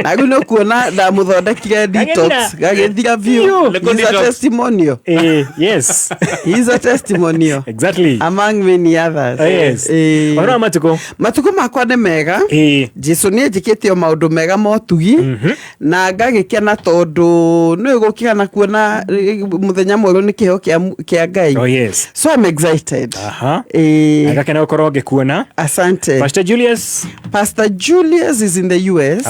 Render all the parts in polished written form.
Na rĩu nĩ ũkuona ndamũthondekire detox. Gagĩthira biũ. Nĩkũ He's a detox? testimonial. Yes. He's a testimonial. Among many others. Yes. Ũhoro wa matukũ? Matukũ makwa nĩ mega. Jesu nĩ anjĩkĩte o maũndũ mega motugi na ngagĩkena tondũ nĩ gũkĩgana kuona mũthenya mwerũ nĩ kĩheo kĩa Ngai. Oh yes. So I'm excited. Agakena gũkorwo ngĩkuona. Asante. Pastor Julius. Pastor Julius is in the US.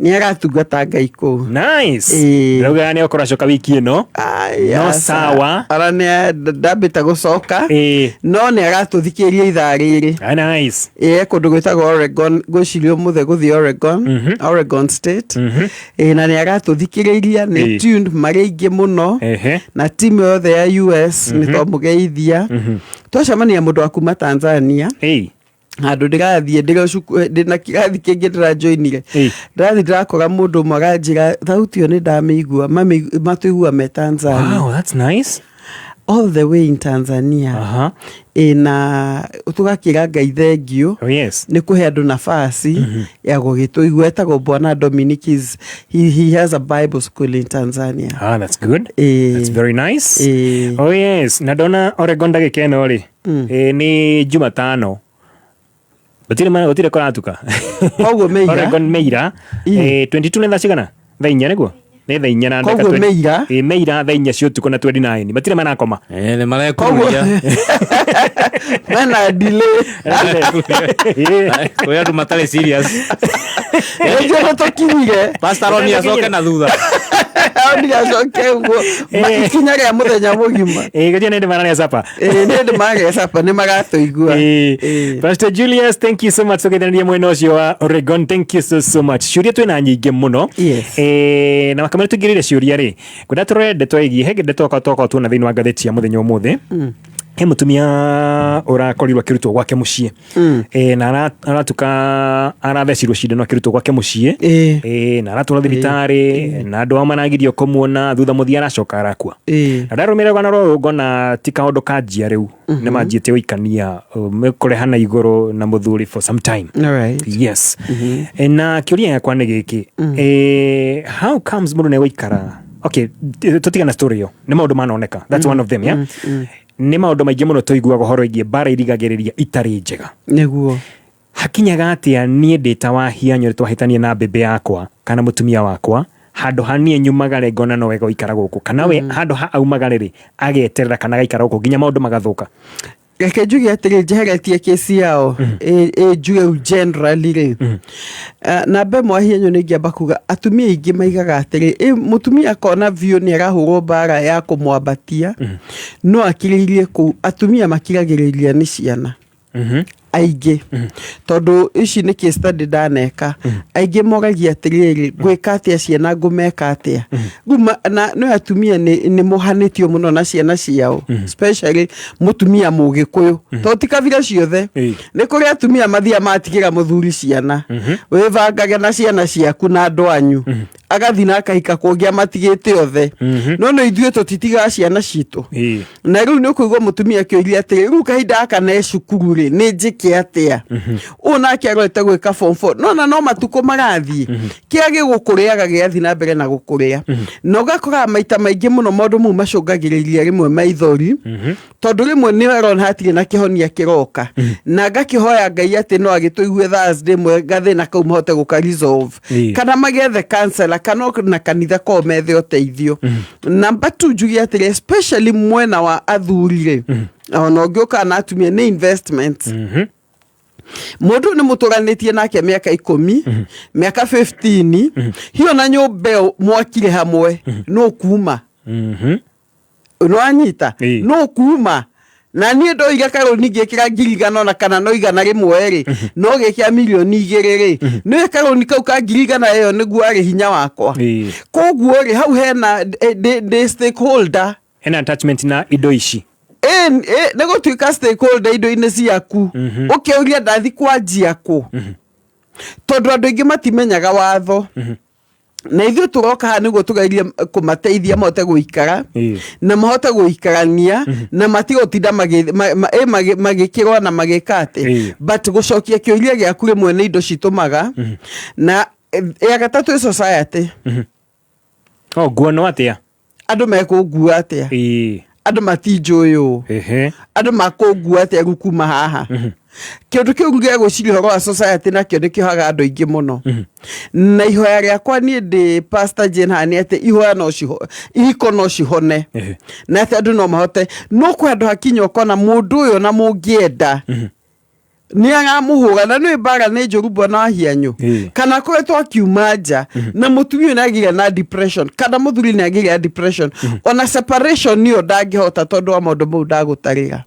Nĩ aratungata Ngai kũu. Nice. Ndĩrauga nĩ okorwo acoka wiki ĩno. Ai, No aca. sawa. Ara nĩ ndambĩte gũcoka. No nĩ aratũthikĩria ithaa rĩrĩ. Ah, nice. Ĩĩ kũndũ gwĩtagwo Oregon, ngwĩciria ũmũthĩ gũthiĩ Oregon, Oregon State. Ĩĩ na nĩ aratũthikĩrĩria, nĩ tuned marĩ aingĩ mũno. Na timu yothe ya US nĩ twamũgeithia. Twacemania mũndũ wa kuma Tanzania. Handũ ndĩrathiĩ ndĩrĩ ndĩna kĩrathi kĩngĩ ndĩrajoinire. Ndĩrathiĩ ndĩrakora mũndũ ũmwe aranjĩra thauti ĩyo nĩ ndamĩigua, matũigua me Tanzania. Wow, that's nice. All the way in Tanzania. Ĩ na tũgakĩra Ngai thengiũ. Oh, yes. Nĩ kũhe andũ nafasi ya gũgĩtũigua. Etagwo Bwana Dominic, he has a Bible school in Tanzania. Ah, that's good. That's very nice. Oh yes, na ndona Oregon ndagĩka ĩno rĩ. Nĩ Jumatano. Gũtirĩ gũtirĩ kũratuka. Koguo meira. Oregon meira. 22 nĩ thaa cigana? Thaa inya nĩguo? Nĩ thaa inya na ndagĩka Koguo 20. meira. Meira thaa inya cia ũtukũ na 29. Matirĩ marakoma. Nĩ marekururia. Mena delay. Kwĩ andũ matarĩ serious. Nĩnjũĩ nĩ tũkinyire. Pastor Ronnie acoke na thutha. Ronnie acoke ũguo. Ikinya rĩa mũthenya mũgima. Gũtirĩ nĩ ndĩ mararĩa supper. Nĩ ndĩ mararĩa supper, nĩ maratũigua. Pastor Julius, thank you so much tũgeithania mwena ũcio wa Oregon. Thank you so, so much. Ciũria twĩna nyingĩ mũno. Na wakamenya tũingĩrĩire ciũria rĩ, ngwenda tũrore ndeto ĩgiĩ, he ndeto twakorwo tuona thĩinĩ wa ngathĩti ya mũthenya ũmũthĩ. He mũtumia ũrakorirwo akĩrutwo gwake mũciĩ. Na aratuka arathecirwo cindano akĩrutwo gwake mũciĩ. Na aratwarwo thibitarĩ, na andũ ao maragirio kũmuona, thutha mũthia aracoka arakua. Na ndarũmĩrĩra rũgano rũrũ ngona ti kaũndũ kanjia rĩu. Nĩ manjĩtie gũikania, kũreha na igũrũ na mũthuri for some time. Yes. Na kĩũria gĩakwa nĩ gĩkĩ. How comes mũndũ nĩ egũikara? Okay, tũtigana story ĩyo. Nĩ maũndũ manoneka. That's one of them, yeah? Nĩ maũndũ maingĩ mũno tũiguaga ũhoro wĩgiĩ mbara irigagĩrĩria itarĩ njega. Nĩguo. Hakinyaga atĩa niĩ ndĩ ta Wahianyũ twahĩtania na mbĩmbĩ yakwa kana mũtumia wakwa, handũ ha niĩ nyumagare ngona no wega gũikara gũkũ, kana we handũ ha aumagare rĩ, ageterera kana agaikara gũkũ nginya maũndũ magathũka? Reke njuge atĩrĩ, njeheretie kesi yao, ĩ njuge rĩu generally rĩ. Namba ĩmwe Wahianyũ nĩ ingĩamba kuga atumia aingĩ maigaga atĩrĩ, mũtumia akona biũ nĩ arahũrwo mbara ya kũmwambatia, no akirĩirie kũu. Atumia makiragĩrĩria nĩ ciana. Aingĩ. Tondũ ici nĩ case study ndaneka. Aingĩ moragia atĩrĩrĩ, ngwĩka atĩa ciana, ngũmeka atĩa? Rĩu na nĩ atumia nĩ mohanĩtio mũno na ciana ciao. Especially mũtumia mũgĩkũyũ. Tondũ ti kabira ciothe. Nĩ kũrĩ atumia mathiaga matigĩra mũthuri ciana. Wĩbangage na ciana ciaku na andũ anyu. Agathiĩ na akahika kũngĩ amatigĩte othe. No nĩ ithuĩ tũtitigaga ciana citũ. Na rĩu nĩ ũkũigua mũtumia akĩũria atĩrĩ, rĩu kahinda gaka ne cukuru rĩ, nĩ njĩke atĩa? Ũyũ nake arorete gwĩka form 4. No na no matukũ marathiĩ. Kĩrĩa gĩgũkũrĩaga gĩgathiĩ na mbere na gũkũrĩa. Na ũgakoraga maita maingĩ mũno maũndũ mau macũngagĩrĩria rĩmwe maithori. Tondũ rĩmwe nĩ arona hatirĩ na kĩhonia kĩroka. Na ngakĩhoya Ngai atĩ no agĩtũigue Thursday ĩmwe gathĩna kau mahote gũka resolve. Kana magethe counselor, kana na kanitha kwao methe ũteithio. Number 2 njuge atĩrĩ, especially mwena wa athuri rĩ, ona ũngĩũka na atumia nĩ investment. Mũndũ nĩ mũtũranĩtie nake mĩaka 10, mĩaka 15, hiyo na nyũmba ĩyo mwakire hamwe, no kuma. Nĩwanyita? No kuma. Na niĩ ndoire karũni ngĩkĩra ngiri igana ona kana no igana rĩmwe rĩ, no gĩkĩra mirioni igĩrĩ rĩ, nĩũĩ karũni kau ka ngiri igana ĩyo nĩguo arĩ hinya wakwa. Koguo rĩ, hau hena ndĩ stakeholder. Hena attachment na indo ici. Nĩ gũtuĩka stakeholder indo-inĩ ciaku. Ũkĩũria ndathi kwanjia kũ? Tondũ andũ aingĩ matimenyaga watho. Na ithuĩ tũroka haha nĩguo tũgerie kũmateithia mahote gũikara na mahote gũikarania na matige gũtinda magĩkĩrwo na magĩka atĩ. But gũcokia kĩũria gĩaku rĩmwe nĩ indo citũmaga na Ya gatatũ ĩ society. O nguonwo atĩa? Andũ mekũngua atĩa? Andũ matinjũĩ ũũ. Andũ makũngua atĩa rĩu kuma haha? Kĩũndũ kĩu gĩa gwĩciria ũhoro wa society nakĩo nĩ kĩohaga andũ aingĩ mũno. Na ihoya rĩakwa niĩ ndĩ Pastor Jane haha nĩ atĩ ihoya no ciho, ihiko no cihone. Na atĩ andũ no mahote, no kwĩ handũ hakinya ũkona mũndũ ũyũ na mũngĩenda nĩ aramũhũra, na nĩ mbara nĩ njũru bwana wa hianyũ. Kana akoretwo akiuma nja na mũtumia ũyũ nĩ agĩire na depression, kana mũthuri nĩ agĩire na depression, ona separation ĩyo ndangĩhota tondũ wa maũndũ mau ndagũtarĩra.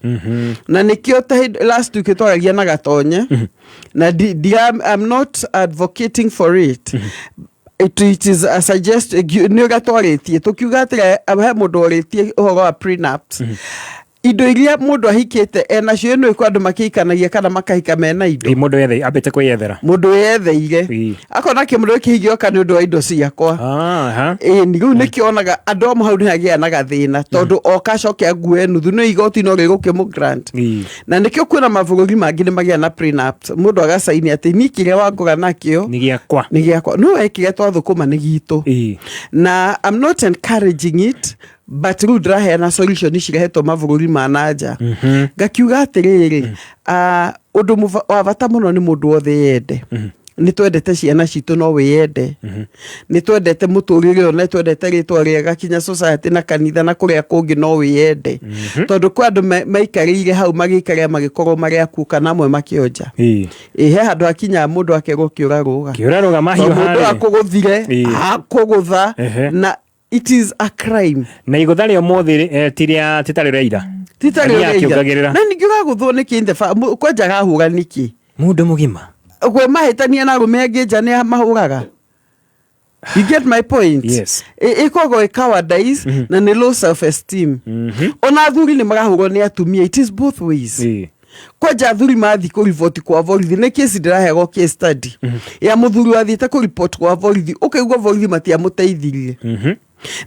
Na nĩkĩo ta hĩndĩ last week twaragia na Gatonye, na I'm not advocating for it. It is a suggest nĩ ũrĩa twarĩtie tũkiuga atĩrĩ, he mũndũ orĩtie ũhoro wa prenups, indo iria mũndũ ahikĩte enacio. Ĩno ĩkũ andũ makĩhikanagia kana makahika mena indo. Ĩ, mũndũ yethe ambĩte kwĩyethera. Mũndũ wĩyetheire. Akona kĩmũndũ gĩkĩ gĩoka nĩ ũndũ wa indo ciakwa. Ĩni rĩu nĩkĩonaga andũ amwe hau nĩ hagĩa na gathĩna, tondũ oka acoke ague nuthu, nĩ igoti no rĩgũkĩmũ grant. Na nĩkĩo kwĩna mabũrũri mangĩ nĩ magĩa na prenups, mũndũ agacaini atĩ niĩ kĩrĩa wangũra nakĩo nĩ gĩakwa. Nĩ gĩakwa, no we kĩrĩa twathũkũma nĩ gitũ. Na I'm not encouraging it, but rĩu ndĩraheana solution cirehetwo mabũrũri ma na nja. Ngakiuga atĩrĩrĩ, ũndũ wa bata mũno nĩ mũndũ wothe yende. Nĩ twendete ciana citũ, no wĩyende. Nĩ twendete mũtũrĩre ũyũ, nĩ twendete rĩtwa rĩega kinya society na kanitha na kũrĩa kũngĩ, no wĩyende, tondũ kwĩ andũ maikarĩire hau magĩikarĩra magĩkorwo marĩ akuũ, kana amwe makĩonja. Ĩ he handũ hakinyaga mũndũ akerwo kĩũra rũga. Kĩũra rũga mahiũ. Tondũ mũndũ harĩ akũgũthire, akũgũtha, na it is a crime. Na igũtha rĩa ũmũthĩ ti rĩa ti tarĩ rĩa ira. Ti Na rĩa ira. Akĩongagĩrĩra. Na ningĩ ũragũthwo nĩkĩ? Kwanja arahũra nĩkĩ? Mũndũ mũgima. Gwe mahĩtania na arũme angĩ nja nĩ mahũraga. You get my point? Yes. Ĩkoragwo ĩ cowardice na nĩ low self esteem. Ona athuri nĩ marahũrwo nĩ atumia, it is both ways. Kwanja athuri mathi kũriboti kwa borithi, nĩ kesi ndĩraheagwo, case study ya mũthuri wathiĩte kũriboti kwa borithi, ũkaigua borithi matiamũteithirie.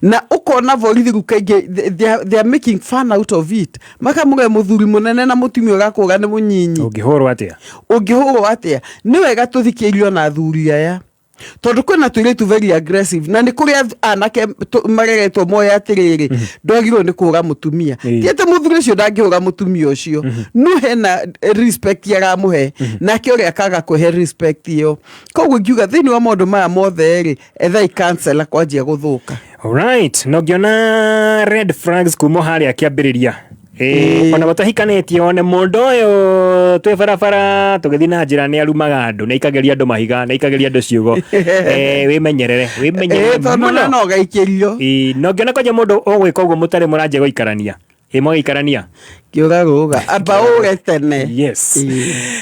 Na ũkona borithi rĩu kaingĩ they are making fun out of it, makamũge mũthuri mũnene na mũtumia ũrakũra nĩ mũnyinyi. Ũngĩhũrwo atĩa? Ũngĩhũrwo atĩa? Nĩ wega tũthikĩrĩrio na athuri aya, tondũ kwĩna tũirĩtu very aggressive, na nĩ kũrĩ anake mareretwo moĩ atĩrĩrĩ, ndwagĩrĩirwo nĩ kũhũra mũtumia. Ti atĩ mũthuri ũcio ndangĩhũra mũtumia ũcio, no hena respect aramũhe, nake ũrĩa akaga kũhe respect ĩyo. Koguo ingiuga thĩinĩ wa maũndũ maya mothe rĩ, ethai counselor kwanjia gũthũka. Alright, na ũngĩona red flags kuma harĩa kĩambĩrĩria, ona matahikanĩtie, one mũndũ ũyũ twĩ barabara tũgĩthiĩ na njĩra nĩ arumaga andũ, nĩ aikagĩria andũ mahiga, nĩ aikagĩria andũ ciugo, wĩmenyerere, wĩmenyerere Tondũ na mũno. No gaikĩrio. Na ũngĩona kwanja mũndũ ũgwĩka ũguo mũtarĩ mũranjia gũikarania, mwagĩikarania, kĩũra rũga, amba ũre tene. Yes.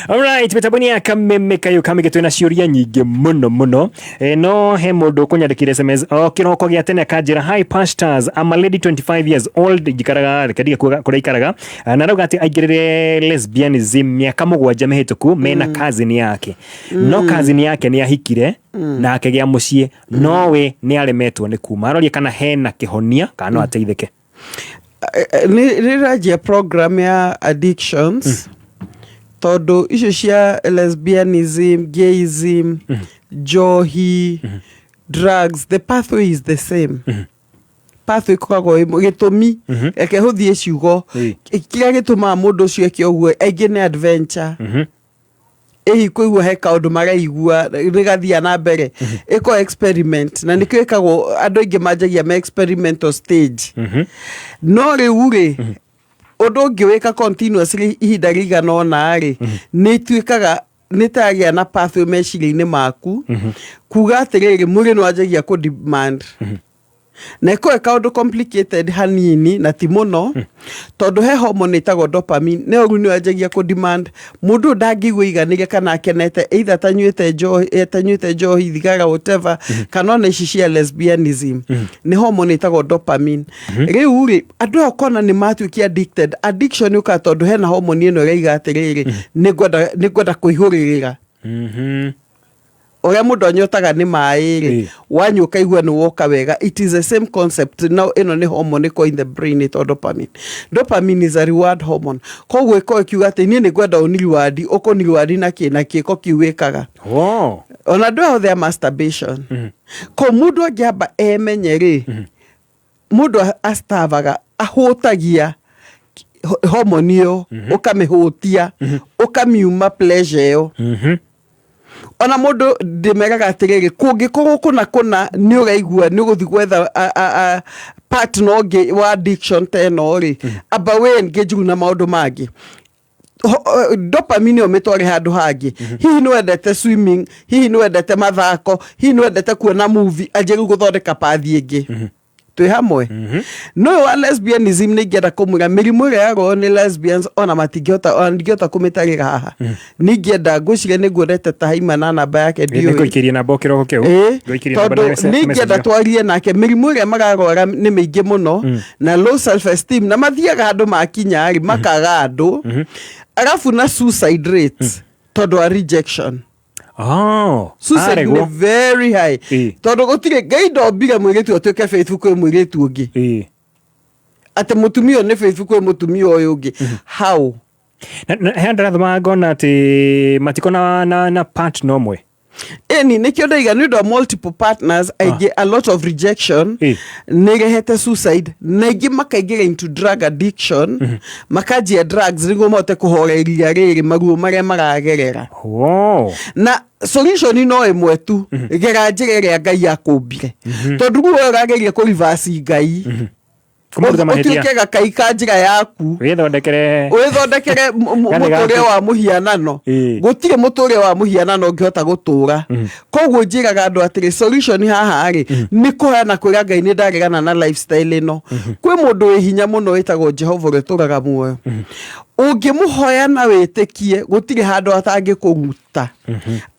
Alright, mĩtambo-inĩ ya Kameme Kayo Kamĩgĩ twĩna ciũria nyingĩ mũno mũno. No he mũndũ ũkũnyandĩkĩra SMS o kĩroko gĩa tene akanjĩra, "Hi pastors, I'm a lady 25 years old, njikaraga," reke ndige kuga kũrĩa ikaraga. Na arauga atĩ aingĩrĩre lesbianism mĩaka 7 mĩhĩtũku mena cousin yake, no cousin yake nĩ ahikire na akĩgĩa mũciĩ, no we nĩ aremetwo nĩ kuma. Aroria kana hena kĩhonia kana no ateithĩke. Nĩ rĩranjia program ya addictions, tondũ icio cia lesbianism, gayism, njohi, drugs, the pathway is the same. Pathway ĩkoragwo ĩmwe. Gĩtũmi, reke hũthie ciugo, kĩrĩa gĩtũmaga mũndũ ũcio eke ũguo, aingĩ nĩ adventure. Ĩhi kũigua he kaũndũ maraigua rĩgathiĩ na mbere, ĩko experiment, na nĩkĩo ĩkagwo andũ aingĩ manjagia me experimental stage. No rĩu rĩ, ũndũ ũngĩ wĩka continuously ihinda rĩigana ũna rĩ, nĩ ituĩkaga nĩ tagĩa na pathway meciria-inĩ maku, kuga atĩrĩrĩ, mwĩrĩ nĩ wanjagia kũ demand, na ĩkorwo kaũndũ complicated hanini na ti mũno, tondũ he hormone ĩtagwo dopamine, nĩyo rĩu nĩyo yanjagia kũ demand. Mũndũ ũyũ ndangĩigua iganĩire kana akenete either atanyuĩte njohi, atanyuĩte njohi, thigara, whatever, kana ona ici cia lesbianism. Nĩ hormone ĩtagwo dopamine. Rĩu rĩ, andũ aya ũkona nĩ matuĩkia addicted. Addiction yũkaga tondũ hena hormone ĩno ĩraiga atĩrĩrĩ, nĩ ngwenda kũihũrĩrĩra. Ũrĩa mũndũ anyotaga nĩ maĩ rĩ, wanyua ũkaigua nĩ woka wega. It is the same concept. No ĩno nĩ hormone ĩkoragwo in the brain ĩtagwo dopamine. Dopamine is a reward hormone. Koguo ĩkoragwo ĩkiuga atĩ niĩ nĩ ngwenda ũni reward, ũkũni reward na kĩ na kĩko kĩu wĩkaga. Ona andũ aya othe a masturbation. Koguo mũndũ angĩamba emenye rĩ, mũndũ astavaga, ahũtagia hormone ĩyo, ũkamĩhũtia, ũkamiuma pleasure ĩyo. Ona mũndũ ndĩmeraga atĩrĩrĩ, kũngĩkorwo kũna kũna nĩ ũraigua nĩ ũgũthiĩ gwetha partner ũngĩ wa addiction ta ĩno rĩ, amba wĩ engage na maũndũ mangĩ. Dopamine ĩyo mĩtware handũ hangĩ. Hihi nĩ wendete swimming, hihi nĩ wendete mathako, hihi nĩ wendete kuona movie, anjie rĩu gũthondeka pathi ĩngĩ. Twĩ hamwe? No ũyũ wa lesbianism nĩ ingĩenda kũmwĩra mĩrimũ ĩrĩa yarwao nĩ lesbians, ona matingĩhota, ona ndingĩhota kũmĩtarĩra haha. Nĩ ingĩenda, ngwĩciria nĩ nguonete ta haima na namba yake, ndiũĩ. Nĩngũikĩria namba o kĩroko kĩu. Ngũikĩria namba Tondũ na nĩ ingĩenda message. twarie nake. Mĩrimũ ĩrĩa mararwara nĩ mĩingĩ mũno, na low self esteem, na mathiaga handũ makinya rĩ makaga andũ, arabu na suicide rate tondũ wa rejection. Suicide Aregwo. nĩ very high. Tondũ gũtirĩ Ngai ndombire mũirĩtu atuĩke faithful kwĩ mũirĩtu ũngĩ, atĩ mũtumia ũyũ nĩ faithful kwĩ mũtumia ũyũ ũngĩ. How? Na he andũ arathomaga ngona atĩ matikona na partner ũmwe. Ĩni nĩkĩo ndaiga nĩ ũndũ wa multiple partners aingĩ, a lot of rejection nĩ ĩrehete suicide, na aingĩ makaingĩra into drug addiction, makanjia drugs nĩguo mahote kũhoreria rĩrĩ maruo marĩa maragerera. Na solution no ĩmwe tu: gera njĩra ĩrĩa Ngai akũmbire, tondũ rĩu we ũrageria kũ reverse Ngai. Kũmũruta mahĩtia. Ũtuĩke gakai ka njĩra yaku. Wĩthondekere. Wĩthondekere Gane mũtũrĩre gaku. wa mũhianano. Gũtirĩ mũtũrĩre wa mũhianano ũngĩhota gũtũra. Koguo njĩraga andũ atĩrĩ, solution haha rĩ nĩ kũheana kwĩra Ngai nĩ ndaregana na lifestyle ĩno. Kwĩ mũndũ wĩ hinya mũno wĩtagwo Jehova ũrĩa ũtũraga muoyo. Ũngĩmũhoya na wĩtĩkie, gũtirĩ handũ atangĩkũruta.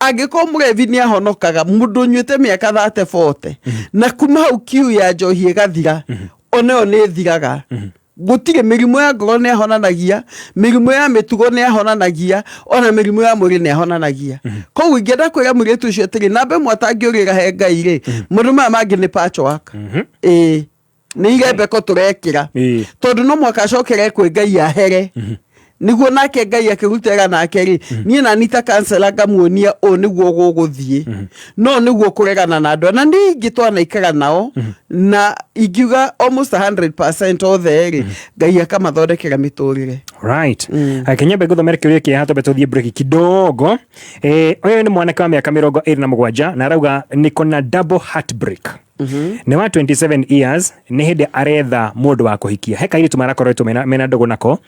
Angĩkorwo mũrevi nĩ ahonokaga, mũndũ ũnyuĩte mĩaka 30, 40, na kuma hau kiu ya njohi ĩgathira, onayo nĩ ĩthiraga. Gũtirĩ mĩrimũ ya ngoro nĩ ahonanagia, mĩrimũ ya mĩtugo nĩ ahonanagia, ona mĩrimũ ya mwĩrĩ nĩ ahonanagia. Koguo ingĩenda kwĩra mũirĩtu ũcio atĩrĩ, namba ĩmwe atangĩũrĩra he Ngai rĩ, maũndũ maya mangĩ nĩ patchwork, ĩĩ nĩ irembeko tũrekĩra. Tondũ no mũhaka acokere kwĩ Ngai ahere nĩguo nake Ngai akĩrutĩra nake rĩ, niĩ nani ta kansela ngamuonia ũũ nĩguo gũgũthiĩ, no nĩguo kũregana na andũ na nĩ ingĩ twanaikara nao, na ingiuga almost 100% othe rĩ, Ngai akamathondekera mĩtũrĩre. Right. Kinyambe ngũthomere kĩũria kĩa twambe tũthiĩ break kidogo. Ũyũ nĩ mwanake wa mĩaka 27 na arauga niko na double heartbreak. Nĩ wa 27 years, nĩ hĩndĩ aretha mũndũ wa kũhikia. He kairĩtu marakoretwo mena ndũgũ nako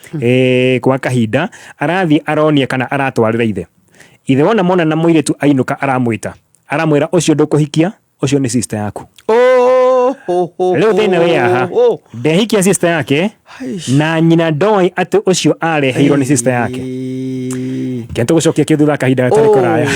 kwa kahinda, arathiĩ aronia kana aratwarĩra ithe. Ithe wona mona na mũirĩtu ainũka aramwĩta. Aramwĩra ũcio ndũkũhikia, ũcio nĩ sister yaku. Oh, ho, ho, Rĩu thĩna wĩ haha. ho. Ndehikia sister yake Aish. na nyina ndoĩ atĩ ũcio areheirwo nĩ sister yake. Kĩntũ gũcokia kĩu thutha kahinda gatarĩ kũraya.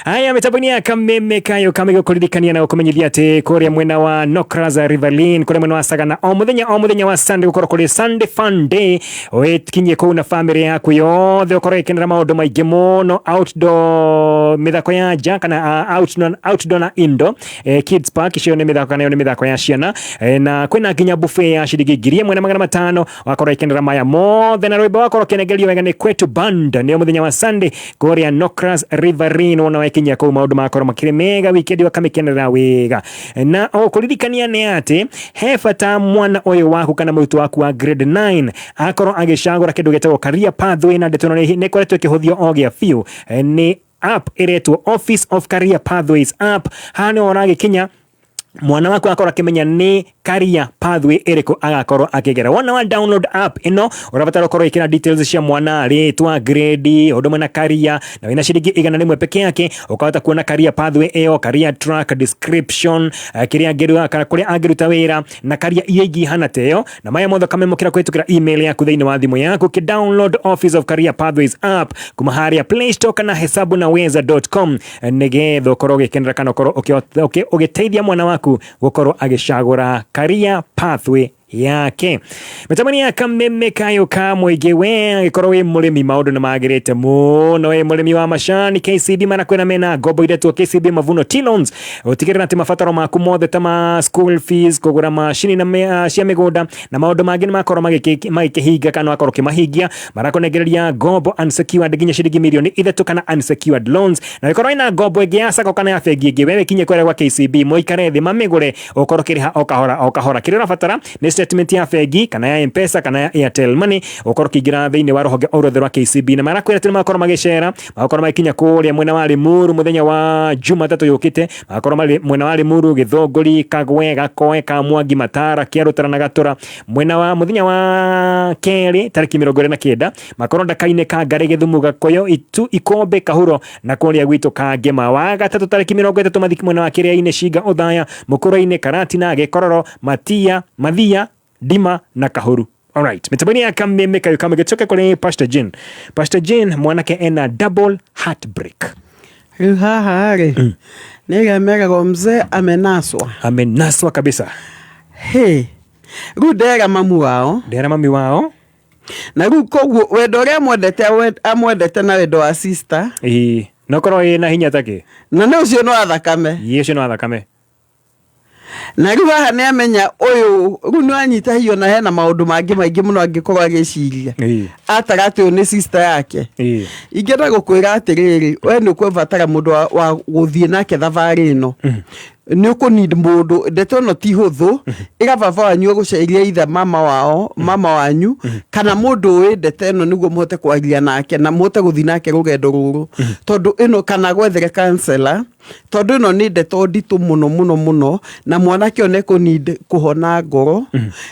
Haya, mĩtambo-inĩ ya Kameme kayo kamege kũririkania na gũkũmenyithia atĩ kũrĩa mwena wa Nokraza Riverlin, kũrĩa mwena wa Sagana, o mũthenya o mũthenya wa Sunday gũkorwo kũrĩ Sunday Fun Day. Wĩkinyie kũu na famĩlĩ yaku yothe ũkorwo ĩkenera maũndũ maingĩ mũno, outdoor, mĩthako ya nja kana outdoor na indoor, kids park. Icio nĩ mĩthako kana ĩyo nĩ mĩthako ya ciana, na kwĩna nginya buffet ya ciringi 1500. Wakorwo ikenera maya mothe na rwĩmbo wakorwo ũkĩnengerio wega nĩ Kwetu Band. Nĩo mũthenya wa Sunday kũrĩa Nokras Riverine. Wona wakinya kũu maũndũ magakorwo makĩrĩ mega, weekend wakamĩkenera wega. Na o kũririkania nĩ atĩ he bata mwana ũyũ waku kana mũrutwo waku wa grade 9 akorwo agĩcagũra kĩndũ gĩtagwo career pathway, na ndeto ĩno nĩ ĩkoretwo ĩkĩhũthio o gĩa biũ nĩ app ĩretwo Office of Career Pathways app. Haha nĩho ũragĩkinya mwana waku akorwo akĩmenya nĩ career pathway ĩrĩkũ agakorwo akĩgera. Wona wa download app ĩno, ũrabatara ũkorwo ĩkĩra details cia mwana, rĩtwa, grade, ũndũ ũmwe na career, na wĩna ciringi 100 peke yake ũkahota kuona career pathway ĩyo, career track description, kĩrĩa angĩruta kana kũrĩa angĩruta wĩra na career iria ingĩ ihana ta ĩyo, na maya mothe ũkamemũkĩra kũhĩtũkĩra email yaku thĩinĩ wa thimũ yaku. Ũkĩ download Office of Career Pathways app kuma harĩa Play Store kana hesabunaweza.com, nĩgetha ũkorwo ũgĩkenera kana ũkorwo ũgĩteithia mwana waku gũkorwo agĩcagũra career pathway. Yake mĩtamani ya kameme kayo ka mũingĩ. We angĩkorwo wĩ mũrĩmi, maũndũ nĩ magĩrĩte mũno. Wĩ mũrĩmi wa macani, KCB marakwĩra mena ngombo iretwo KCB Mavuno Tea Loans, gũtigĩrĩra atĩ mabataro maku mothe ta ma school fees, kũgũra macini na cia mĩgũnda na maũndũ mangĩ nĩ makorwo magĩkĩhinga kana wakorwo ũkĩmahingia. Marakũnengereria ngombo unsecured nginya ciringi mirioni 3 kana unsecured loans, na ĩkorwo ina ngombo ĩngĩ ya sacco kana ya bengi ĩngĩ, wewe kinye kwere gwa KCB, mũikare thĩ mamĩgũre, ũkorwo ũkĩrĩha o kahora o kahora. Kĩrĩa ũrabatara nĩ statement ya bengi kana ya M-Pesa kana ya Airtel Money, ũkorwo ũkĩingĩra thĩinĩ wa rũhonge o ruothe rwa KCB. Na marakwĩra atĩ nĩ magakorwo magĩcera, magakorwo magĩkinya kũrĩa mwena wa Limuru mũthenya wa Jumatatũ yũkĩte. Magakorwo marĩ mwena wa Limuru, Gĩthũngũri, Kagwe, Gakoe, Kamwangi, Matara, Kĩarũtara na Gatũra. Mwena wa mũthenya wa kerĩ tarĩki 29, makorwo Ndaka-inĩ, Kangarĩ, Gĩthumu, Gakoyo, Itu, Ikombe, Kahuro na kũrĩa gwitũ Kangema. Wa gatatũ tarĩki 30, mathiki mwena wa Kĩrĩa-inĩ, Cinga, Ũthaya, Mũkũrwe-inĩ, Karatina, Gĩkororo, Matia, Mathia, Ndima na Kahuru. Alright, mĩtambo-inĩ ya kameme kayo kamwe gĩcoke kũrĩ Pastor Jane. Pastor Jane, mwanake ena double heartbreak. Rĩu haha rĩ, nĩ ĩrĩa meragwo mzee amenaswa. Amenaswa kabisa. Hĩ, rĩu ndera mamu wao. Ndera mami wao. Na rĩu koguo wendo ũrĩa amwendete, amwendete na wendo wa sister. Ĩĩ, no korwo ĩ na hinya takĩ. Na nĩ ũcio nĩ wa thakame. Ĩĩ, ũcio nĩ wa thakame. Na rĩu haha nĩ amenya ũyũ rĩu nĩ wanyita hiyo, na hena maũndũ mangĩ maingĩ mũno angĩkorwo agĩciria atara atĩ ũyũ nĩ sister yake. Ingĩenda gũkwĩra atĩrĩrĩ, we nĩ ũkũbatara mũndũ wa gũthiĩ nake thabarĩ ĩno. Nĩ ũkũ need mũndũ. Ndeto ĩno ti hũthũ. Ĩra baba wanyu egũceria ithe mama wao, mama wanyu, kana mũndũ ũĩ ndeto ĩno, nĩguo mũhote kwaria nake na mũhote gũthiĩ nake rũgendo rũrũ, tondũ ĩno, kana gwethere counselor, tondũ ĩno nĩ ndeto nditũ mũno mũno mũno, na mwanake ũyũ nĩ ekũ need kũhona ngoro.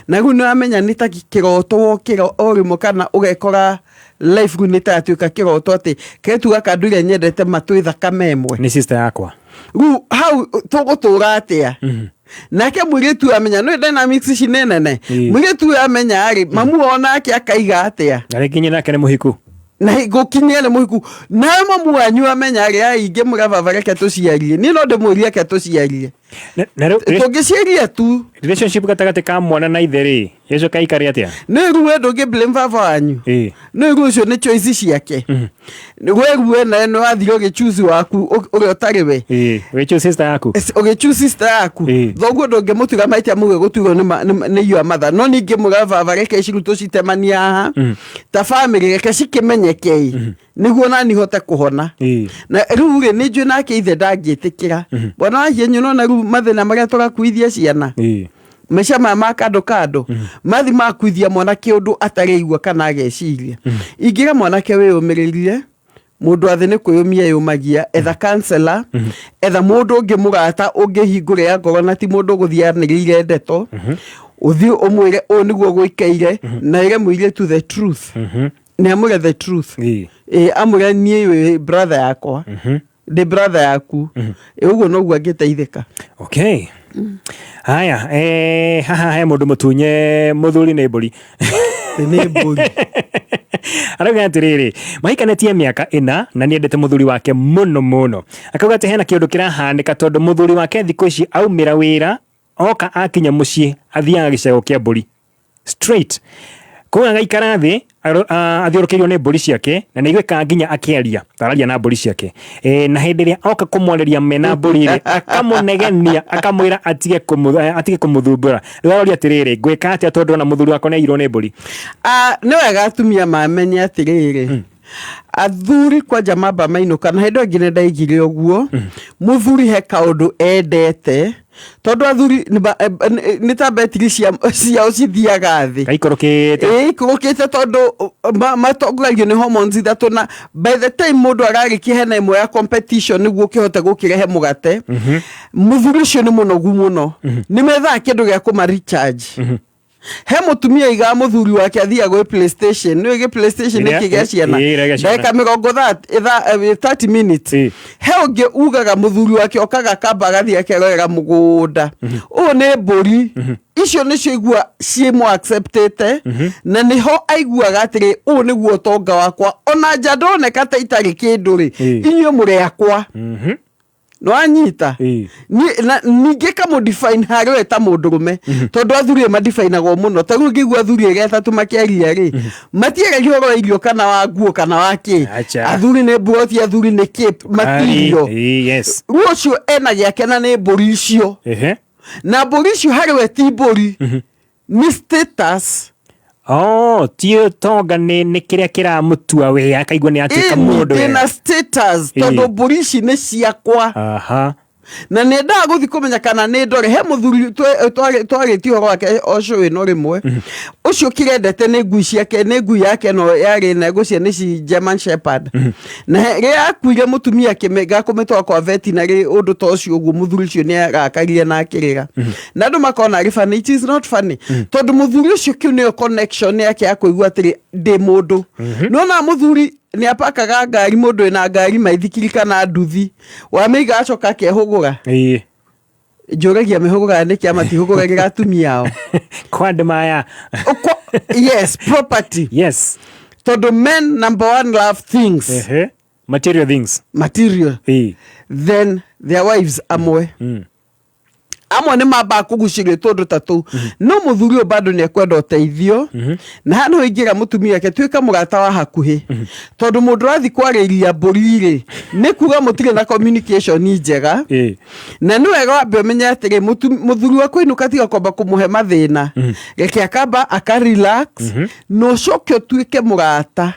Na rĩu nĩ wamenya nĩ ta kĩroto wokĩra o rĩmwe, kana ũgekora life rĩu nĩ ta yatuĩka kĩroto, atĩ ketu gaka nduire nyendete matwĩ thakame ĩmwe. Nĩ sister yakwa. Rĩu hau tũgũtũra atĩa nake mũirĩtu ũyũ amenya nĩ dynamics ici nĩ nene? Mũirĩtu ũyũ amenya rĩ, mamu wao nake akaiga atĩa? Na rĩngĩ nyina nake nĩ mũhiku. Na gũkinyia nĩ mũhiku, nawe mamu wanyu amenya rĩ, ai ingĩmwĩra baba reke tũciarie, niĩ no ndĩmwĩrie reke tũciarie. Na rĩu Tũngĩciaria tu. Relationship gatagatĩ ka mwana na ithe rĩ, ĩcoka ikare atĩa? Nĩ rĩu we ndũngĩ blame baba wanyu. Nĩ rĩu ũcio nĩ choice ciake. We rĩu we nawe nĩ wathire ũgĩchoose waku ũrĩa ũtarĩ we. Ĩĩ, ũgĩchoose sister yaku. Ũgĩchoose sister yaku. Thoguo ndũngĩmũtuĩra mahĩtia, muge gũtuirwo nĩ your mother, no ningĩ mwĩra baba reke ici rĩu tũcitemanie haha ta family, reke cikĩmenyeke nĩguo nani hote kũhona. Na rĩu rĩ, nĩ njũĩ nake ithe ndangĩtĩkĩra. Bwana wa hienyu, nona rĩu mathĩna marĩa tũrakuithia ciana, maica maya ma kando kando mathi makuithia mwanake ũndũ atarĩigua kana ageciria. Ingĩra mwanake wĩyũmĩrĩrie, mũndũ athĩ nĩ kwĩyũmia yũmagia. Etha counselor, etha mũndũ ũngĩ mũrata ũngĩhingũrĩra ngoro, na ti mũndũ ũgũthiĩ anĩrĩire ndeto. Ũthiĩ ũmwĩre ũũ nĩguo gũikaire, na ĩre mũirĩtu the truth. Nĩ amwĩre the truth. Ĩ amwĩre niĩ wĩ brother yakwa, ndĩ brother yaku. Ĩ ũguo noguo angĩteithĩka. Okay, haya, haha he mũndũ mũtunye mũthuri nĩ mbũri. Nĩ mbũri. Arauga atĩrĩrĩ, mahikanĩtie mĩaka 4 na nĩendete mũthuri wake mũno mũno. Akauga atĩ hena kĩũndũ kĩrahanĩka, tondũ mũthuri wake thikũ ici aumĩra wĩra, oka akinya mũciĩ athiaga gĩcego kĩa mbũri straight kũu, agaikara thĩ athiũrũkĩirio nĩ mbũri ciake, na nĩ aiguĩkaga nginya akĩaria tararia na mbũri ciake. Na hĩndĩ ĩrĩa oka kũmwarĩria mena mbũri rĩ, akamũnegenia, akamwĩra atige kũmũthumbũra. Rĩu aroria atĩrĩrĩ, ngwĩka atĩa, tondũ ona mũthuri wakwa nĩ aiyirwo nĩ mbũri? Ah, nĩ wega atumia mamenye atĩrĩrĩ, athuri kwanja mamba mainũka, na hĩndĩ ĩyo ĩngĩ nĩ ndaigire ũguo, mũthuri he kaũndũ endete, tondũ athuri nĩ ta betiri ciao cithiaga thĩ. Kaikũrũkĩte. Ĩĩ, ikũrũkĩte, tondũ matongoragio nĩ hormones ithatũ, na by the time mũndũ ararĩkia hena ĩmwe ya competition nĩguo ũkĩhote gũkĩrehe mũgate, mũthuri ũcio nĩ mũnogu mũno, nĩ methaga kĩndũ gĩa kũma recharge. He mũtumia aigaga mũthuri wake athiaga gwĩ PlayStation. Nĩ gĩ PlayStation nĩ kĩgĩa ciana. Ĩĩ, ĩrĩa gĩa ciana. Ndagĩka mĩrongo 30 minutes. He ũngĩ ugaga mũthuri wake okaga akamba agathiĩ akerorera mũgũnda. Ũyũ nĩ mbũri icio nĩcio igua ciĩmũ acceptĩte, na nĩho aiguaga atĩrĩ, ũũ nĩguo ũtonga wakwa, ona nja ndoneka ta itarĩ kĩndũ rĩ, inyuĩ mũrĩ akwa. Nĩwanyita? Ĩĩ. Ningĩ kamũdefine harĩ we ta mũndũrũme, tondũ athuri madifainagwo mũno. Ta rĩu ngĩigua athuri erĩ atatũ makĩaria rĩ, matiaragia ũhoro wa irio kana wa nguo kana wa kĩ. Acha. Athuri nĩ mburoti, athuri nĩ kĩ, matirio. Ĩĩ, yes. Rĩu ũcio ena gĩake na nĩ mbũri icio. Na mbũri icio harĩ we ti mbũri, nĩ status. Oh, ti ũtonga, nĩ kĩrĩa kĩramũtua we akaigua nĩ atuĩka Ĩni, mũndũ ndĩna wega. status tondũ mbũri ici nĩ ciakwa. Na nĩ endaga gũthiĩ kũmenya kana nĩ ndore he mũthuri twarĩtie ũhoro wake o show ĩno rĩmwe. Ũcio kĩrendete nĩ ngui ciake, nĩ ngui yake no yarĩ na ngũcia nĩ ci German Shepherd, na rĩrĩa akuire mũtumia akĩmenga kũmĩtwara kwa veterinary ũndũ ta ũcio ũguo, mũthuri ũcio nĩ arakarire na akĩrĩra, na andũ makona arĩ funny. It is not funny, tondũ mũthuri ũcio kĩu nĩyo connection yake ya kũigua atĩrĩ, ndĩ mũndũ. Nĩwona mũthuri nĩ apakaga ngari, mũndũ wĩna ngari, maithikiri kana nduthi, wamĩiga acoka akehũgũra. Njũragia mĩhũgũraga nĩkĩ amatihũgũragĩra atumia ao? Kwa andũ maya. Yes, property. Tondũ men number one love things. Material things. Material. Then their wives. Amwe amwe nĩ mambaga kũgucĩrĩrio tũndũ ta tũu, no mũthuri ũyũ bado nĩ ekwenda ũteithio, na haha nĩho ingĩra mũtumia ake, tuĩka mũrata wa hakuhĩ, tondũ mũndũ ũrathiĩ kwarĩria mbũri rĩ, nĩ kuga mũtirĩ na communication njega. Na nĩ wega wambe ũmenye atĩrĩ, mũthuri waku ainũka, tiga kwamba kũmũhe mathĩna, reke akamba aka relax na ũcoke ũtuĩke mũrata.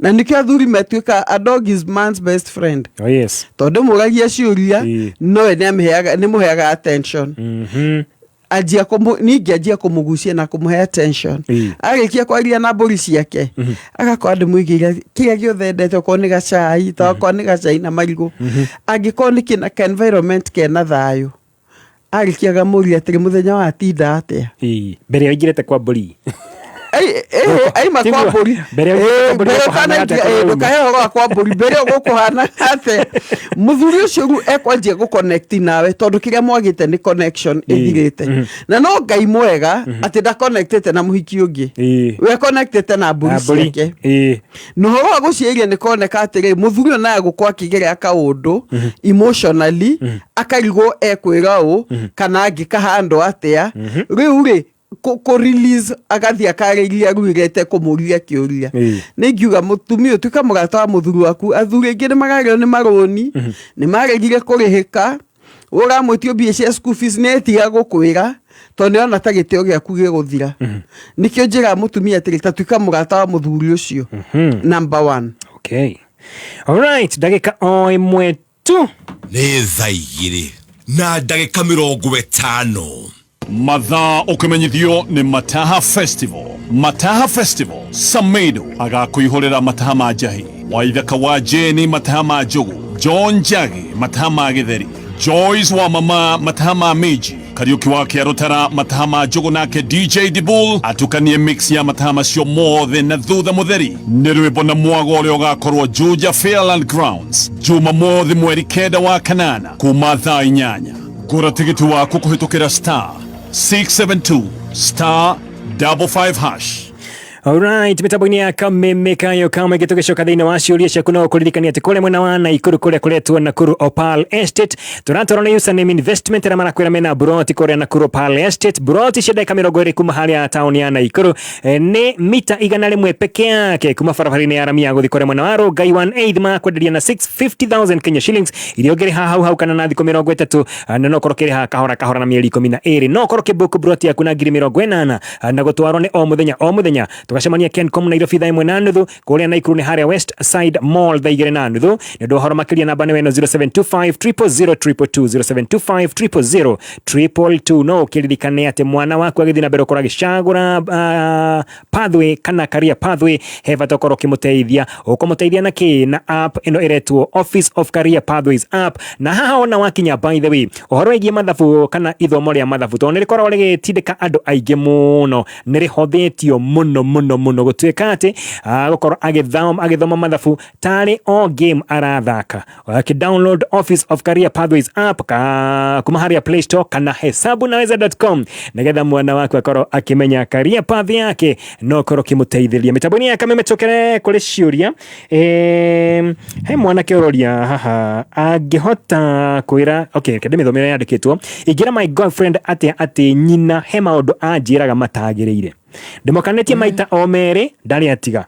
Na nĩkĩo athuri metuĩka, a dog is man's best friend. Oh yes. Tondũ mũragia ciũria, nowe nĩ mũheaga attention. Anjia kũmũ ningĩ anjia kũmũgucia na kũmũhe attention. Arĩkia kwaria na mbũri ciake, agakorwo ndĩmũigĩire kĩrĩa gĩothe endete, okorwo nĩ gacai, ta okorwo nĩ gacai na marigũ, angĩkorwo nĩ kĩna ka environment kena thayũ. Arĩkia agamũria atĩrĩ, mũthenya wa atinda atĩa? Mbere ya ũingĩrĩte kwa mbũri. Aima kwa Tiguo. mbũri. Mbere ya ũingĩrĩte kwa mbũri, Mbere gũkũhana atĩa ũtanaingĩra- kũrĩa uma? Ndũkahe ũhoro wa kwa mbũri mbere ĩyo, gũkũhana atĩa? Mũthuri ũcio rĩu ekwanjia gũconnect nawe, tondũ kĩrĩa mwagĩte nĩ connection ĩthirĩte, na no Ngai mwega atĩ ndaconnectĩte na mũhiki ũngĩ. We connectĩte na mbũri Na mbũri. ciake. Na ũhoro wa gũciĩria nĩ koneka atĩrĩ, mũthuri ũyũ naye gũkorwo akĩgerera kaũndũ emotionally, akarigwo ekwĩra ũ kana angĩka handũ atĩa. Rĩu rĩ kũ release, agathiĩ akarĩria rĩu ĩrete kũmũria kĩũria. Nĩ ingiuga mũtumia, ũtuĩka mũrata wa mũthuri waku. Athuri aingĩ nĩ mararĩo nĩ marũni, nĩ maregire kũrĩhĩka, ũramwĩtio mbia cia school fees, nĩ etiga gũkwĩra tondũ nĩ ona ta gĩtĩo gĩaku gĩgũthira. Nĩkĩo njĩraga mũtumia atĩrĩ, ta tuĩka mũrata wa mũthuri ũcio, number one. Okay. Alright, ndagĩka o ĩmwe tu. Nĩ 2:50. Mathaa ũkĩmenyithio nĩ Mataha Festival. Mataha Festival, Samedo agakũihũrĩra mataha ma njahi, Waithaka wa Jeni mataha ma njugu, John Njagi mataha ma gĩtheri, Joyce wa mama mataha ma minji, Kariuki wa Kĩarũtara mataha ma njugu, nake DJ Dibul atukanie mix ya mataha macio mothe. Na thutha mũtheri nĩ rwĩmbo na mwago ũrĩa ũgakorwo Juja Fairland Grounds Jumamothi 9 wa 8 kuma thaa 8. Gũra tigiti waku kũhĩtũkĩra *672*55#. Alright, mitambo-inĩ ya Kameme kayo kamwe tũgĩcoka thĩinĩ wa ciũria ciaku, no kũririkania atĩ kũrĩa mwena wa Naikuru, kũrĩa kũretwo Nakuru Opal Estate, tũratwarwo nĩ Username Investment arĩa marakwĩra mena buroti kũrĩa Nakuru Opal Estate, buroti cia ndagĩka 20 kuma harĩa taũni ya Naikuru. Nĩ mita 100 peke yake kuma barabara-inĩ ya rami ya gũthiĩ kũrĩa mwena wa Rongai 18. Makwenderia na 650,000 Kenya shillings iria ũngĩrĩha hau hau kana na thikũ 30, na no ũkorwo ũkĩrĩha kahora kahora na mĩeri 12. No ũkorwo ũkĩbook buroti yaku na ngiri 80 na gũtwarwo nĩ o mũthenya o mũthenya. Tũgacemania Kencom Nairobi 1:30. Kũrĩa Naikuru nĩ harĩa West Side Mall 2:30. Nĩ ũndũ wa ũhoro makĩria, namba nĩ weno 0725 000 222, 0725 000 222. No ũkĩririkane atĩ mwana waku agĩthiĩ na mbere gũkorwo agĩcagũra pathway kana career pathway, he bata ũkorwo ũkĩmũteithia. Ũkũmũteithia na kĩ? Na app ĩno ĩretwo Office of Career Pathways app. Na haha ona wakinya, by the way, ũhoro wĩgiĩ mathabu kana ithomo rĩa mathabu, tondũ nĩ rĩkoragwo rĩgĩtindĩka andũ aingĩ mũno, nĩ rĩhothĩtio mũno mũno. Mũno mũno gũtuĩka atĩ gũkorwo agĩthoma mathabu tarĩ o game arathaka. Akĩ download Office of Career Pathways app kuma harĩa Play Store kana hesabunaweza.com, nĩgetha mwana waku akorwo akĩmenya career path yake no ũkorwo ũkĩmũteithĩrĩria mĩtambo-inĩ ya Kameme. Tũkere kũrĩ ciũria. He mwanake ũroria haha angĩhota kwĩra, okay, reke ndĩmĩthomere yandĩkĩtwo: ingĩra my girlfriend atĩa atĩ nyina he maũndũ anjĩraga matagĩrĩire? Ndĩmokanĩtie maita o merĩ, ndarĩ atiga.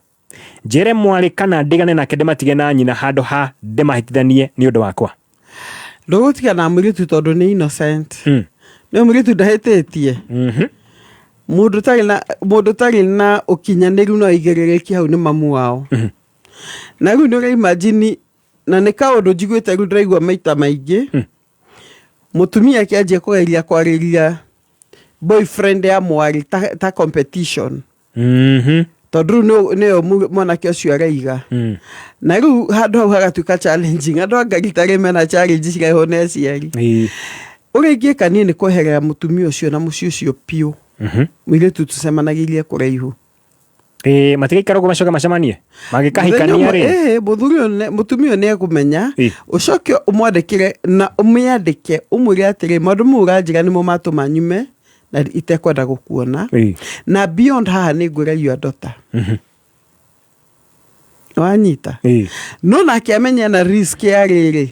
Njĩre mwarĩ kana ndigane nake, ndĩmatige na nyina handũ ha ndĩmahĩtithanie nĩ ũndũ wakwa? Ndũgũtiga na mũirĩtu tondũ nĩ innocent. Nĩ mũirĩtu, ndahĩtĩtie. Mũndũ ũtarĩ na ũkinyanĩru no aigĩrĩrĩki hau nĩ mamu wao. Na rĩu nĩ ũraimagine, na nĩ kaũndũ njiguĩte rĩu ndĩraigua maita maingĩ, mũtumia akĩanjia kũgeria kwarĩria boyfriend ya mwarĩ ta competition, tondũ rĩu nĩyo mwanake ũcio araiga. Na rĩu handũ hau hagatuĩka challenging. Andũ a Ngai, tarĩ mena challenge cirehwo nĩ aciari. Ũrĩa ingĩka niĩ nĩ kweherera mũtumia ũcio na mũciĩ ũcio piũ. Mũirĩtu tũcemanagĩrie kũraihu. Ĩĩ, matigaikara ũguo macoke macemanie mangĩkahikania rĩ? Ĩĩ, mũthuri ũyũ mũtumia ũyũ nĩ ekũmenya. Ũcoke ũmwandĩkĩre na ũmĩandĩke, ũmwĩre atĩrĩ, maũndũ mau ũranjĩra nĩmo matũma nyume na itekwenda gũkuona. Na beyond haha nĩ ngwĩra your daughter. Wanyita? Ĩĩ. No nake amenye na risk ya rĩrĩ,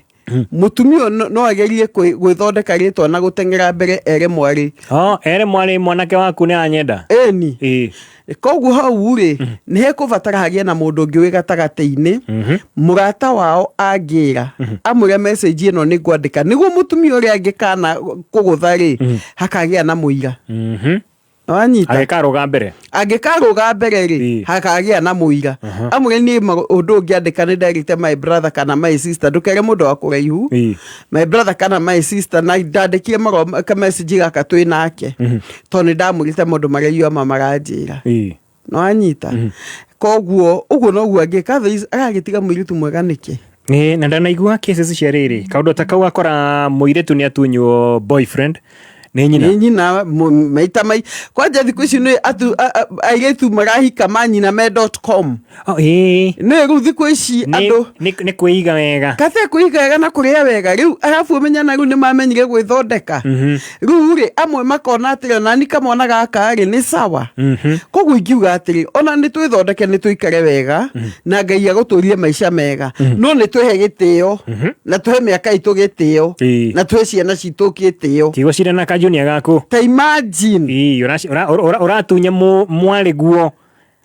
mũtumia ũyũ no agerie gwĩthondeka rĩtwa na gũteng'era mbere ere mwarĩ. Oh, ere mwarĩ mwanake waku nĩ aranyenda. Ĩni. Koguo hau rĩ, nĩ hekũbatara hagĩe na mũndũ ũngĩ wĩ gatagatĩ-inĩ, mũrata wao angĩra amwĩre message ĩno nĩ ngwandĩka, nĩguo mũtumia ũrĩa angĩkana kũgũtha rĩ, hakagĩa na mũira. Wanyita? Agĩkarũga mbere. Angĩkarũga mbere rĩ, hakagĩa na mũira. Amwĩre niĩ ũndũ ũngĩandĩka nĩ nderĩte my brother kana my sister, ndũkere mũndũ wa kũraihu, my brother kana my sister, na ndandĩkire marũa ka message gaka twĩ nake, tondũ nĩ ndamwĩrĩte maũndũ marĩa inyuĩ maranjĩra. Nĩwanyita? Koguo ũguo noguo angĩka. Otherwise aragĩtiga mũirĩtu mwega nĩkĩ? Ĩĩ, na ndanaigua cases cia rĩrĩ kaũndũ ta kau, akora mũirĩtu nĩ atunywo boyfriend nĩ nyina. Nĩ nyina maita mai. Kwanja thikũ ici nĩ airĩtu marahika manyina me .com. Oh, ĩĩ. Nĩ rĩu thikũ ici andũ Nĩ kwĩiga wega. Kate kwĩiga wega na kũrĩa wega rĩu, arabu ũmenyana rĩu nĩ mamenyire gwĩthondeka. Rĩu rĩ, amwe makona atĩrĩ, onani kamwana gaka rĩ, nĩ sawa. Koguo ingiuga atĩrĩ, ona nĩ twĩthondeke, nĩ tũikare wega na Ngai agũtũrie maica mega, no nĩ twĩhe gĩtĩo na tũhe mĩaka itũ gĩtĩo na tũhe ciana citũ gĩtĩo. Tigo cire na kajunia gaku. Ta imagine. Ĩĩ, ũratunya mwarĩ guo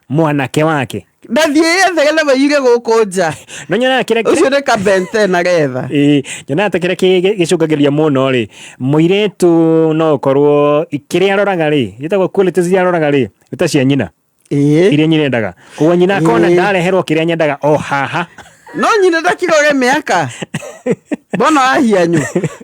mwanake wake. Ndathiĩ yethere na maire gũkũ nja. No nyonaga kĩrĩa ũcio nĩ kabente na getha. Ĩĩ, nyonaga ta kĩrĩa gĩcũngagĩrĩria mũno rĩ, mũirĩtu no ũkorwo kĩrĩa aroraga rĩ, gĩtagwo qualities iria aroraga rĩ, nĩ ta cia nyina, iria nyina endaga. Koguo nyina akona ndareherwo kĩrĩa nyendaga o haha. No nyina ndakirore mĩaka mbona wahianyu,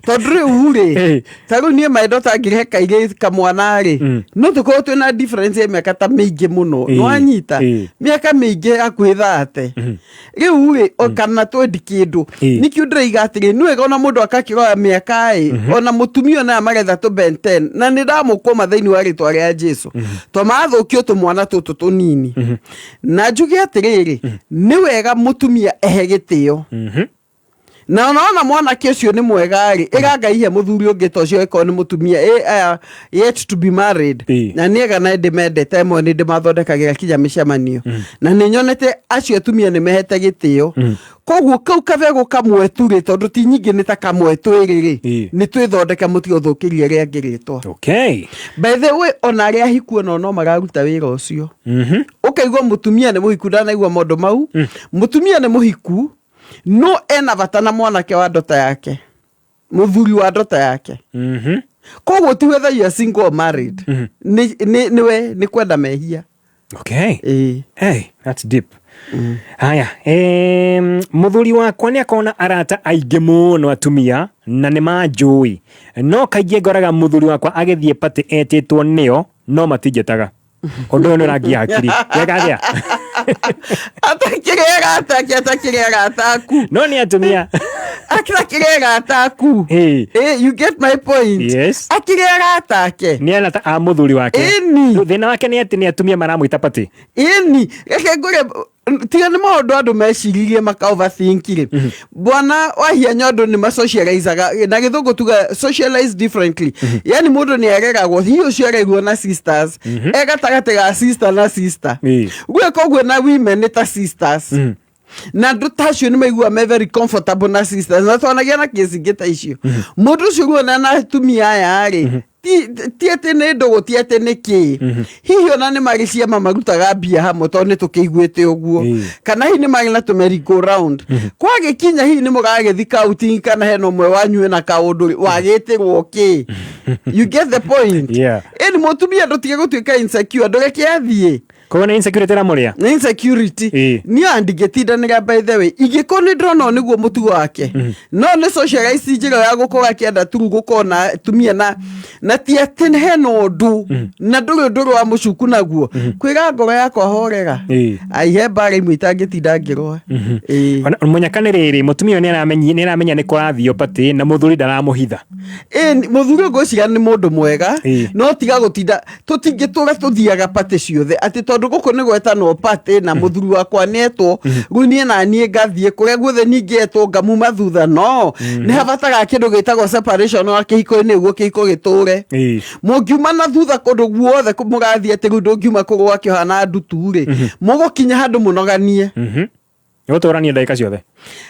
tondũ rĩu rĩ, ta rĩu niĩ my daughter angĩrehe kairĩtu kamwana rĩ, no tũkorwo twĩna difference ya mĩaka ta mĩingĩ mũno. Nĩwanyita? Mĩaka mĩingĩ hakuhĩ 30 rĩu rĩ, o kana twendi kĩndũ. Nĩkĩo ndĩraiga atĩrĩ, nĩ wega ona mũndũ akakĩrora mĩaka ĩ, ona mũtumia ona maretha tũ Ben 10, na nĩ ndamũkũma thĩinĩ wa rĩtwa rĩa Jesu, to marathũkio tũmwana tũtũ tũnini. Na njuge atĩrĩrĩ, nĩ wega mũtumia ehe gĩtĩo, na ona mwanake ũcio nĩ mwega rĩ, ĩra Ngai he mũthuri ũngĩ ta ũcio, ĩkorwo nĩ mũtumia ĩ aya yet to be married. Na nĩ ega na ndĩmendete ĩmwe, nĩ ndĩmathondekagĩra kinya mĩcemanio, na nĩ nyonete acio atumia nĩ mehete gĩtĩo. Koguo kau kabegũ kamwe tu rĩ, tondũ ti nyingĩ, nĩ ta kamwe twĩrĩ rĩ, nĩ twĩthondeke, mũtige ũthũkĩrie arĩa angĩ rĩtwa. By the way, ona arĩa ahiku onao no mararuta wĩra ũcio. Ũkaigua mũtumia nĩ mũhiku, ndanaigua maũndũ mau, mũtumia nĩ mũhiku no ena bata na mwanake wa ndota yake, mũthuri wa ndota yake. Koguo ti whether you are single or married, nĩwe nĩ kwenda mehia. Ĩĩ. Hey, that's deep. Haya, mũthuri wakwa nĩ akona arata aingĩ mũno atumia na nĩ manjũĩ, no kaingĩ ngoraga mũthuri wakwa agĩthiĩ party etĩtwo nĩo no matinjĩtaga. Ũndũ ũyũ nĩ ũrangia hakiri. Weka atĩa? Atakĩrĩ arata ake, atakĩrĩ arata aku. No nĩ atumia. Akĩra arata aku. Ĩĩ. Eh, you get my point? Yes. Akĩrĩ arata ake. Nĩ arata a mũthuri wake. Ĩni. Rĩu thĩna wake nĩ atĩ nĩ atumia maramwĩta pati. Ĩni, reke ngwĩre, tiga nĩ maũndũ andũ meciririe maka overthink rĩ, bwana wahia nyondo nĩ masocializaga na gĩthũngũ tuga socialize differently, yani mũndũ nĩ areragwo, hihi ũcio arerirwo na sisters, e gatagatĩ ga sister na sister. Gwĩka ũguo na women nĩ ta sisters, na andũ ta acio nĩ maigua me very comfortable na sisters, na twanagia na kĩci ingĩ ta icio. Mũndũ ũcio ruona na atumia aya rĩ, ti atĩ nĩ ndũgũ, ti atĩ nĩ kĩ, hihi ona nĩ marĩ ciama marutaga mbia hamwe, tondũ nĩ tũkĩiguĩte ũguo, kana hihi nĩ marĩ na tũ merry go round kwagĩkinya, hihi nĩ mũragĩthi kauti, kana hena ũmwe wanyu ena kaũndũ rĩ, wagĩtĩrwo kĩ. You get the point? Yeah. Ĩni, mũtumia ndũtige gũtuĩka insecure, ndũreke athiĩ. Koguo nĩ insecurity ĩramũrĩa. Nĩ insecurity. Niĩ ndingĩtindanĩra, by the way, ingĩkorwo nĩ ndĩrona ũyũ nĩguo mũtugo wake, no nĩ socialize njĩra ya gũkorwo akĩenda tu gũkorwo na atumia, na ti atĩ hena ũndũ na ndũrĩ ũndũ ũrĩ wa mũcuku naguo kwĩra ngoro yakwa horera. Aihe mbara imwe itangĩtinda ngĩrũa. Ĩĩ. Ona mũnyaka nĩ rĩrĩ, mũtumia ũyũ nĩ aramenya nĩ kũrathio pati na mũthuri ndaramũhitha. Ĩĩ, mũthuri ũyũ ngwĩciria nĩ mũndũ mwega, no tiga gũtinda, tũtingĩtũra tũthiaga patĩ ciothe atĩ tondũ gũkũ nĩ gwetanwo patĩ na mũthuri wakwa nĩetwo, rĩu niĩ na niĩ ngathiĩ kũrĩa guothe ningĩ etwo ngamuma thutha. No nĩ habataraga kĩndũ gĩtagwo separation wa kĩhiko-inĩ nĩguo kĩhiko gĩtũre. Mũngiuma na thutha kũndũ guothe mũrathiĩ atĩ rĩu ndũngiuma kũgwa kĩohana ndutu rĩ, mũgũkinya handũ mũnoganie. Nĩ gũtũrania ndagĩka ciothe.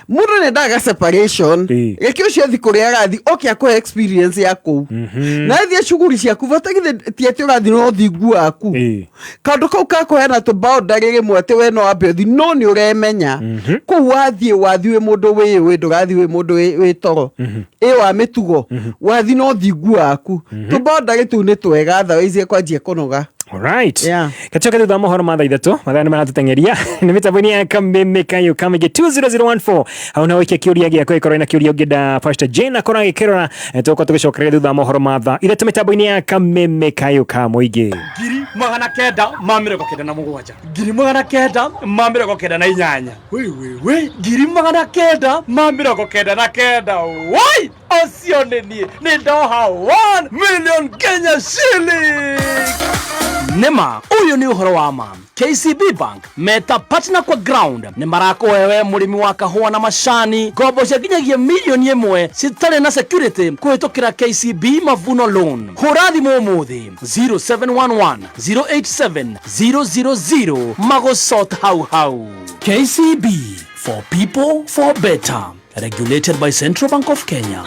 Mũndũ nĩ endaga separation. Reke ũcio athi kũrĩa arathi, oke akũhe experience ya kũu, na athiĩ cuguri ciaku bata githĩ ti atĩ ũrathiĩ na ũthingu waku. Kaũndũ kau kakũheana tũ boundary rĩmwe atĩ we no wambe ũthi, no nĩ ũremenya kũu wathiĩ wĩ mũndũ wĩyũĩ, ndũrathiĩ wĩ mũndũ wĩ toro ĩ wa mĩtugo, wathiĩ na ũthingu waku. Tũ boundary tũu nĩ twega, otherwise ekwanjia kũnoga. Alright. Yeah. Kachoka thutha wa mohoro ma thaa 3, mathaa nĩ maratũteng'eria. Nĩ mĩtambo-inĩ ya Kameme Kayo Kamige 20014, hau no wĩkie kĩũria gĩaku ĩkorwo ĩna kĩũria ũngĩenda Pastor Jane akorwo agĩkĩrora. Tũgũkorwo tũgĩcokereria thutha wa mohoro ma thaa 3 mĩtambo-inĩ ya Kameme Kayo ka mũingĩ. 997, 998, wĩ 999, woi, ũcio nĩ niĩ, nĩ ndoha 1 million Kenya shilling. Nĩma ũyũ nĩ ũhoro wa ma. KCB Bank meta partner kwa ground nĩ marakũhe we mũrĩmi wa kahũa na macani ngombo cia nginyagia mirioni 1 citarĩ na security kũhĩtũkĩra KCB Mavuno Loan. Hũra thimũ ũmũthĩ 0711 087 000 magũsort hau hau. KCB, for people, for better. Regulated by Central Bank of Kenya.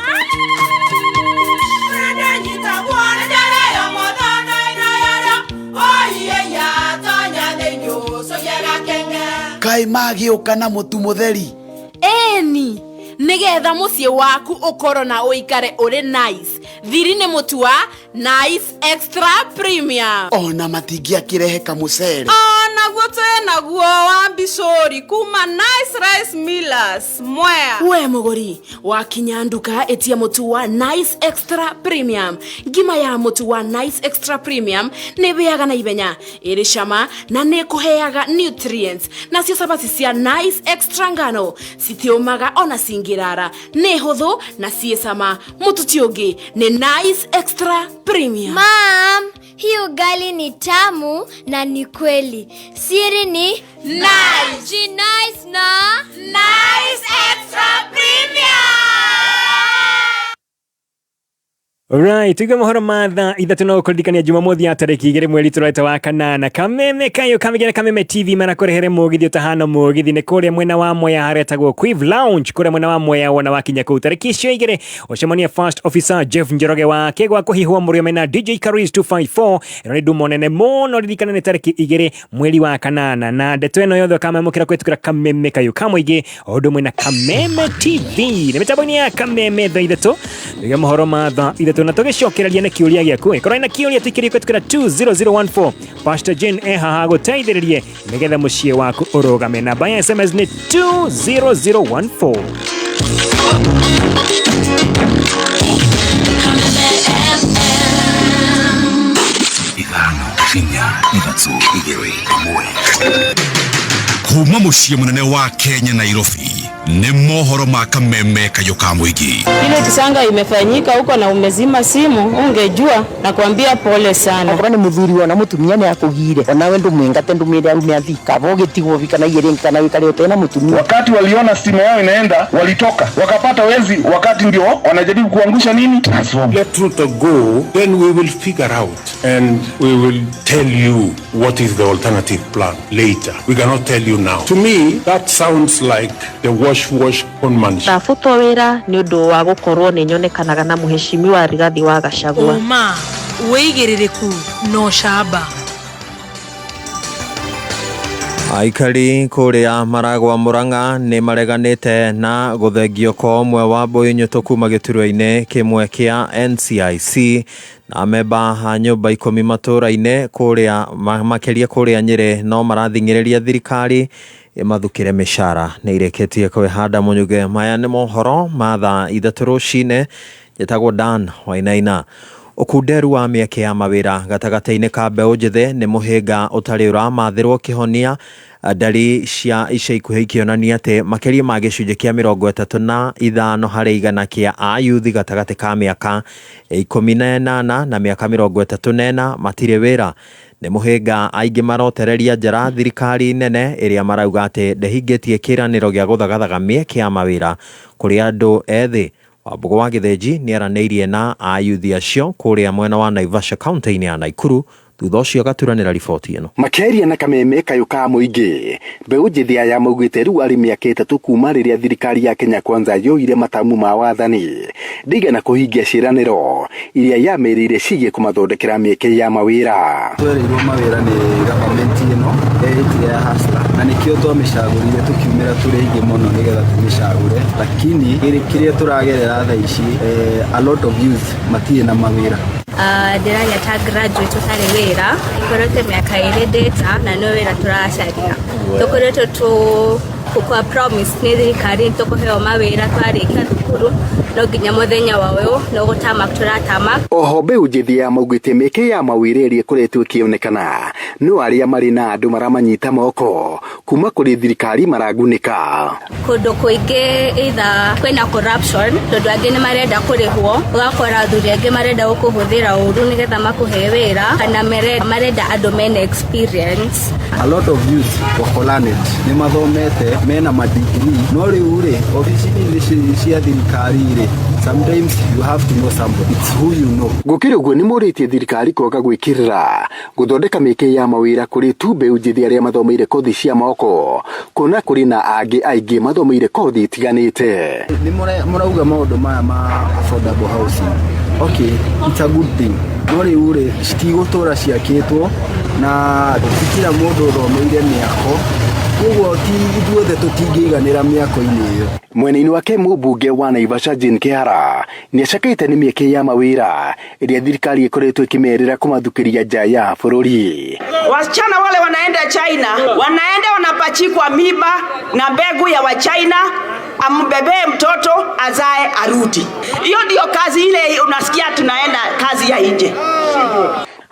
Kaĩ magĩũka na mũtu mũtheri? Ĩni, nĩgetha mũciĩ waku ũkorwo na ũikare ũrĩ nice, thiri nĩ mũtu wa Nice Extra Premium. Ona matingĩakĩrehe kamũcere? Onaguo twĩ naguo wa mbicũri kuma Nice Rice Millers Mwea. We mũgũri, wakinya nduka ĩtia mũtu wa Nice Extra Premium. Ngima ya mũtu wa Nice Extra Premium nĩ ĩhĩaga na ihenya, ĩrĩ cama na nĩ ĩkũheaga nutrients. Nacio cabaci cia Nice Extra ngano citiũmaga ona cingĩrara, nĩ hũthũ na ciĩ cama. Mũtu ti ũngĩ, nĩ Nice Extra Premium. Mom, hii ugali ni tamu na ni kweli. Siri ni Nice. Ji nice na Nice Extra Premium. Alright, tuige mohoro ma thaa 3 no kũririkania Jumamothi ya tarĩki 2 mweri tũreta wa kanana, Kameme Kayo Kamige na Kameme TV marakũrehere mũgithi ũtahana mũgithi. Nĩ kũrĩa mwena wa Mwea haretagwo Quive Lounge, kũrĩa mwena wa Mwea. Wona wakinya kũu tarĩki icio 2, ũcemanie First Officer Jeff Njoroge wa Kĩgwa kũhihwo mũrĩo mena DJ Caris 254. Ĩno nĩ ndumo nene mũno. Ririkana nĩ tarĩki 2 mweri wa kanana, na ndeto ĩno yothe ũkamamũkĩra kũhĩtũkĩra Kameme Kayo Kamũingĩ o ũndũ ũmwe na Kameme TV. Nĩ mĩtambo-inĩ ya Kameme thaa 3, tuige mohoro ma thaa 3 na tũgĩcokereria na kĩũria gĩaku. Ĩkorwo na kĩũria tũikĩrie kũhĩtũkĩra 20014. Pastor Jane e haha gũteithĩrĩrie nĩgetha mũciĩ waku ũrũgame. Namba ya SMS nĩ 20014. 5, 4, 3, 2, 1. Kuma mũciĩ mũnene wa Kenya, Nairobi. Nĩ mohoro ma kameme kayũ ka mũingĩ. Ile kisanga imefanyika huko na umezima simu, ungejua na kuambia pole sana. Okorwo nĩ mũthuri wona mũtumia nĩ akũgire onawe ndũmwĩngate ndũmĩre arume athi kaba ũgĩtigwo kana igĩrĩ kana wĩkare ũtarĩ na mũtumia. Wakati waliona stima yao inaenda, walitoka wakapata wezi, wakati ndio wanajaribu kuangusha nini transformer. Let Ruto go, then we will figure out and we will tell you what is the alternative plan later. We cannot tell you now. To me, that sounds like the wash wash conmanship. Ndabutwo wĩra nĩ ũndũ wa gũkorwo nĩ nyonekanaga na mũheshimiwa Rigathi wa Gachagua. Ũma, wĩigĩrĩrĩku na ũcamba. Aikari kũrĩa Maragwa Murang'a nĩ mareganĩte na gũthengio kwa ũmwe wa mbũyũ nyũtũ kuma gĩturwa-inĩ kĩmwe kĩa NCIC na amemba a nyũmba 10 matũra-inĩ kũrĩa makĩria kũrĩa Nyĩrĩ no marathing'ĩrĩria thirikari ĩmathukĩre mĩcara. Nĩ irĩkĩtie kwĩhanda mũnyuge. Maya nĩ mohoro ma thaa 3 rũcinĩ. Njĩtagwo Dan Wainaina. Ũkunderu wa mĩeke ya mawĩra gatagatĩ-inĩ ka mbeũ njĩthĩ nĩ mũhĩnga ũtarĩ ũramathĩrwo kĩhonia. Ndari cia ica ikuhĩ ikĩonania atĩ makĩria ma gĩcunjĩ kĩa 35 harĩ igana kĩa ayuthi gatagatĩ ka mĩaka 18 na mĩaka 34 matirĩ wĩra. Nĩ mũhĩnga aingĩ marotereria njara thirikari nene ĩrĩa marauga atĩ ndĩhingĩtie kĩĩranĩro gĩa gũthagathaga mĩeke ya mawĩra kũrĩ andũ ethĩ. Wambũgũ wa Gĩthĩnji nĩaranĩirie na ayuthi acio kũrĩa mwena wa Naivasha kaunti-inĩ ya Naikuru, thutha ũcio agaturanĩra riboti ĩno. Makĩaria na kameme kayũ ka mũingĩ, mbeũ njĩthĩ aya maugĩte rĩu arĩ mĩaka 3 kuma rĩrĩa thirikari ya Kenya Kwanza yoire matamu ma wathani ndĩigana kũhingia ciĩranĩro iria yamĩrĩire ciĩgiĩ kũmathondekera mĩeke ya mawĩra. Twereirwo mawĩra nĩ government ĩno ĩtire ya hustler, na nĩkĩo twamĩcagũrire tũkiumĩra tũrĩ aingĩ mũno nĩgetha tũmĩcagũre, lakini kĩrĩa tũragerera thaa ici, a lot of youth matirĩ na mawĩra. Ndĩraria ta graduate ũtarĩ wĩra, ikoretwo mĩaka 2 ndĩta na no wĩra tũracaria. Tũkoretwo tũkwa promise nĩ thirikari tũkũheo mawĩra twarĩkia thukuru, no nginya mũthenya wa ũyũ no gũtama tũratama. Oho mbeũ njĩthĩ ya maugĩte mĩeke ya mawĩra ĩrĩa ĩkoretwo ĩkĩonekana no arĩa marĩ na andũ maramanyita moko kuma kũrĩ thirikari maragunĩka. Kũndũ kũingĩ either kwĩna corruption tondũ angĩ nĩ marenda kũrĩhwo, ũgakora athuri angĩ marenda gũkũhũthĩra ũru nĩgetha makũhe wĩra, kana marenda andũ mena experience. A lot of youth wako learned, nĩ mathomete mena madigiri, no rĩu rĩ obici-inĩ cia thirikari rĩ, sometimes you have to know somebody, it's who you know. Gũkĩrĩ ũguo nĩ morĩtie thirikari kwaga gwĩkĩrĩra gũthondeka mĩeke ya mawĩra kũrĩ tu mbeũ njĩthĩ arĩa mathomeire kothi cia moko, kuona kũrĩ na angĩ aingĩ mathomeire kothi itiganĩte. Nĩ mũrauga maũndũ maya ma affordable housing, okay, it's a good thing, no rĩu rĩ citigũtũra ciakĩtwo na ti kila mũndũ ũthomeire mĩako, koguo ti ithuothe tũtingĩiganĩra mĩako-inĩ ĩyo. Mwena-inĩ wake mũmbunge wa Naivasha Jane Kihara nĩacakaĩte nĩ mĩeke ya mawĩra ĩrĩa thirikari ĩkoretwo ĩkĩmerĩra kũmathukĩria nja ya bũrũri. Wasichana wale wanaenda China, wanaenda wanapachikwa miba na mbegu ya Wachina, ambebee mtoto azae arudi. Hiyo ndio kazi ile unasikia tunaenda kazi ya nje.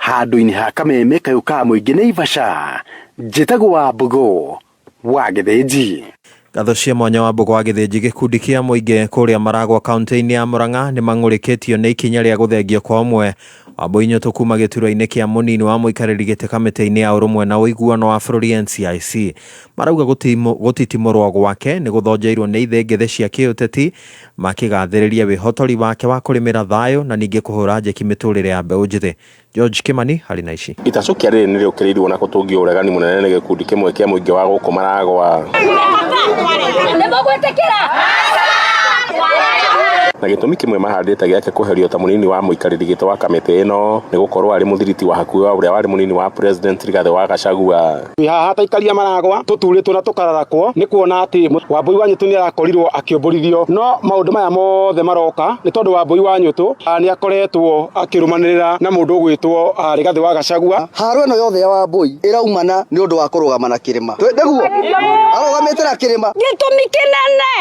Handũ-inĩ ha kameme kayũ ka mũingĩ Naivasha, njĩtagwo Wambũgũ wa Gĩthĩnji. Ngatho cia mwanya wa Mbũgũ wa Gĩthĩnji. Gĩkundi kĩa mũingĩ kũrĩa Maragwa kaunti-inĩ ya Murang'a nĩ mang'ũrĩkĩtio nĩ ikinya rĩa gũthengio kwa ũmwe wa mbũinyũtũ kuma gĩturwa-inĩ kĩa mũnini wa mũikarĩri gĩtĩ kamĩtĩ-inĩ ya ũrũmwe na ũiguano wa bũrũri NCIC. Marauga gũtitimũrwo gwake nĩ gũthonjeirwo nĩ ithĩngĩthĩ cia kĩũteti, makĩgathĩrĩria wĩhotori wake wa kũrĩmĩra thayũ na ningĩ kũhũra njeki mĩtũrĩre ya mbeũ njĩthĩ. George Kimani harĩ na ici. Itacokia rĩrĩ nĩ rĩũkĩrĩirwo na gũtũngio ũregani mũnene nĩ gĩkundi kĩmwe kĩa mũingĩ wa gũkũ Maragwa. Na gĩtũmi kĩmwe mahandĩte gĩake kũherio ta mũnini wa mũikarĩri gĩtĩ wa kamĩtĩ ĩno nĩ gũkorwo arĩ mũthiriti wa hakuhĩ wa ũrĩa warĩ mũnini wa president Rigathĩ wa Gachagua. Twĩ haha ta aikaria Maragwa tũturĩtwo na tũkararakwo nĩ kuona atĩ Wambũi wa Nyũtũ nĩ arakorirwo akĩũmbũrithio, no maũndũ maya mothe maroka nĩ tondũ Wambũi wa Nyũtũ nĩ akoretwo akĩrũmanĩrĩra na mũndũ ũgwĩtwo Rigathĩ wa Gachagua. Haro ĩno yothe ya Wambũi ĩraumana nĩ ũndũ wa kũrũgama na kĩrĩma, nĩguo arũgamĩte na kĩrĩma. Gĩtũmi kĩnene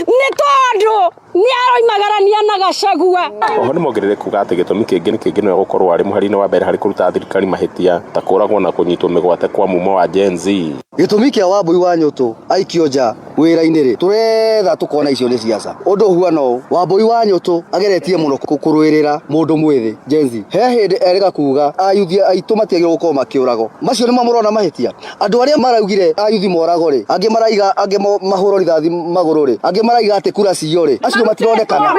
nĩ tondũ Nĩ aroimagarania na Gachagua. Oho nĩmongereire kuga atĩ gĩtũmi kĩngĩ nĩ kĩngĩ nĩwe gũkorwo arĩ mũhari-inĩ wa mbere harĩ kũruta thirikari mahĩtia ta kũragwo na kũnyitwo mĩgwate kwa mumo wa Gen-Z. Gĩtũmi kĩa Wambui wa Nyũtũ aikio nja wĩra-inĩ rĩ, tũretha tũkona icio nĩ ciaca. Ũndũ ũhuana ũũ, Wambui wa Nyũtũ ageretie mũno kũrũĩrĩra mũndũ mwĩthĩ Gen Z. He hĩndĩ erĩga kuga ayuthi aitũ matiagĩrĩirwo gũkorwo makĩũragwo. Macio nĩmo mũrona mahĩtia? Andũ arĩa maraugire ayuthi moragwo rĩ, angĩ maraiga angĩ mahũrwo rithathi magũrũ rĩ, angĩ maraiga atĩ kura ciywo rĩ, acio matironekana.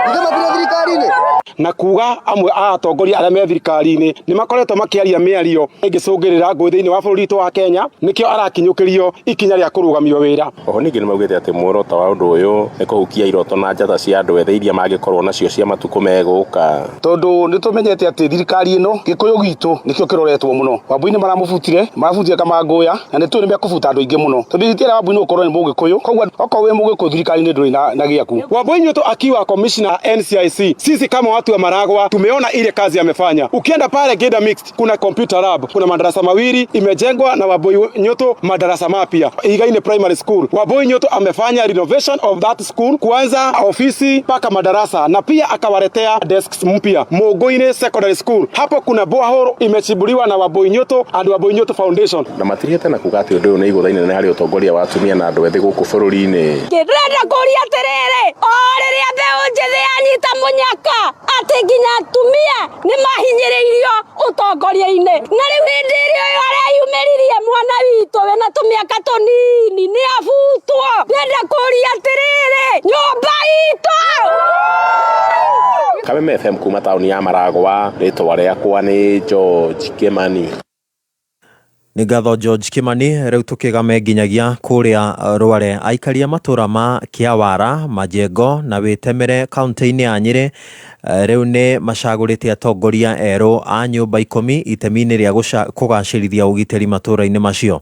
Githĩ matirĩ thirikari-inĩ? Na kuga amwe a atongoria arĩa me thirikari-inĩ nĩ makoretwo makĩaria mĩario ĩngĩcũngĩrĩra ngũĩ thĩinĩ wa bũrũri witũ wa Kenya, nĩkĩo arakinyũkĩrio ikinya rĩa kũrũgamio wĩra. Oho ningĩ nĩmaugĩte atĩ muoroto wa ũndũ ũyũ nĩ kũhukia iroto na njata cia andũ ethĩ iria mangĩkorwo nacio cia matukũ megũka. Tondũ nĩ tũmenyete atĩ thirikari ĩno Gĩkũyũ gitũ nĩkĩo kĩroretwo mũno. Wambui nĩ maramũbutire, marabutire Kamangũya na nĩ tũĩ nĩ mekũbuta andũ aingĩ mũno. Tondũ ihĩtia rĩa Wambui nĩ gũkorwo nĩ Mũgĩkũyũ, koguo okorwo wĩ Mũgĩkũyũ thirikari-inĩ ndũrĩ na gĩaku. Wambui Nyutu akiwa commissioner NCIC, sisi kama watu wa Maragwa tumeona ile kazi amefanya. Ukienda pale Geda Mixed kuna computer lab, kuna madarasa mawili imejengwa na Wambui Nyutu, madarasa mapya. Igaine Primary School, Wambui Nyutu amefanya renovation of that school, kuanza ofisi mpaka madarasa na pia akawaletea desks mpya. Muguine Secondary School, hapo kuna borehole imechimbuliwa na Wambui Nyutu and Wambui Nyutu Foundation. Na matirihĩte na kuga atĩ ũndũ ũyũ nĩ igũtha inene harĩ ũtongoria wa atumia na andũ ethĩ gũkũ bũrũri-inĩ. Ndĩrenda kũria atĩrĩrĩ, o rĩrĩa mbeũ njĩthĩ yanyita mũnyaka atĩ nginya atumia nĩ mahinyĩrĩirio ũtongoria-inĩ, na rĩu hĩndĩ ĩrĩa ũyũ areyumĩririe mwana witũ wĩna tũmĩaka tũnini nĩ abutwo. Ndĩrenda kũria atĩrĩrĩ, nyũmba itũ. Kameme FM kuma taũni ya Maragwa, rĩtwa rĩakwa nĩ George Kimani. Nĩ ngatho George Kimani. Rĩu tũkĩgame nginyagia kũrĩa Rware. Aikari a matũra ma Kĩawara, Majengo na Wĩtemere kaunti-inĩ ya Nyĩrĩ rĩu nĩ macagũrĩte atongoria erũ a nyũmba ikũmi itemi-inĩ rĩa kũgacĩrithia ũgitĩri matũra-inĩ macio.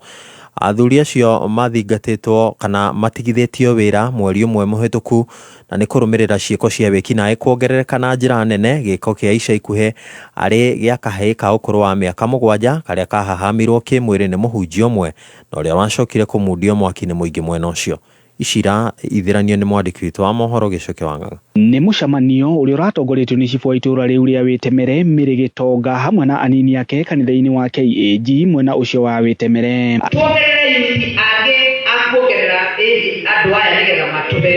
Athuri acio mathingatĩtwo kana matigithĩtio wĩra mweri ũmwe mũhĩtũku na nĩ kũrũmĩrĩra ciĩko cia wĩkinaĩ kuongerereka na njĩra nene. Gĩko kĩa ica ikuhĩ arĩ gĩa kahĩĩ ka ũkũrũ wa mĩaka 7 karĩa kahahamirwo kĩmwĩrĩ nĩ mũhunjia ũmwe na ũrĩa wacokire kũmundio mwaki nĩ mũingĩ mwena ũcio. Icira ithiranio nĩ mwandĩki witũ wa mohoro Gĩcoke wa Ng'ang'a. Nĩ mũcemanio ũrĩa ũratongoretio nĩ cibũ wa itũũra rĩu rĩa Wĩtemere Mĩrĩ Gĩtonga hamwe na anini ake kanitha-inĩ wa KAG mwena ũcio wa Wĩtemere. Tuongerere yuthi angĩ a kuongerera ĩgi andũ aya nĩgetha matũhe.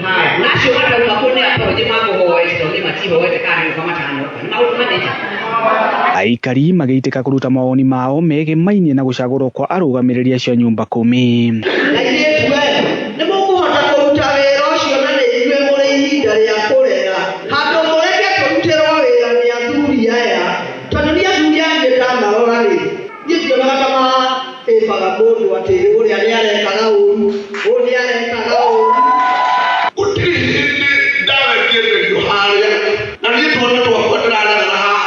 Haya, na acio matauka kũu nĩ apology makũhoete tondũ nĩ matihoete kana nĩ gũka matanoka. Nĩ maũndũ manĩte. Aikari magĩitĩka kũruta mawoni mao megemainie na gũcagũrwo kwa arũgamĩrĩri acio a nyũmba kũmi. Na ithuĩ nĩ mũkũhota kũruta wĩra ũcio na nĩ ithuĩ mũrĩ ihinda rĩa kũrera. Handũ mũreke kũrutĩrwo wĩra nĩ athuri aya, tondũ nĩ athuri aya niĩ ndamarora rĩ, niĩ ndionaga ta maĩbaga mũndũ atĩ ũrĩa nĩ arekaga ũru, ũyũ nĩ arekaga ũru. Gũtirĩ hĩndĩ ndarekererio harĩa, na niĩ twana twakwa ndĩrarerera haha.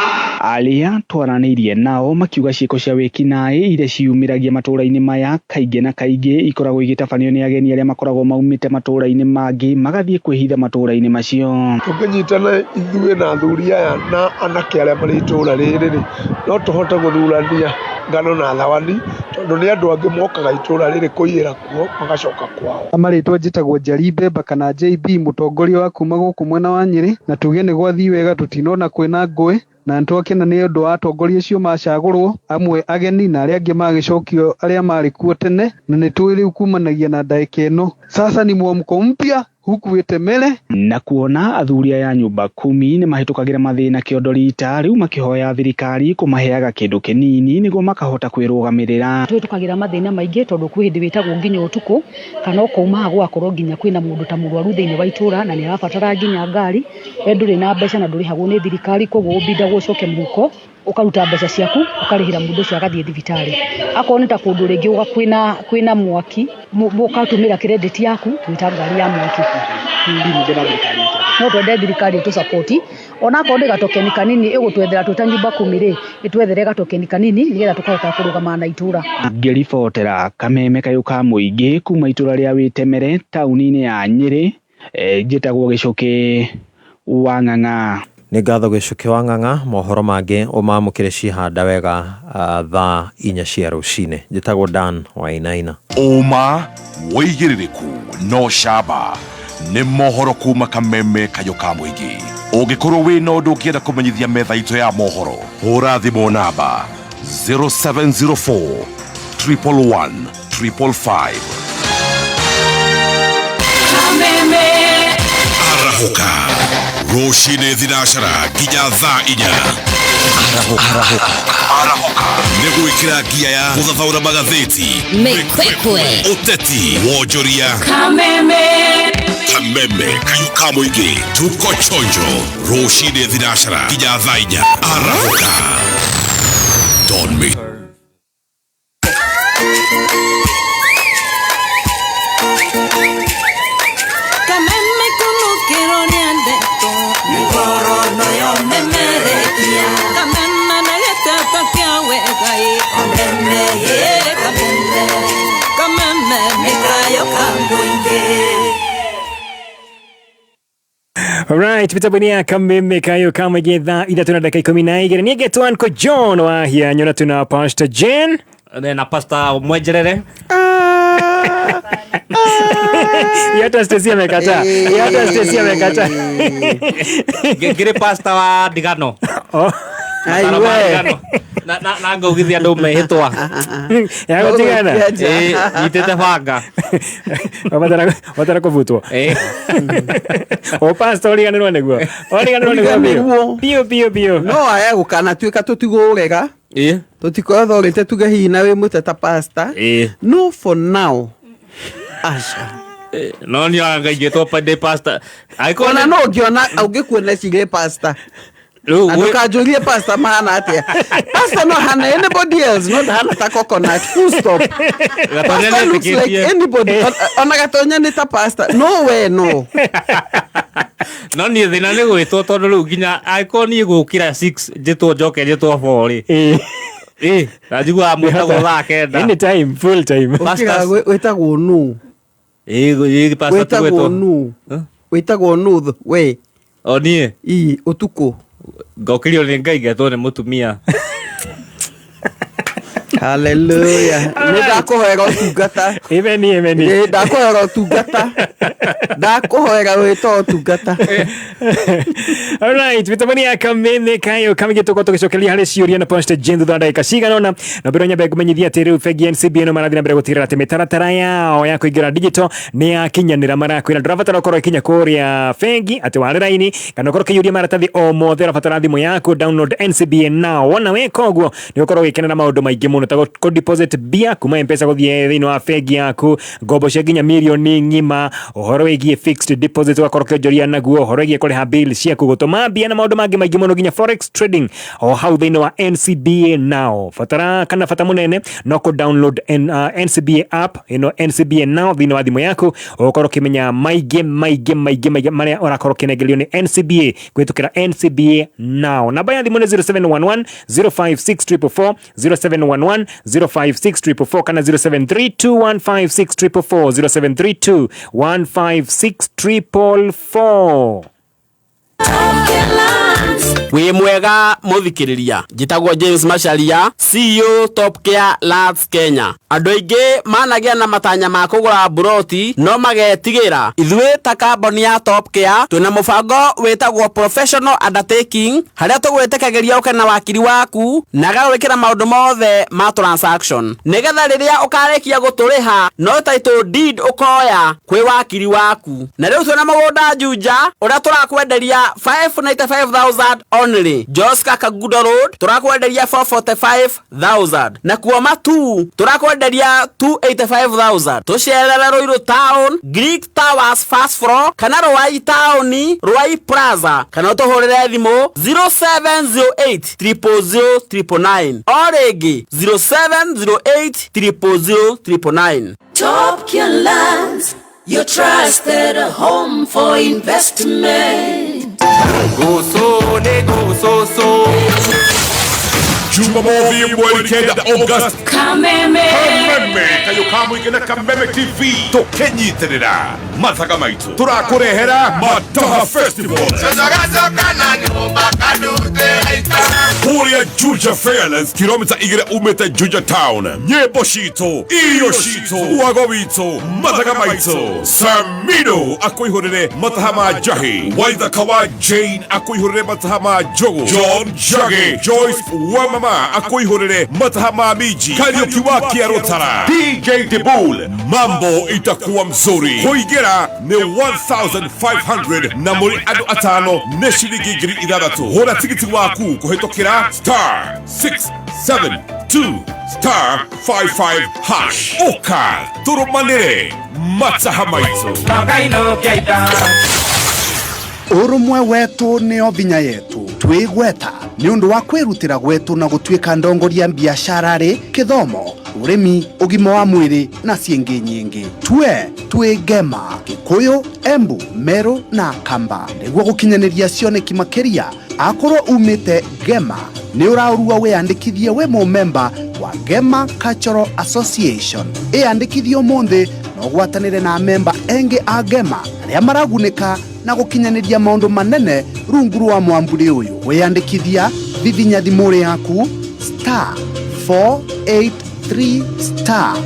Arĩa twaranĩirie nao makiuga ciĩko cia wĩkinaĩ iria ciumĩragia matũũra-inĩ maya kaingĩ na kaingĩ ikoragwo igĩtabanio nĩ ageni arĩa makoragwo maumĩte matũũra-inĩ mangĩ magathiĩ kwĩhitha matũũra-inĩ macio. Tũngĩnyitana ithuĩ na athuri aya na anake arĩa marĩ itũũra rĩrĩ rĩ, no tũhote gũthurania ngano na thawani, tondũ nĩ andũ angĩ mokaga itũũra rĩrĩ kũiyĩra kuo magacoka kwao. Marĩtwa njĩtagwo Njari Mbemba kana JB, mũtongoria wa kuma gũkũ mwena wa Nyĩrĩ, na tuge nĩ gwathiĩ wega, tũtinona kwĩna ngũĩ na nĩtwakena nĩ ũndũ wa atongoria acio macagũrwo, amwe ageni na arĩa angĩ magĩcokio arĩa marĩ kuo tene, na nĩ tũĩ rĩu kumanagia na ndagĩka ĩno sasa ni mwamko mpya huku Wĩtemere. Na kuona athuri aya nyũmba kumi nĩ mahĩtũkagĩra mathĩna kĩondo rita rĩu makĩhoya thirikari kũmaheaga kĩndũ kĩnini nĩguo makahota kwĩrũgamĩrĩra. Tũhĩtũkagĩra mathĩna maingĩ tondũ kwĩ hĩndĩ wĩtagwo nginya ũtukũ kana ũkauma gũgakorwo nginya kwĩna mũndũ ta mũrwaru thĩinĩ wa itũũra na nĩ arabatara nginya ngari, we ndũrĩ na mbeca na ndũrĩhagwo nĩ thirikari, koguo ũbindagwo ũcoke mũhuko ũkaruta mbeca ciaku ũkarĩhĩra mũndũ ũcio agathiĩ thibitarĩ. Akorwo nĩ ta kũndũ rĩngĩ kwĩna mwaki, ũgatũmĩra credit yaku gwĩta ngari ya mwaki. No twende thirikari ĩtũ onakorwo nĩ gatokeni kanini ĩgũtwethera twĩ ta nyũmba kumi rĩ, ĩtwethere gatokeni kanini nĩgetha tũkahota kũrũgama na itũũra. Ngĩribotera Kameme kayũ ka mũingĩ kuma itũũra rĩa Wĩtemere taũni-inĩ ya Nyĩrĩ, njĩtagwo Gĩcũkĩ wa Ng'ang'a. Nĩ ngatho Gĩcukĩ wa Ng'ang'a. Mohoro mangĩ ũmamũkĩre cihanda wega thaa 4 cia rũcinĩ. Njĩtagwo Dan Wainaina. Ũma, wĩigĩrĩrĩku na ũcamba nĩ mohoro kuma Kameme Kayũ ka Mũingĩ. Ũngĩkorwo wĩna ũndũ ũngĩenda kũmenyithia metha itũ ya mohoro, hũra thimũ namba 0704 111 555. Arahũka rũcinĩ thinacara nginya thaa 4. Arahũka nĩ gwĩkĩra ngia ya gũthathaũra magathĩti, Mĩkwekwe. ũteti, wonjoria. Kameme. Kameme Kayũ ka Mũingĩ, tuko chonjo rũcinĩ thinacara nginya thaa 4. Arahũka, don't miss. Kameme kunukĩrwo nĩ ndeto mĩgorono yomemerekia kameme na gĩteto kĩa wegai kameme ye kameme kameme nĩ kayũ ka mũingĩ. Alright, mitambo-inĩ ya Kameme Kayo kama thaa 3:12. Niĩ ngetwo Uncle John Wahia nyona tuna Pastor Jane na Pastor Mwenjerere. Hata Stacy amekataa. Hata Stacy amekataa. Ngĩrĩ pastor wa ndigano. Ai, Mataro ma we. ndigano. Na ngaugithia andũ mehĩtwa. Ya gũtigana. Ĩĩ, nyitĩte banga. Batara kũbutwo. O pastor ũriganĩrwo nĩguo. Ũriganĩrwo nĩguo biũ. Biũ biũ biũ. No aya gũkanatuĩka tũtigũrega, tũtikorwo tuge hihi na wĩ mũte ta pastor. No, for now aca. No niĩ anga ingĩtwo ndĩ pastor. Angĩkorwo Ona no ũngĩona ũngĩkuona cigĩ pastor. Rĩu Na ndũkanjũrie pastor mahana atĩa. Pastor no hana anybody else, no ndahana ta coconut, full stop. Gatonya Pastor looks like nĩetĩkĩtie. anybody. Ona Gatonya nĩ ta pastor. No we no. No niĩ thĩna nĩ gwĩtwo tondũ rĩu nginya angĩkorwo niĩ gũkĩra 6 njĩtwo njoke njĩtwo 4 rĩ. Ĩ, na njiguaga mwĩtagwo thaa 9. Anytime, full time. Ũkĩra wĩtagwo nũ? Ĩ, pastor ti Wĩtagwo gwĩtwo. nũ? Wĩtagwo nũ we? O niĩ. Ĩ, ũtukũ. Ngokĩrio nĩ Ngai ngetwo nĩ mũtumia. Hallelujah. Nĩ ndakũhoera ũtungata. Amen, amen. Ĩ, ndakũhoera ũtungata. Ndakũhoera wĩtwo ũtungata. Alright, mitambo ya Kameme Kayo kamige tuko tugicokeria harĩ ciũria na Pastor Jane thutha wa ndagĩka cigana ũna. Na mbere nyambe ngũmenyithia atĩ rĩu bengi ya NCBA no marathiĩ na mbere gũtigĩrĩra atĩ mĩtaratara yao ya kũingĩra digital nĩ yakinyanĩra. Marakwĩra ndũrabatara ũkorwo ĩkinya kũrĩa bengi atĩ ware raini kana ũkorwo ũkĩiyũria maratathi o mothe, ũrabatara thimũ yaku, download NCBA now. Wona weka ũguo nĩ ũkorwo ũgĩkenera maũndũ maingĩ mũno ta kũ deposit mbia kuma M-Pesa gũthiĩ thĩinĩ wa bengi yaku, ngombo cia nginya mirioni ng'ima, ũhoro wĩgiĩ fixed deposit ũgakorwo ũkĩonjoria naguo, ũhoro wĩgiĩ kũrĩha bill ciaku, gũtũma mbia na maũndũ mangĩ maingĩ mũno, nginya forex trading o hau thĩinĩ wa NCBA Now. Batara kana bata mũnene no kũ download NCBA app ĩno NCBA Now thĩinĩ wa thimũ yaku, ũgũkorwo ũkĩmenya maingĩ maingĩ maingĩ maingĩ marĩa ũrakorwo ũkĩnengerio nĩ NCBA kũhĩtũkĩra NCBA Now. Namba ya thimũ nĩ 0711 056 444, 0711 056 444 kana 0732 156 444, 0732 156 444. Wĩ mwega mũthikĩrĩria, njĩtagwo James Macharia, CEO Top Care Lands Kenya. Andũ aingĩ managĩa na matanya ma kũgũra mburoti no magetigĩra. Ithuĩ ta kambuni ya Top Care twĩna mũbango wĩtagwo professional undertaking, harĩa tũgwĩtĩkagĩria ũke na wakiri waku na agagwĩkĩra maũndũ mothe ma transaction, nĩgetha rĩrĩa ũkarĩkia gũtũrĩha no title deed ũkoya kwĩ wakiri waku. Na rĩu twĩna mũgũnda Juja ũrĩa tũrakwenderia 595,000 only. Joska Kagudo Road tũrakwenderia 445,000, na kuo Matu tũrakwenderia 285,000. Tũcerere Ruiru Town, Greek Towers first floor, kana Ruai Town, Ruai Plaza, kana ũtũhũrĩre thimũ 0708 000 999, o rĩngĩ 0708 000 999. Top Care Lands, your trusted home for investment. Guso ne guso so. Jumamothi mweri 9 August. Kameme. Kameme kayo ka mũingĩ na Kameme TV tũkĩnyitĩrĩra mathaga maitũ tũrakũrehera Mataha Festival kũrĩa Juja Fairlands, kilomita 2 umĩte Juja Town. Nyĩmbo citũ, irio citũ, wago witũ, mathaga maitũ. Samino akũihũrĩre mataha ma njahi, Waithaka wa Jane akũihũrĩre mataha ma njogu, John Njage, Joyce wa mama akũihũrĩre mataha ma miji, Kariuki wa Kĩarũtara, DJ Debul. Mambo itakuwa mzuri. Kũingĩra nĩ 1500 na mũrĩ andũ atano nĩ ciringi 6000. Hũra tigiti waku kũhĩtũkĩra star 672 star 55 hash. Ũka tũrũmanĩre mataha maitũ. Ũrũmwe wetu nĩo vinya yetu twĩgweta nĩ ũndũ wa kwĩrutĩra gwetu na gũtuĩka ndongoria biacara-rĩ, kĩthomo, ũrĩmi, ũgima wa mwĩrĩ na ciĩngĩ nyingĩ. Tue twĩ Ngema, Gĩkũyũ, Embu, Meru na Kamba nĩguo gũkinyanĩria cioneki makĩria. Akorwo umĩte Ngema nĩ ũraũrua wĩyandĩkithie wĩ mũmemba wa Ngema Cultural Association. Ĩyandĩkithie ũmũthĩ na ũgwatanĩre na memba engĩ a Ngema arĩa maragunĩka na gũkinyanĩria maũndũ manene rungu rwa mwamburi ũyũ. Wĩyandĩkithia vivinya thimũ yaku star 483 star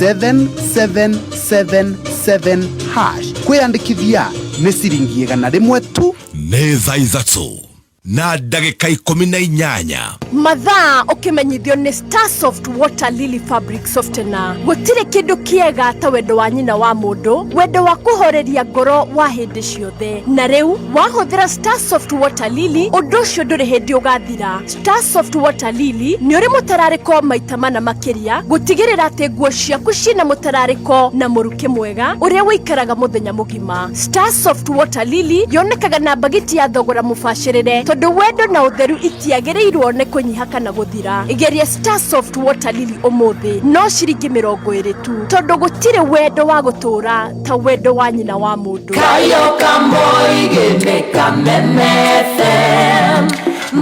7777 hash. Kwĩyandĩkithia nĩ ciringi 100 tu. Nĩ thaa 3 na ndagĩka 18. Mathaa ũkĩmenyithio nĩ Starsoft Water Lily Fabric Softener. Gũtirĩ kĩndũ kĩega ta wendo wa nyina wa mũndũ, wendo wa kũhoreria ngoro wa hĩndĩ ciothe. Na rĩu wahũthĩra Starsoft Water Lily, ũndũ ũcio ndũrĩ hĩndĩ ũgathira. Starsoft Water Lily nĩ ũrĩ mũtararĩko maita mana makĩria, gũtigĩrĩra atĩ nguo ciaku ciĩna mũtararĩko na mũrukĩ mwega ũrĩa ũikaraga mũthenya mũgima. Starsoft Water Lily yonekaga na mbagiti ya thogora mũbacĩrĩre, tondũ wendo na ũtheru itiagĩrĩirwo nĩ kũnyiha kana gũthira. Geria Starsoft Water Lily ũmũthĩ no ciringi 20 tu, tondũ gũtirĩ wendo wa gũtũũra ta wendo wa nyina wa mũndũ. Kayo kamoige ne Kameme FM,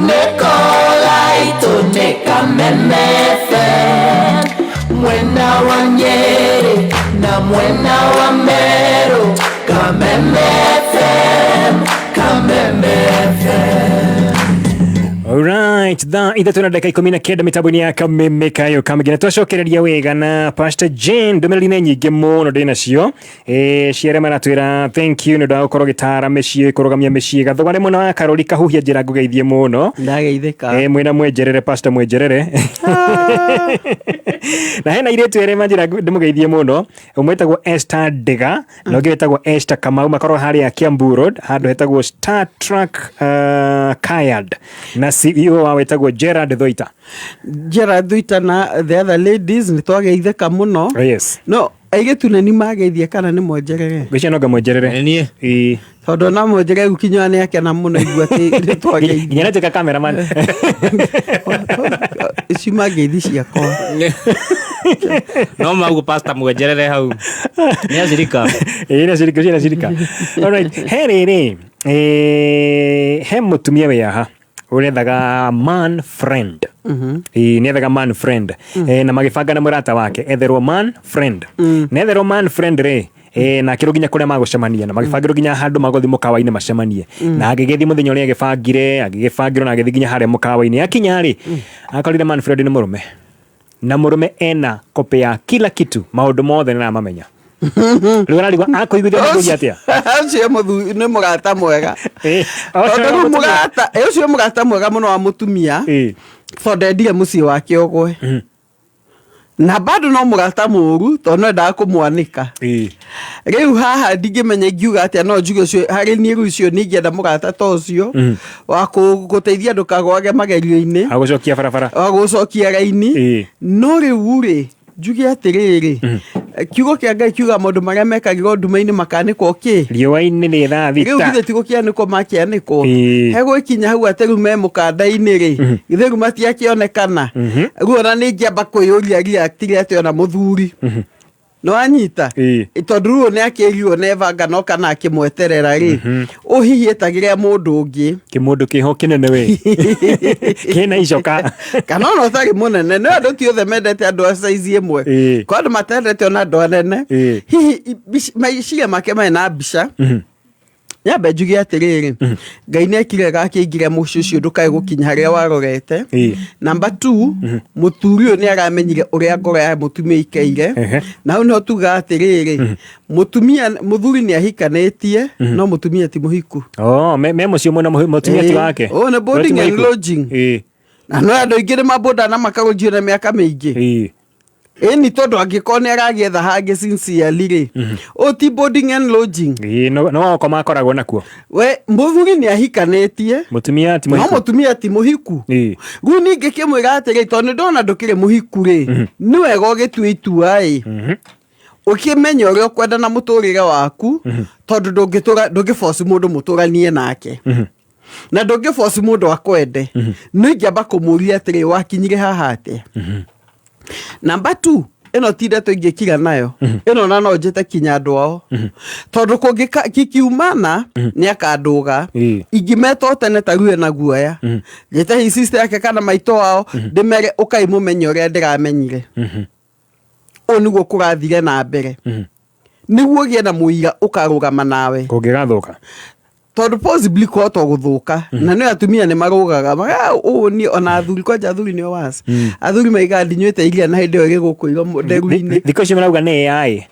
nĩko gaitũ nĩ Kameme FM, mwena wa Nyeri na mwena wa Meru, Kameme FM, Kameme FM. Alright, thaa 3 na ndagĩka 19 mĩtambo-inĩ ya Kameme kayo kamũingĩ na twacokereria wega na Pastor Jane. Ndũmĩrĩri nĩ nyingĩ mũno ndĩ nacio ciarĩa maratwĩra thank you nĩ ũndũ wa gũkorwo gĩtara mĩciĩ, kũrũgamia mĩciĩ. Gathogore mũno wa Karori Kahuhia, njĩra ngũgeithie mũno. Ndageithĩka. Mwĩna mwenjerere, Pastor mwenjerere, na hena airĩtu erĩ manjĩra ndĩmũgeithie mũno. Ũmwe wĩtagwo Esther Ndĩga na ũngĩ wĩtagwo Esther Kamau, makorwo harĩa Kiambu Road handũ hetagwo Star Truck Kayard, na CEO wao wĩtagwo Gerard Thoita. Gerard Thuita na the other ladies, nĩ twageithĩka mũno. Oh, yes. No airĩtu nĩ mageithie kana nĩ mwenjerere? Ngwĩciria no ngamwenjerere. Niĩ. Tondũ ona mwenjerere rĩu kinyoa nĩ akena mũno igua atĩ nĩ twageithia. Nginya natuĩka cameraman. Ici mangeithi ciakwa. No maugo pastor mwenjerere hau nĩ acirika. Ĩĩ, nĩ acirika, ũcio nĩ acirika. Alright, he rĩrĩ, he mũtumia wĩ haha ũrethaga man friend. Ĩĩ, nĩ ethaga man friend. Na magĩbanga na mũrata wake etherwo man friend. Na etherwo man friend rĩ, na akĩrwo nginya kũrĩa magũcemania, na magĩbangĩrwo nginya handũ magũthiĩ mũkawa-inĩ macemanie. Na agĩgĩthiĩ mũthenya ũrĩa agĩbangire, agĩgĩbangĩrwo na agĩthiĩ nginya harĩa mũkawa-inĩ. Akinya rĩ, akorire man friend nĩ mũrũme, na mũrũme ena copy ya kila kitu, maũndũ mothe nĩ aramamenya. Rĩu ararigwo akũiguithia mũthuri atĩa. Ũcio nĩ mũrata mwega. Tondũ rĩu mũrata, ũcio mũrata mwega mũno wa mũtumia, tondũ endire mũciĩ wake ũgwe. Na bado no mũrata mũru, tondũ no endaga kũmwanĩka. Rĩu haha ndingĩmenya ingiuga atĩa, no njuge ũcio harĩ niĩ rĩu ũcio nĩingĩenda mũrata ta ũcio wa gũteithia ndũkagwage magerio-inĩ, agũcokia barabara, wa gũcokia raini. No rĩu rĩ, njuge atĩrĩrĩ, kiugo kĩa Ngai kiuga maũndũ marĩa mekagĩrwo nduma-inĩ makanĩkwo kĩ? Riũa-inĩ nĩ thaa Rĩu 6. githĩ ti gũkĩanĩkwo makĩanĩkwo? Hegũgĩkinya hau atĩ rĩu me mũkanda-inĩ rĩ, githĩ rĩu matiakĩonekana? Rĩu ona nĩ ingĩamba kwĩyũria react atĩ ona mũthuri. Nĩwanyita? Tondũ rĩu nĩ akĩrirwo nĩ evanga no kana akĩmweterera rĩ, ũ hihi etagĩrĩra mũndũ ũngĩ. Kĩmũndũ kĩho kĩnene we kĩna icoka. Kana ona ũtarĩ mũnene, nĩ andũ ti othe mendete andũ a size ĩmwe. Kwa andũ matendete ona andũ anene. Hihi meciria make marĩ na mbica. Nyambe njuge atĩrĩrĩ, Ngai nĩ ekire wega akĩingĩria mũciĩ ũcio ndũkae gũkinya harĩa warorete. Number two, mũthuri ũyũ nĩ aramenyire ũrĩa ngoro ya mũtumia ikaire. Na hau nĩho tugaga atĩrĩrĩ, mũtumia, mũthuri nĩ ahikanĩtie, no mũtumia ti mũhiku. Oh, me mũciĩ ũmwe na mũtumia ti wake. Ũyũ nĩ boarding and lodging. Na no andũ aingĩ nĩ mabonda na makarũnjio na mĩaka mĩingĩ. Ĩni tondũ angĩkorwo nĩ aragĩetha hangĩ sincerely rĩ, ũyũ ti boarding and lodging. Ĩĩ, no gũkoma akoragwo nakuo. We mũthuri nĩ ahikanĩtie, mũtumia ti no mũhiku. Mũtumia ti mũhiku. Rĩu ningĩ kĩmwĩra atĩrĩ, tondũ nĩ ndona ndũkĩrĩ mũhiku rĩ, nĩ wega ũgĩtua itua ĩ, ũkĩmenya ũrĩa ũkwenda na mũtũrĩre waku, tondũ ndũngĩtũra, ndũngĩboci mũndũ mũtũranie nake, na ndũngĩboci mũndũ akwende. Nĩ ingĩamba kũmũria atĩrĩ, wakinyire haha atĩa? Number two, ĩno ti ndeto ingĩkira nayo ĩno, na no njĩte kinya andũ ao, tondũ kũngĩka kikiumana nĩ akandũga. Ingĩmeta o tene ta rĩu ena guoya, njĩte hi sister yake kana maitũ wao, ndĩmere ũkai mũmenye ũrĩa ndĩramenyire, ũũ nĩguo kũrathire na mbere, nĩguo ũgĩe na mũira ũkarũgama nawe kũngĩgathũka. Tondũ possibly kũhota gũthũka, na nĩ atumia nĩ marũgaga ũũ niĩ ona athuri, kwanja athuri nĩo worse. Athuri maigaga ndinyuĩte iria na hĩndĩ ĩyo ĩgĩgũkũ iromo nderu-inĩ. Thikũ ici marauga nĩ AI.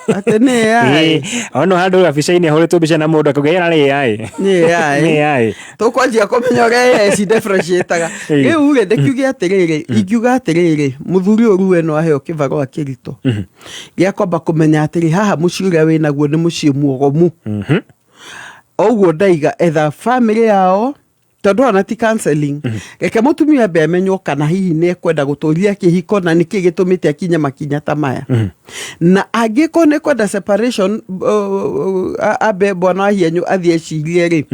Atĩ nĩ AI? Ĩĩ, ona handũ gabica-inĩ ahũrĩtwo mbica na mũndũ akauga ĩrarĩ AI. Nĩ AI. Nĩ AI. Tũkwanjia kũmenya ũrĩa AI ci differentiate-aga. Rĩu rĩ, ndĩkiuge atĩrĩrĩ, ingiuga atĩrĩrĩ, mũthuri ũyũ rĩu eno aheo kĩbarũa kĩritũ gĩa kwamba kũmenya atĩrĩ, haha mũciĩ ũrĩa wĩnaguo nĩ mũciĩ muogomu. Ũguo ndaiga etha family yao, tondũ ona ti counseling, reke mũtumia ambe amenywo kana hihi nĩ ekwenda gũtũria kĩhiko, na nĩkĩ gĩtũmĩte akinye makinya ta maya. Na angĩkorwo nĩ kwenda separation, ambe bwana wa hianyu athiĩ ecirie rĩ,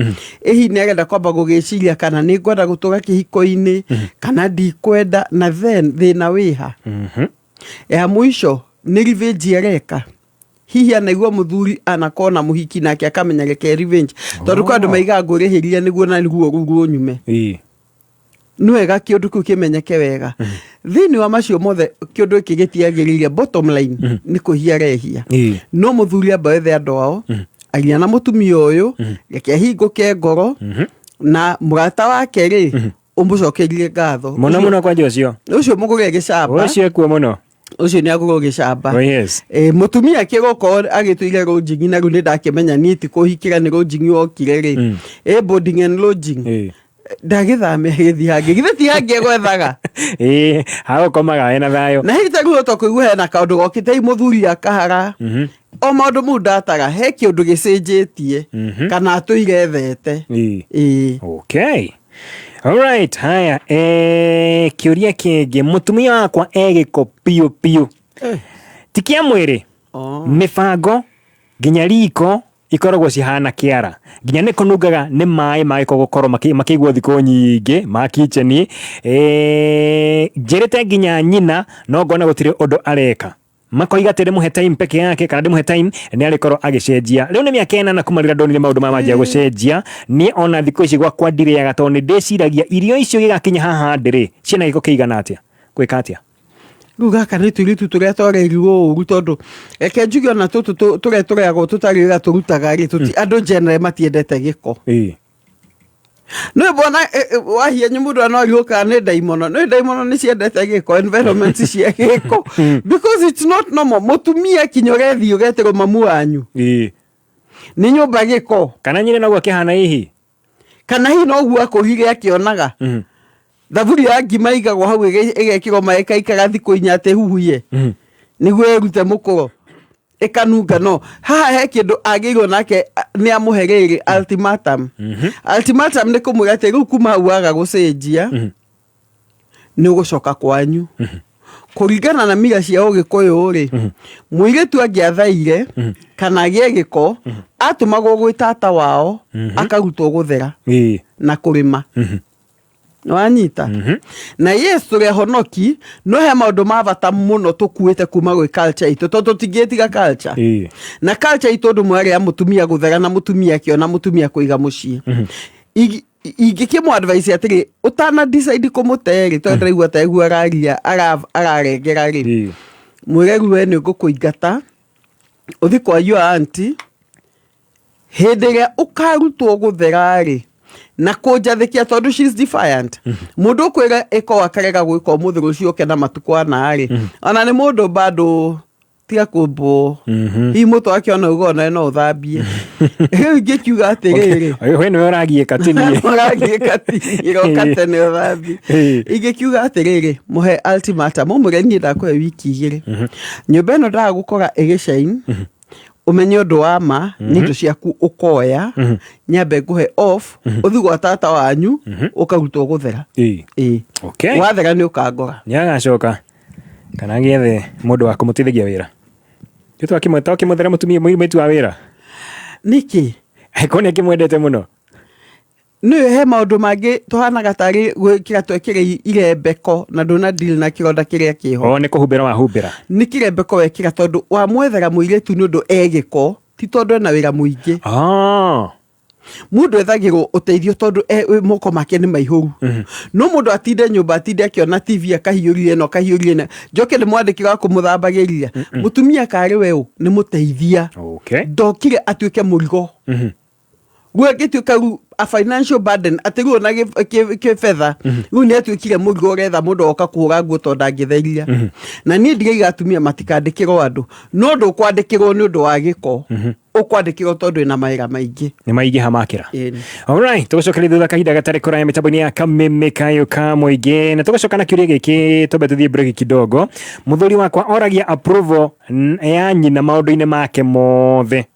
ĩ hihi nĩ arenda kwamba gũgĩciria kana nĩ ngwenda gũtũra kĩhiko-inĩ kana ndikwenda, na then thĩna wĩha. Ya mũico nĩ revenge areka, hihi anaigua mũthuri anakorwo na mũhiki nake akamenya reke revenge, tondũ kwa andũ maigaga ngũrĩhĩria nĩguo na nĩguo rũu rũnyume. Nĩ wega kĩũndũ kĩu kĩmenyeke wega. Thĩinĩ wa macio mothe, kĩũndũ gĩkĩ gĩtiagĩrĩire. Bottom line nĩ kwĩhia arehia. No mũthuri amba ethe andũ ao, aria na mũtumia ũyũ, reke ahingũke ngoro, na mũrata wake rĩ, ũmũcokerie ngatho. Mũno mũno kwanja ũcio. Ũcio mũgũre gĩcamba. Ũcio ekuo mũno. Ũcio nĩ agũrwo gĩcamba. Oh, yes. E, mũtumia kĩgũkorwo agĩtũire lodging, na rĩu nĩ ndakĩmenya niĩ ti kũhikĩra nĩ lodging wokire rĩ, ĩ boarding and lodging, ndagĩthame agĩthiĩ hangĩ, githĩ ti hangĩ egwethaga? Ĩĩ, hagũkomaga ena thayũ. Na hihi ta rĩu ũta kũigua hena kaũndũ gokĩte, hihi mũthuri akahara o maũndũ mau ndataga, he kĩũndũ gĩcenjetie kana atũire ethete. Ĩĩ. Okay. Alright, haya, kĩũria kĩngĩ, mũtumia wakwa e gĩko piũ piũ. Ti kĩa mwĩrĩ, mĩbango nginya riko ikoragwo cihana kĩara, nginya nĩ kũnungaga nĩ maĩ ma gĩko gũkorwo makĩigwo thikũ nyingĩ ma kitchen. Njĩrĩte nginya nyina, no ngona gũtirĩ ũndũ areka. Makoiga atĩ ndĩmũhe time peke yake, kana ndĩmũhe time nĩ arĩkorwo agĩcenjia. Rĩu nĩ mĩaka 8 kuma rĩrĩa ndonire maũndũ maya manjia gũcenjia. Niĩ ona thikũ ici gwakwa ndirĩaga, tondũ nĩ ndĩciragia irio icio gĩgakinya haha ndĩrĩ ciĩna gĩko kĩigana atĩa, gwĩka atĩa? Rĩu gaka nĩ tũirĩtu tũrĩa twarerirwo ũru, tondũ reke njuge ona tũtũ tũrĩa tũrĩagwo tũtarĩ wĩra tũrutaga rĩ, andũ general matiendete gĩko. Nĩ bwana wahianyu, mũndũ anorio kana nĩ ndaimono, nĩ ndaimono nĩ ciendete gĩko, environment cia gĩko, because it's not normal mũtumia kinya ũgethiĩ ũgetĩrwo mamu wanyu nĩ nyũmba gĩko. Kana nyine noguo akĩhana hihi. Kana hihi noguo akũrire akĩonaga thaburia ya ngima igagwo hau, ĩgekĩrwo maĩ, ĩkaikara thikũ 4 atĩ huhuye nĩguo ĩrute mũkũro, ĩkanunga. No haha he kĩndũ agĩirwo nake, nĩ amũhe rĩrĩ ultimatum. Ultimatum nĩ kũmwĩra atĩ rĩu kuma hau waga gũcenjia nĩ ũgũcoka kwanyu. Kũringana na mira cia ũgĩkũyũ rĩ, mũirĩtu angĩathaire kana agĩe gĩko, atũmagwo gwĩ tata wao akarutwo gũthera na kũrĩma. Wanyita na yes, tũrĩ ahonoki, no he maũndũ ma bata mũno tũkuĩte kuma gwĩ culture itũ, tondũ tũtingĩtiga culture. Na culture itũ ũndũ mwe arĩ ya mũtumia gũthera na mũtumia akĩona mũtumia kũiga mũciĩ. Ingĩkĩmũ advice atĩrĩ, ũtana decide kũmũte rĩ, tondũ ndĩraigua ta iguo araria ararengera rĩ, mwĩre rĩu we nĩ ngũkũingata ũthi kwa your auntie. Hĩndĩ ĩrĩa ũkarutwo gũthera rĩ na kũnjathĩkia, tondũ she's defiant, mũndũ ũkwĩra ĩko akarega gwĩka ũmũthĩ, rũciũ oke na matukũ ana rĩ, ona nĩ mũndũ bado tiga kũmbwo hihi mũtwe wake ona uga ona no ũthambie. Rĩu ingĩkiuga atĩrĩrĩ, We nĩwe ũragiĩka, ti niĩ. Ũragiĩka, tiroka tene ũthambie. Ingĩkiuga atĩrĩrĩ, mũhe ultimatum, ũmwĩre niĩ ndakũhe wiki 2, nyũmba ĩno ndagũkora ĩgĩcain, ũmenye ũndũ wa ma nĩ indo ciaku ũkoya, nyambe ngũhe off, ũthiĩ gwa tata wanyu ũkarutwo gũthera. Ĩĩ. Wathera nĩ ũkangora. Nĩ agacoka kana agĩethe mũndũ wa kũmũteithagia wĩra. Twakĩmwethera mũtumia mũirĩtu wa wĩra. Nĩkĩ? Angĩkorwo nĩ akĩmwendete mũno. Nĩ he maũndũ mangĩ tũhanaga tarĩ gwĩkĩra twekĩra irembeko na ndũna deal na kĩronda kĩrĩa kĩho. O nĩ kũhumbĩra wahumbĩra. Nĩ kĩrembeko wekĩra, tondũ wamwethera mũirĩtu nĩ ũndũ egĩko, ti tondũ ena wĩra mũingĩ. Mũndũ ethagĩrwo ũteithio tondũ moko make nĩ maihũru. No mũndũ atinde nyũmba, atinde akĩona TV, akahiũria ĩno, akahiũria ĩno, njoke nĩ mwandĩkĩra wa kũmũthambagĩria. Mũtumia karĩ we ũ nĩ mũteithia. Ndokire atuĩke mũrigo. Rĩu angĩtuĩka rĩu a financial burden, atĩ rĩu ona kĩbetha rĩu nĩ atuĩkire mũrigo, ũretha mũndũ oka kũhũra nguo tondũ ndangĩtheria. Na niĩ ndiraiga atumia matikandĩkĩrwo andũ, no ndũkwandĩkĩrwo nĩ ũndũ wa gĩko, ũkwandĩkĩrwo tondũ ĩna mawĩra maingĩ. Nĩ maingĩha makĩra. Ĩni. Alright, tũgũcokeria thutha kahinda gatarĩ kũraya mĩtambo-inĩ ya Kameme Kayo ka Mũingĩ, na tũgacoka na kĩũria gĩkĩ. Twambe tũthiĩ break kidogo. Mũthuri wakwa oragia approval ya nyina maũndũ-inĩ make mothe.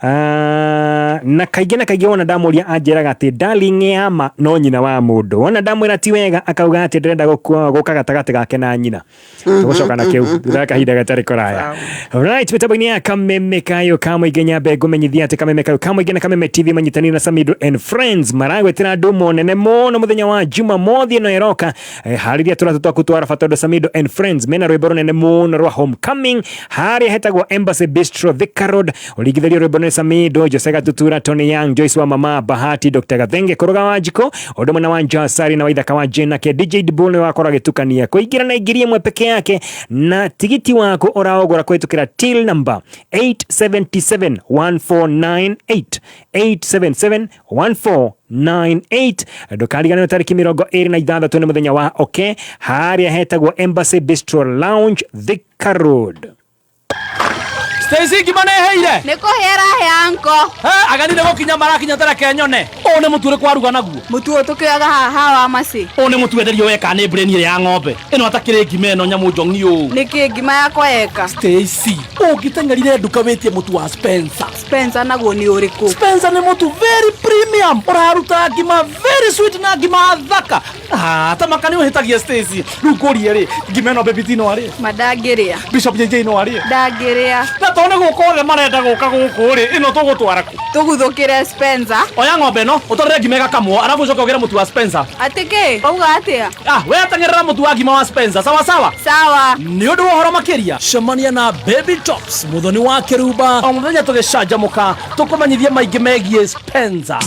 Ah, na kaingĩ wona ndamũria anjĩraga atĩ darling ya ma no nyina wa mũndũ. Wona ndamwĩra ti wega, akauga atĩ ndĩrenda gũka gatagatĩ gake na nyina. Tũgũcoka na kĩu thutha wa kahinda gatarĩ kũraya. Alright, mĩtambo-inĩ ya Kameme Kayo ka Mũingĩ, nyambe ngũmenyithia atĩ Kameme Kayo ka Mũingĩ na Kameme TV manyitanĩire na Samido and Friends maragwĩtĩra ndumo nene mũno mũthenya wa Jumamothi ĩno ĩroka. Harĩria tũratũ twaku twa raba, tondũ Samido and Friends mena rwĩmbo rũnene mũno rwa homecoming harĩa hetagwo Embassy Bistro, Thika Road. Ũringithĩrio rwĩmbo nĩ Samido, Jose Gatutura, Tony Young, Joyce wa Mama, Bahati, Dr. Gathenge, Kũrũga wa Njiko, ũndũ mwena wa Njasari na Waithaka wa Jane, nake DJ Dibul nĩ wakorwo agĩtukania. Kũingĩra na ngiri ĩmwe peke yake, na tigiti waku ũraũgũra kũhĩtũkĩra till number 877 1498, 877 1498. Ndũkariganĩrwo tarĩki 26 nĩ mũthenya wa oke harĩa hetagwo Embassy Bistro Lounge, Thika Road. Stacy, ngima nĩ ĩhĩire? Nĩ kũhĩa ĩrahĩa, anko. Ageni nĩ gũkinya marakinya, tereke nyone. Ũũ nĩ mũtu ũrĩkũ waruga naguo? Mũtu ũyũ tũkĩoyaga haha wa macĩ. Ũũ nĩ mũtu wenderio weka nĩ brain ĩrĩa ya ng'ombe ĩno, atakĩrĩ ngima ĩno nyamũ njong'i ũũ. Nĩkĩ ngima yakwa yeka? Stacy, ũngĩteng'erire nduka wĩtie mũtu wa Spencer. Spencer naguo nĩ ũrĩkũ? Spencer nĩ mũtu very premium, ũraruta ngima very sweet na ngima thaka. Ah, ta maka nĩ ũhĩtagia, Stacy. Rĩu ngũrie rĩ, ngima ĩno Baby T no arĩe? Ma ndangĩrĩa. Bishop JJ no arĩe? Ndangĩrĩa. Na tondũ nĩ gũka othe marenda gũka gũkũ rĩ, ĩno tũgũtwara kũ? Tũguthũkĩre Spencer. Oya ng'ombe ĩno ũtwarĩre ngima ĩgakamwo, arabu ũcoke ũgĩre mũtu wa Spencer. Atĩ kĩ wauga atĩa? Ah, we teng'erera mũtu wa ngima wa Spencer, sawa sawa. Sawa. Nĩ ũndũ wa ũhoro makĩria, cemania na Baby Tops, mũthoni wa kĩrumba, o mũthenya tũgĩcanjamũka tũkũmenyithie maingĩ megiĩ Spencer.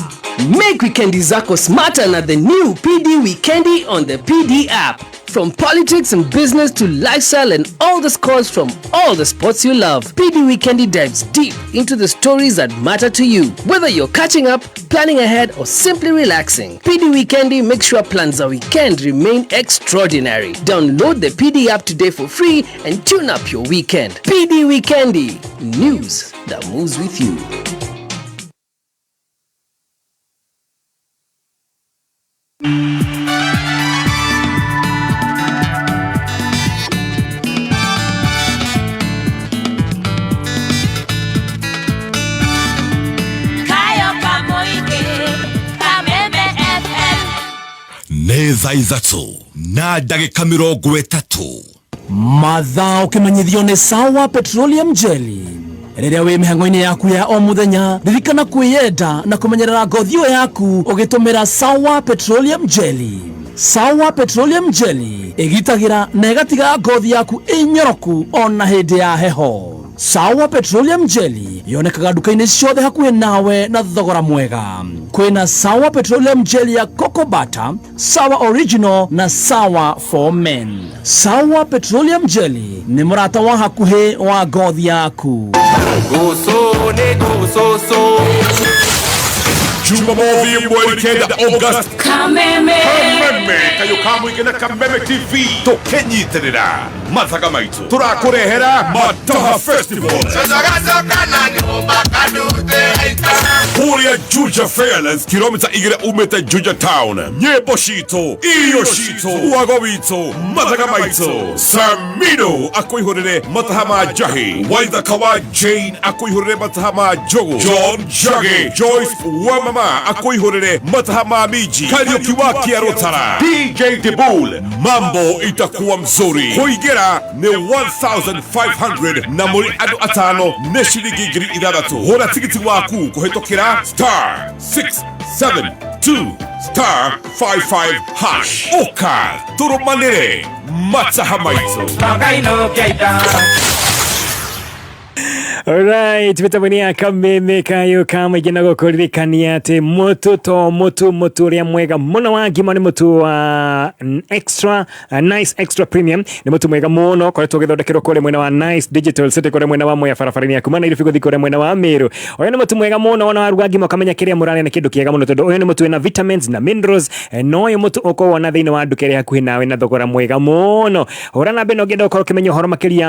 Make wikendi zako smarter na the new PD Wikendi on the PD app. From politics and business to lifestyle and all the scores from all the sports you love, PD Wikendi dives deep into the stories that matter to you. Whether you're catching up, planning ahead, or simply relaxing, PD Wikendi makes sure plans a weekend remain extraordinary. Download the PD app today for free and tune up your weekend. PD Wikendi, news that moves with you. Kayo Kamoige, Kameme FM. Nĩ thaa 3:30. Mathaa ũkĩmenyithio nĩ Sawa Petroleum Jelly. Rĩrĩa wĩ mĩhang'o-inĩ yaku ya o mũthenya, ririkana kwĩyenda na kũmenyerera ngothi ĩyo yaku ũgĩtũmĩra Sawa Petroleum Jelly. Sawa Petroleum Jelly ĩgitagĩra na ĩgatiga ngothi yaku ĩnyoroku ona hĩndĩ ya heho. Sawa Petroleum Jelly yonekaga nduka-inĩ ciothe hakuhĩ nawe na thogora mwega. Kwĩna Sawa Petroleum Jelly ya Cocoa Butter, Sawa Original na Sawa for Men. Sawa Petroleum Jelly nĩ mũrata wa hakuhĩ wa ngothi yaku. Jumamothi mweri 9 August. Kameme. Kameme kayo kamwige na Kameme TV tukinyitirira mathaga maitu turakũrehera Mataha Festival kũrĩa Juja Fairlands, kilomita 2 umĩte Juja Town. Nyĩmbo citũ, irio citũ, wago witũ, mathaga maitũ. Samino akũihũrĩre mataha ma njahi, Waithaka wa Jane akũihũrĩre mataha ma njogu, John Njagi, Joyce Wamama akũihũrĩre mataha ma miji, Kariuki wa Kiarutara, DJ Dibul. Mambo itakuwa mzuri. Kũingĩra nĩ 1500 na mũrĩ andũ atano nĩ ciringi 6,000. Hũra tigiti waku kũhĩtũkĩra star 672 star 55 hash. Ũka tũrũmanĩre mataha maitũ. Alright, mitambo-inĩ ya Kameme kayo ka mũingĩ na gũkũririkania atĩ mũtu to mũtu, mũtu ũrĩa mwega mũno wa ngima nĩ mũtu wa extra Nice Extra Premium. Nĩ mũtu mwega mũno ũkoretwo ũgĩthondekerwo kũrĩa mwena wa Nice Digital City, kũrĩa mwena wa Mwea, barabara-inĩ ya kuma Nairobi gũthiĩ kũrĩa mwena wa Meru. Ũyũ nĩ mũtu mwega mũno, ona waruga ngima ũkamenya kĩrĩa mũrarĩa nĩ kĩndũ kĩega mũno, tondũ ũyũ nĩ mũtu wĩna vitamins na minerals. No ũyũ mũtu ũkũwona thĩinĩ wa nduka ĩrĩa hakuhĩ nawe na thogora mwega mũno. Hũra namba ĩno ũngĩenda gũkorwo ũkĩmenya ũhoro makĩria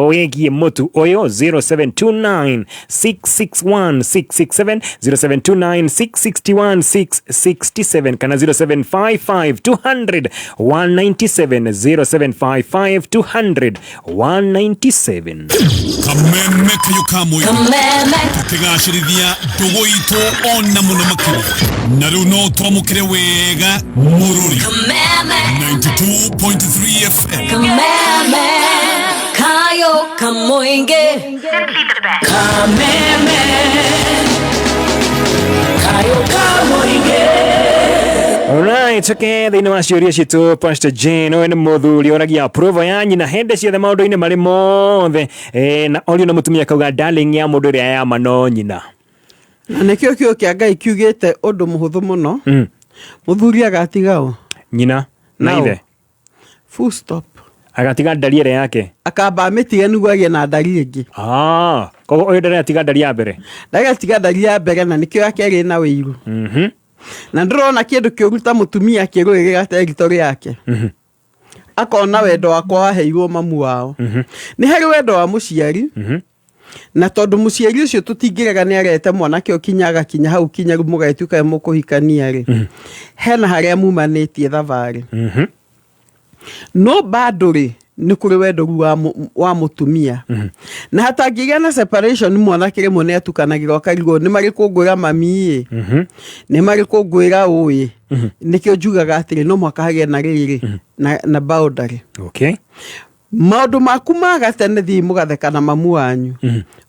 wĩgiĩ mũtu ũyũ, 0729 661 667, 0729 661 667, kana 0755 200 197, 0755 200 197. Kameme kayo kamwe. Kameme. Tukigacĩrithia ndũgũ itũ ona mũno makĩria, na rĩu no twamũkĩre wega mũrũri. Kameme. 92.3 FM. Kameme. Kayo Kamoinge. Kameme. Kayo Kamoinge. Alright, okay, thĩinĩ wa ciũria citũ Pastor Jane, ũyũ nĩ mũthuri oragia approval ya nyina hĩndĩ ciothe maũndũ-inĩ marĩ mothe, na orio na mũtumia akauga darling ya mũndũ ĩrĩa yama no nyina. Na nĩkĩo kiugo kĩa Ngai kiugĩte ũndũ mũhũthũ mũno. Mũthuri agatiga ũ? Nyina na Nao. ithe. Full stop. Agatiga ndari ĩrĩa yake. Akamba amĩtige nĩguo agĩe na ndari ĩngĩ. Ah, koguo ũyũ ndaratiga ndari ya mbere. Ndagatiga ndari ya mbere, na nĩkĩo ya kerĩ na wĩiru. Na ndĩrona kĩndũ kĩũru ta mũtumia akĩrũĩrĩra territory yake. Akona wendo wakwa waheirwo mamu wao. Nĩ harĩ wendo wa mũciari. Na tondũ mũciari ũcio tũtingĩrega nĩ arete mwanake ũkinya agakinya hau kinya rĩu mũgagĩtuĩka nĩ mũkũhikania rĩ, hena harĩa mumanĩtie thabarĩ. No bado rĩ, nĩ kũrĩ wendo rĩu wa mũtumia. Na hatangĩgĩa na separation, mwanake rĩmwe nĩ atukanagĩrwo akarigwo nĩ marĩ kũngwĩra mami ĩ, nĩ marĩ kũngwĩra ũĩ. Nĩkĩo njugaga atĩrĩ, no mũhaka hagĩe na rĩrĩ na boundary. Maũndũ maku ma gatene, thiĩ mũgatheka na mamu wanyu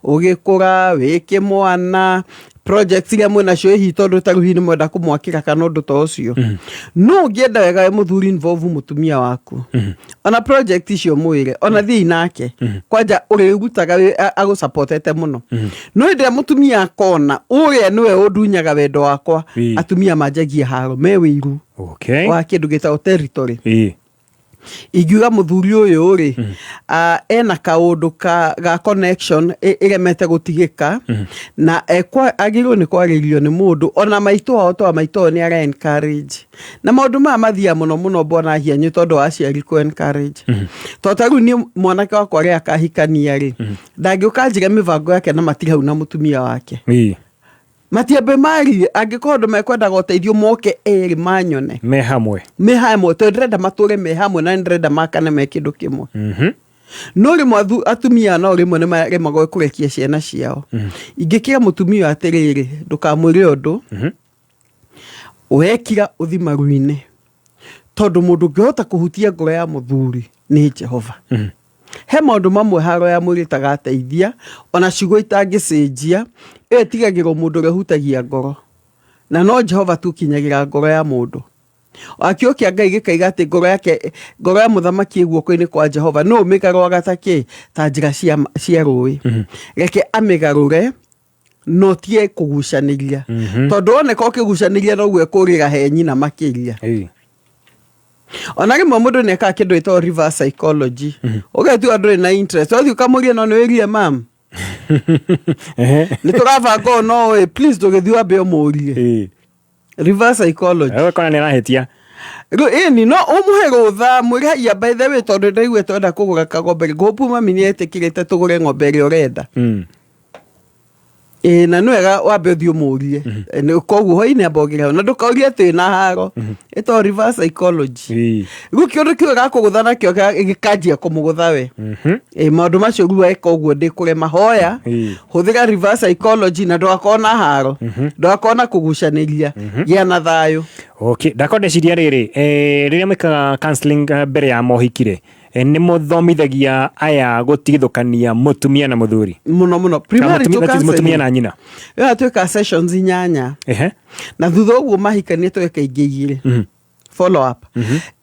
ũgĩkũra wĩ kĩmwana, projects iria mwĩnacio hihi tondũ ta rĩu hihi nĩ mwenda kũmwakĩra kana ũndũ ta ũcio. No ũngĩenda wega wĩ mũthuri, involve mũtumia waku ona project icio, mwĩre ona thiĩ nake kwanja ũrĩrutaga agũsupportete mũno. No hĩndĩ ĩrĩa mũtumia akona ũrĩa nĩwe ũndunyaga wendo wakwa, atumia manjagia haro me wĩiru wa kĩndũ gĩtagwo territory. Ingiuga mũthuri ũyũ rĩ, ena kaũndũ ga connection ĩremete gũtigĩka, na agĩrĩirwo nĩ kwarĩrio nĩ mũndũ ona maitũ wao, to maitũ wao nĩ ara encourage. Na maũndũ maya mathiaga mũno mũno mbona hianyũ tondũ wa aciari kũ encourage. Tondũ ta rĩu niĩ mwanake wakwa ũrĩa akahikania rĩ, ndangĩũka njĩre mĩbango yake na matirĩ hau na mũtumia wake. Matiambe marie, angĩkorwo andũ mekwendaga ũteithio moke erĩ manyone. Me hamwe. Me hamwe, tondũ ndĩrenda matũre me hamwe na ndĩrenda makane me kĩndũ kĩmwe. No rĩmwe atumia no rĩmwe nĩ maremagwo kũrekia ciana ciao. Ingĩkĩra mũtumia ũyũ atĩrĩrĩ, ndũkamwĩre ũndũ, wekira ũthi maru-inĩ, tondũ mũndũ ũngĩhota kũhutia ngoro ya mũthuri nĩ Jehova. He maũndũ mamwe haro ya mwĩrĩ ĩtagateithia, ona ciugo itangĩcenjia, ĩyo ĩtigagĩrwo mũndũ ũrĩa ũhutagia ngoro. Na no Jehova tu ũkinyagĩra ngoro ya mũndũ. O kiugo kĩa Ngai gĩkaiga atĩ ngoro yake, ngoro ya mũthamaki ĩ guoko-inĩ kwa Jehova, nũ ũmĩgarũraga ta kĩ? Ta njĩra cia rũĩ. Reke amĩgarũre, na ũtige kũgucanĩria. Tondũ woneka ũkĩgucanĩria noguo ĩkũrĩra he nyina makĩria. Ona rĩmwe mũndũ nĩ ekaga kĩndũ gĩtagwo reverse psychology. Ũgetua ndũrĩ na interest, wathiĩ ũkamũria no nĩ wĩrire mam. Nĩ tũrabanga ũũ no ũĩ, please ndũgĩthiĩ wambe ũmũrie. Reverse psychology. Ũgakora nĩ arahĩtia. Rĩu ĩni no ũmũhe rũtha mwĩre haiya by the way tondũ ndaigua twenda kũgũra kagombe ngũpu mami nĩ etĩkĩrĩte tũgũre ng'ombe ĩrĩa ũrenda. Ĩĩ na nĩ wega wambe ũthiĩ ũmũrie. Koguo hwainĩ amba ũgĩre hau na ndũkorie atĩ wĩna haro. Ĩtagwo reverse psychology. Rĩu kĩũndũ kĩu ĩgakũgũtha nakĩo gĩkanjia kũmũgũtha we. Ĩĩ maũndũ macio rĩu weka ũguo ndĩkũrema hoya. Hũthĩra reverse psychology na ndũgakorwo na haro. Ndũgakorwo na kũgucanĩria. Gĩa na thayũ. Okay, ndakorwo ndeciria rĩrĩ, rĩrĩa mwĩkaga counseling mbere ya mohiki rĩ, nĩ mũthomithagia aya gũtigithũkania mũtumia na mũthuri? Mũno mũno. Kana Premarital mũtumia counseling. na nyina. Ĩyo twĩkaga sessions 8. Na thutha ũguo mahikania tweka ingĩ 2. Follow up.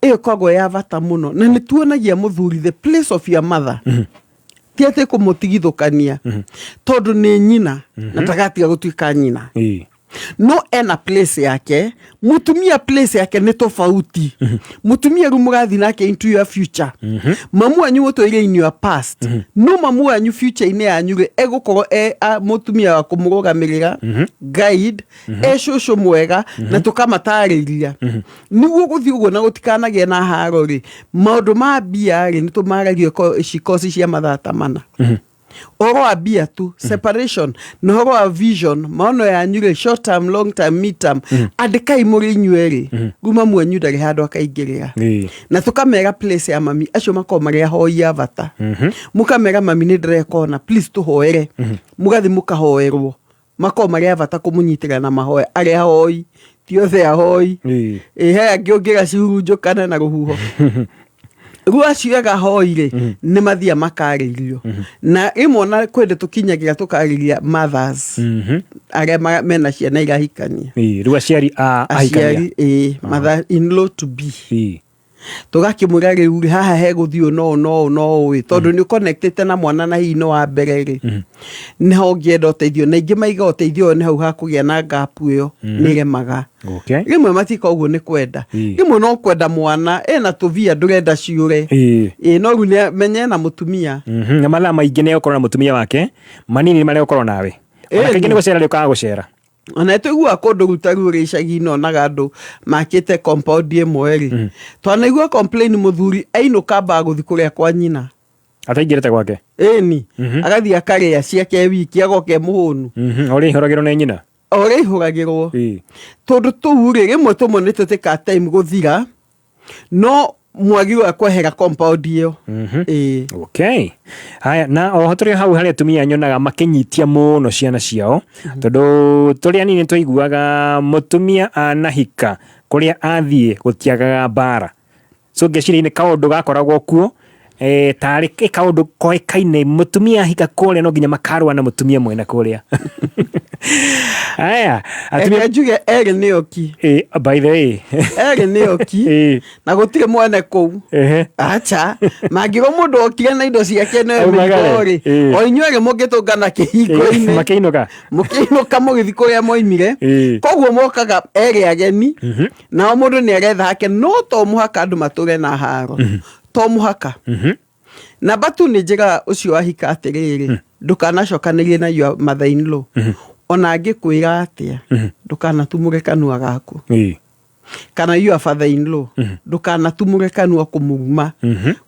Ĩyo ĩkoragwo ya bata mũno. Na nĩ tuonagia mũthuri the place of your mother. Ti atĩ kũmũtigithũkania. Tondũ nĩ nyina. Na ndagatiga gũtuĩka nyina. No ena place yake, mutumia place yake nĩ tofauti. Mutumia rĩu mũrathiĩ nake into your future. Mamu wanyu mũtũire in your past. No mamu wanyu future-inĩ yanyu rĩ, egũkorwo e mũtumia wa kũmũrũgamĩrĩra, guide, e cũcũ mwega, na tũkamatarĩria. Nĩguo gũthiĩ ũguo na gũtikanagĩe na haro rĩ, maũndũ ma mbia rĩ, nĩ tũmaragia koci cia mathaa ta mana. Ũhoro wa mbia tu, separation, na ũhoro wa vision, maono yanyu rĩ, short term, long term, mid term, andĩkai mũrĩ inyuĩ erĩ, rĩu mamu wanyu ndarĩ handũ akaingĩrĩra. Na tũkamera place ya mami, acio makoragwo marĩ ahoi a bata. Mũkamera mami nĩ ndĩreka ũna, please tũhoere. Mũgathiĩ mũkahoerwo. Makoragwo marĩ a bata kũmũnyitĩrĩra na mahoya, arĩa ahoi, ti othe ahoi. Ĩ, he angĩ ũngĩra cihurunjũkane na rũhuho. Rĩu acio ega ahoi rĩ, nĩ mathiaga makarĩrio. Na rĩmwe ona kwĩ hĩndĩ tũkinyagĩra tũkarĩria mothers, arĩa mena ciana irahikania. Rĩu aciari a ahikania. Aciari, ĩ, mother in law to be. Tũgakĩmwĩra rĩu rĩ, haha hegũthiĩ ũũ no ũũ no ũũ no ũũ ĩ, tondũ nĩ ũconnectĩte na mwana na hihi nĩ wa mbere rĩ, nĩho ũngĩenda ũteithio. Na aingĩ maiga ũteithio ũyũ nĩ hau hakũgĩa na gap ĩyo, nĩ ĩremaga. Rĩmwe matika ũguo nĩ kwenda. Rĩmwe no kwenda mwana, ena tũbia ndũrenda ciũre. Ĩ, no rĩu nĩ amenye ena mũtumia. Na mathaa maingĩ nĩ egũkorwo na mũtumia wake, manini nĩ marĩa egũkorwo nawe. Ona kaingĩ nĩ gũcera rĩũkaga gũcera. Ona tũiguaga kũndũ rĩu ta rĩu ũrĩ icagi-inĩ onaga andũ makĩte compound ĩmwe rĩ. Twanaigua complain mũthuri ainũka ambaga gũthiĩ kũrĩa kwa nyina. Ataingĩrĩte gwake? Ĩni. Agathiĩ akarĩa ciake wiki, agoka e mũhũnu. O ũrĩa aihũragĩrwo nĩ nyina? O ũrĩa aihũragĩrwo. Tondũ tũu rĩ, rĩmwe tũmwe nĩ tũtĩkaga time gũthira, no mwagĩrĩirwo wa kwehera compound ĩyo. Okay. Haya, na oho tũrĩ hau harĩ atumia nyonaga makĩnyitia mũno ciana ciao, tondũ tũrĩ anini twaiguaga mũtumia anahika kũrĩa athiĩ gũtiagaga mbara. So ngeciria nĩ kaũndũ gakoragwo kuo, tarĩ kaũndũ koĩkaine mũtumia ahika kũrĩa no nginya makarũa na mũtumia mwene kũrĩa. Haya, atumia Reke njuge erĩ nĩ oki. By the way. Erĩ nĩ oki. Na gũtirĩ mwene kũu. Acha, mangĩrwo mũndũ okire na indo ciake nĩ Aumagare. mĩrigo rĩ, o inyuĩ erĩ mũngĩtũngana kĩhingo-inĩ. Makĩinũka. Mũkĩinũka mũgĩthiĩ kũrĩa moimire. Koguo mokaga erĩ ageni, nao mũndũ nĩ aretha hake, no to mũhaka andũ matũre na haro. To mũhaka. Namba tu nĩ njĩraga ũcio wahika atĩrĩrĩ, ndũkanacokanĩrie na your mother in law. Ona angĩkwĩra atĩa, ndũkanatumũre kanua gaku. Kana your father in law, ndũkanatumũre kanua kũmũruma,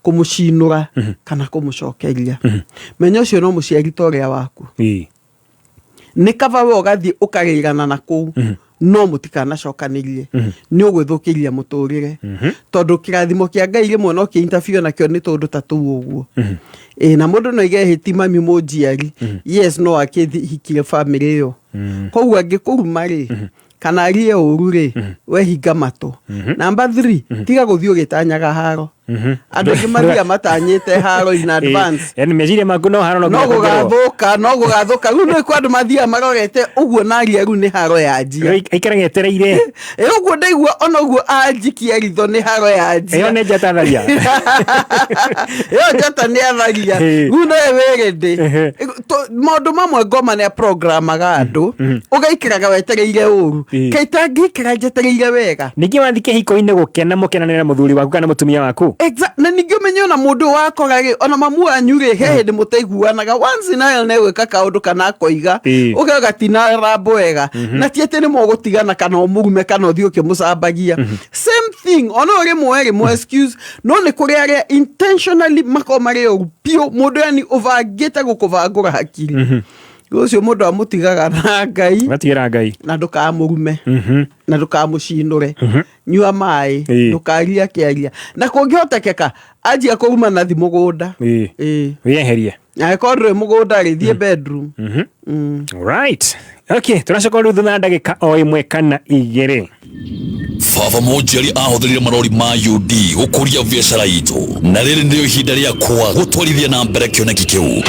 kũmũcinũra, kana kũmũcokeria. Menya ũcio no mũciari ta ũrĩa waku. Nĩ kaba we ũgathiĩ ũkarĩrana na kũu, no mũtikanacokanĩrie. Nĩ ũgwĩthũkĩria mũtũrĩre. Tondũ kĩrathimo kĩa Ngai rĩmwe no kĩ-interfere nakĩo nĩ tũndũ ta tũu ũguo. Na mũndũ no aige hĩti mami mũnjiari. Yes, no akĩhikire family ĩyo. Koguo angĩkũruma rĩ, kana arie ũru rĩ, we hinga matũ. Number 3, tiga gũthiĩ ũgĩtanyaga haro. Andũ aingĩ mathiaga matanyĩte haro in advance. Yani meciria maku no haro no no nginya kuongererwo. gũgathũka, no gũgathũka. Rĩu nĩ kwa andũ mathiaga marorete ũguo naria rĩu nĩ haro yanjia. Rĩu aikaraga etereire. Ĩ ũguo ndaigua ona ũguo anjikia ritho nĩ haro yanjia. Ĩyo nĩ njata tharia. Ĩyo njata nĩ atharia. Rĩu nowe wĩ ready. Maũndũ mamwe ngoma nĩ aprogramaga andũ, ũgaikaraga wetereire ũru. Kaĩ itangĩikara njetereire wega. Ningĩ wathiĩ kĩhiko-inĩ gũkena mũkenanĩre na mũthuri waku kana mũtumia waku. Na ningĩ ũmenye ona mũndũ wakora rĩ, ona mamu wanyu rĩ, he hĩndĩ mũtaiguanaga, once in a while nĩegwĩka kaũndũ kana akoiga, ũgauga gatina rambo wega. Na ti atĩ nĩ mũgũtigana kana ũmũrume kana ũthiĩ ũkĩmũcambagia. Same thing, ona ũrĩ rĩmwe excuse, no nĩ kũrĩ arĩa intentionally makoragwo marĩ ũru biũ, mũndũ yani ũbangĩte gũkũbangũra hakiri. Ũcio mũndũ amũtigaga na Ngai. Ũgatigĩra Ngai. Na ndũkamũrume. Na ndũkamũcinũre. Nyua maĩ, ndũkaria kĩaria. Na kũngĩhotekeka, anjia kũruma na thi mũgũnda. Wĩyeherie. Angĩkorwo ndũrĩ mũgũnda rĩ, thiĩ bedroom. Right. Okay, tũracoka rĩu thutha wa ndagĩka o ĩmwe kana igĩrĩ. Baba Mũnjeri ahũthĩrire marori ma UD gũkũria biacara itũ, na rĩrĩ nĩrĩo ihinda rĩakwa gũtwarithia na mbere kĩoneki kĩu.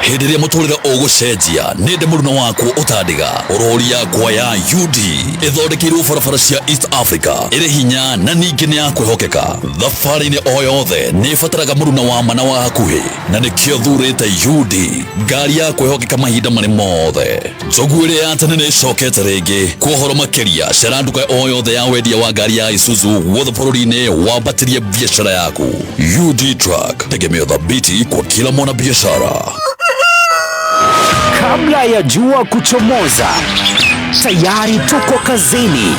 Hĩndĩ ĩrĩa mũtũrĩre ũgũcenjia, nĩ ndĩ mũruna wakwo ũtandiga. Rori yakwa ya UD ĩthondekeirwo barabara cia East Africa, ĩrĩ hinya na ningĩ nĩ ya kwĩhokeka. Thabarĩ-inĩ o yothe nĩ ĩbataraga mũruna wa ma na wa hakuhĩ, na nĩkĩo thurĩte UD, ngari ya kwĩhokeka mahinda marĩ mothe. Njogu ĩrĩa ya tene nĩ ĩcokete rĩngĩ. Kwa ũhoro makĩria, cera nduka o yothe ya wendia wa ngari ya Isuzu guothe bũrũri-inĩ, wambatĩrie biacara yaku. UD Truck, tegemeo thabiti kwa kila mwanabiashara. Kabla ya jua kuchomoza, tayari tuko kazini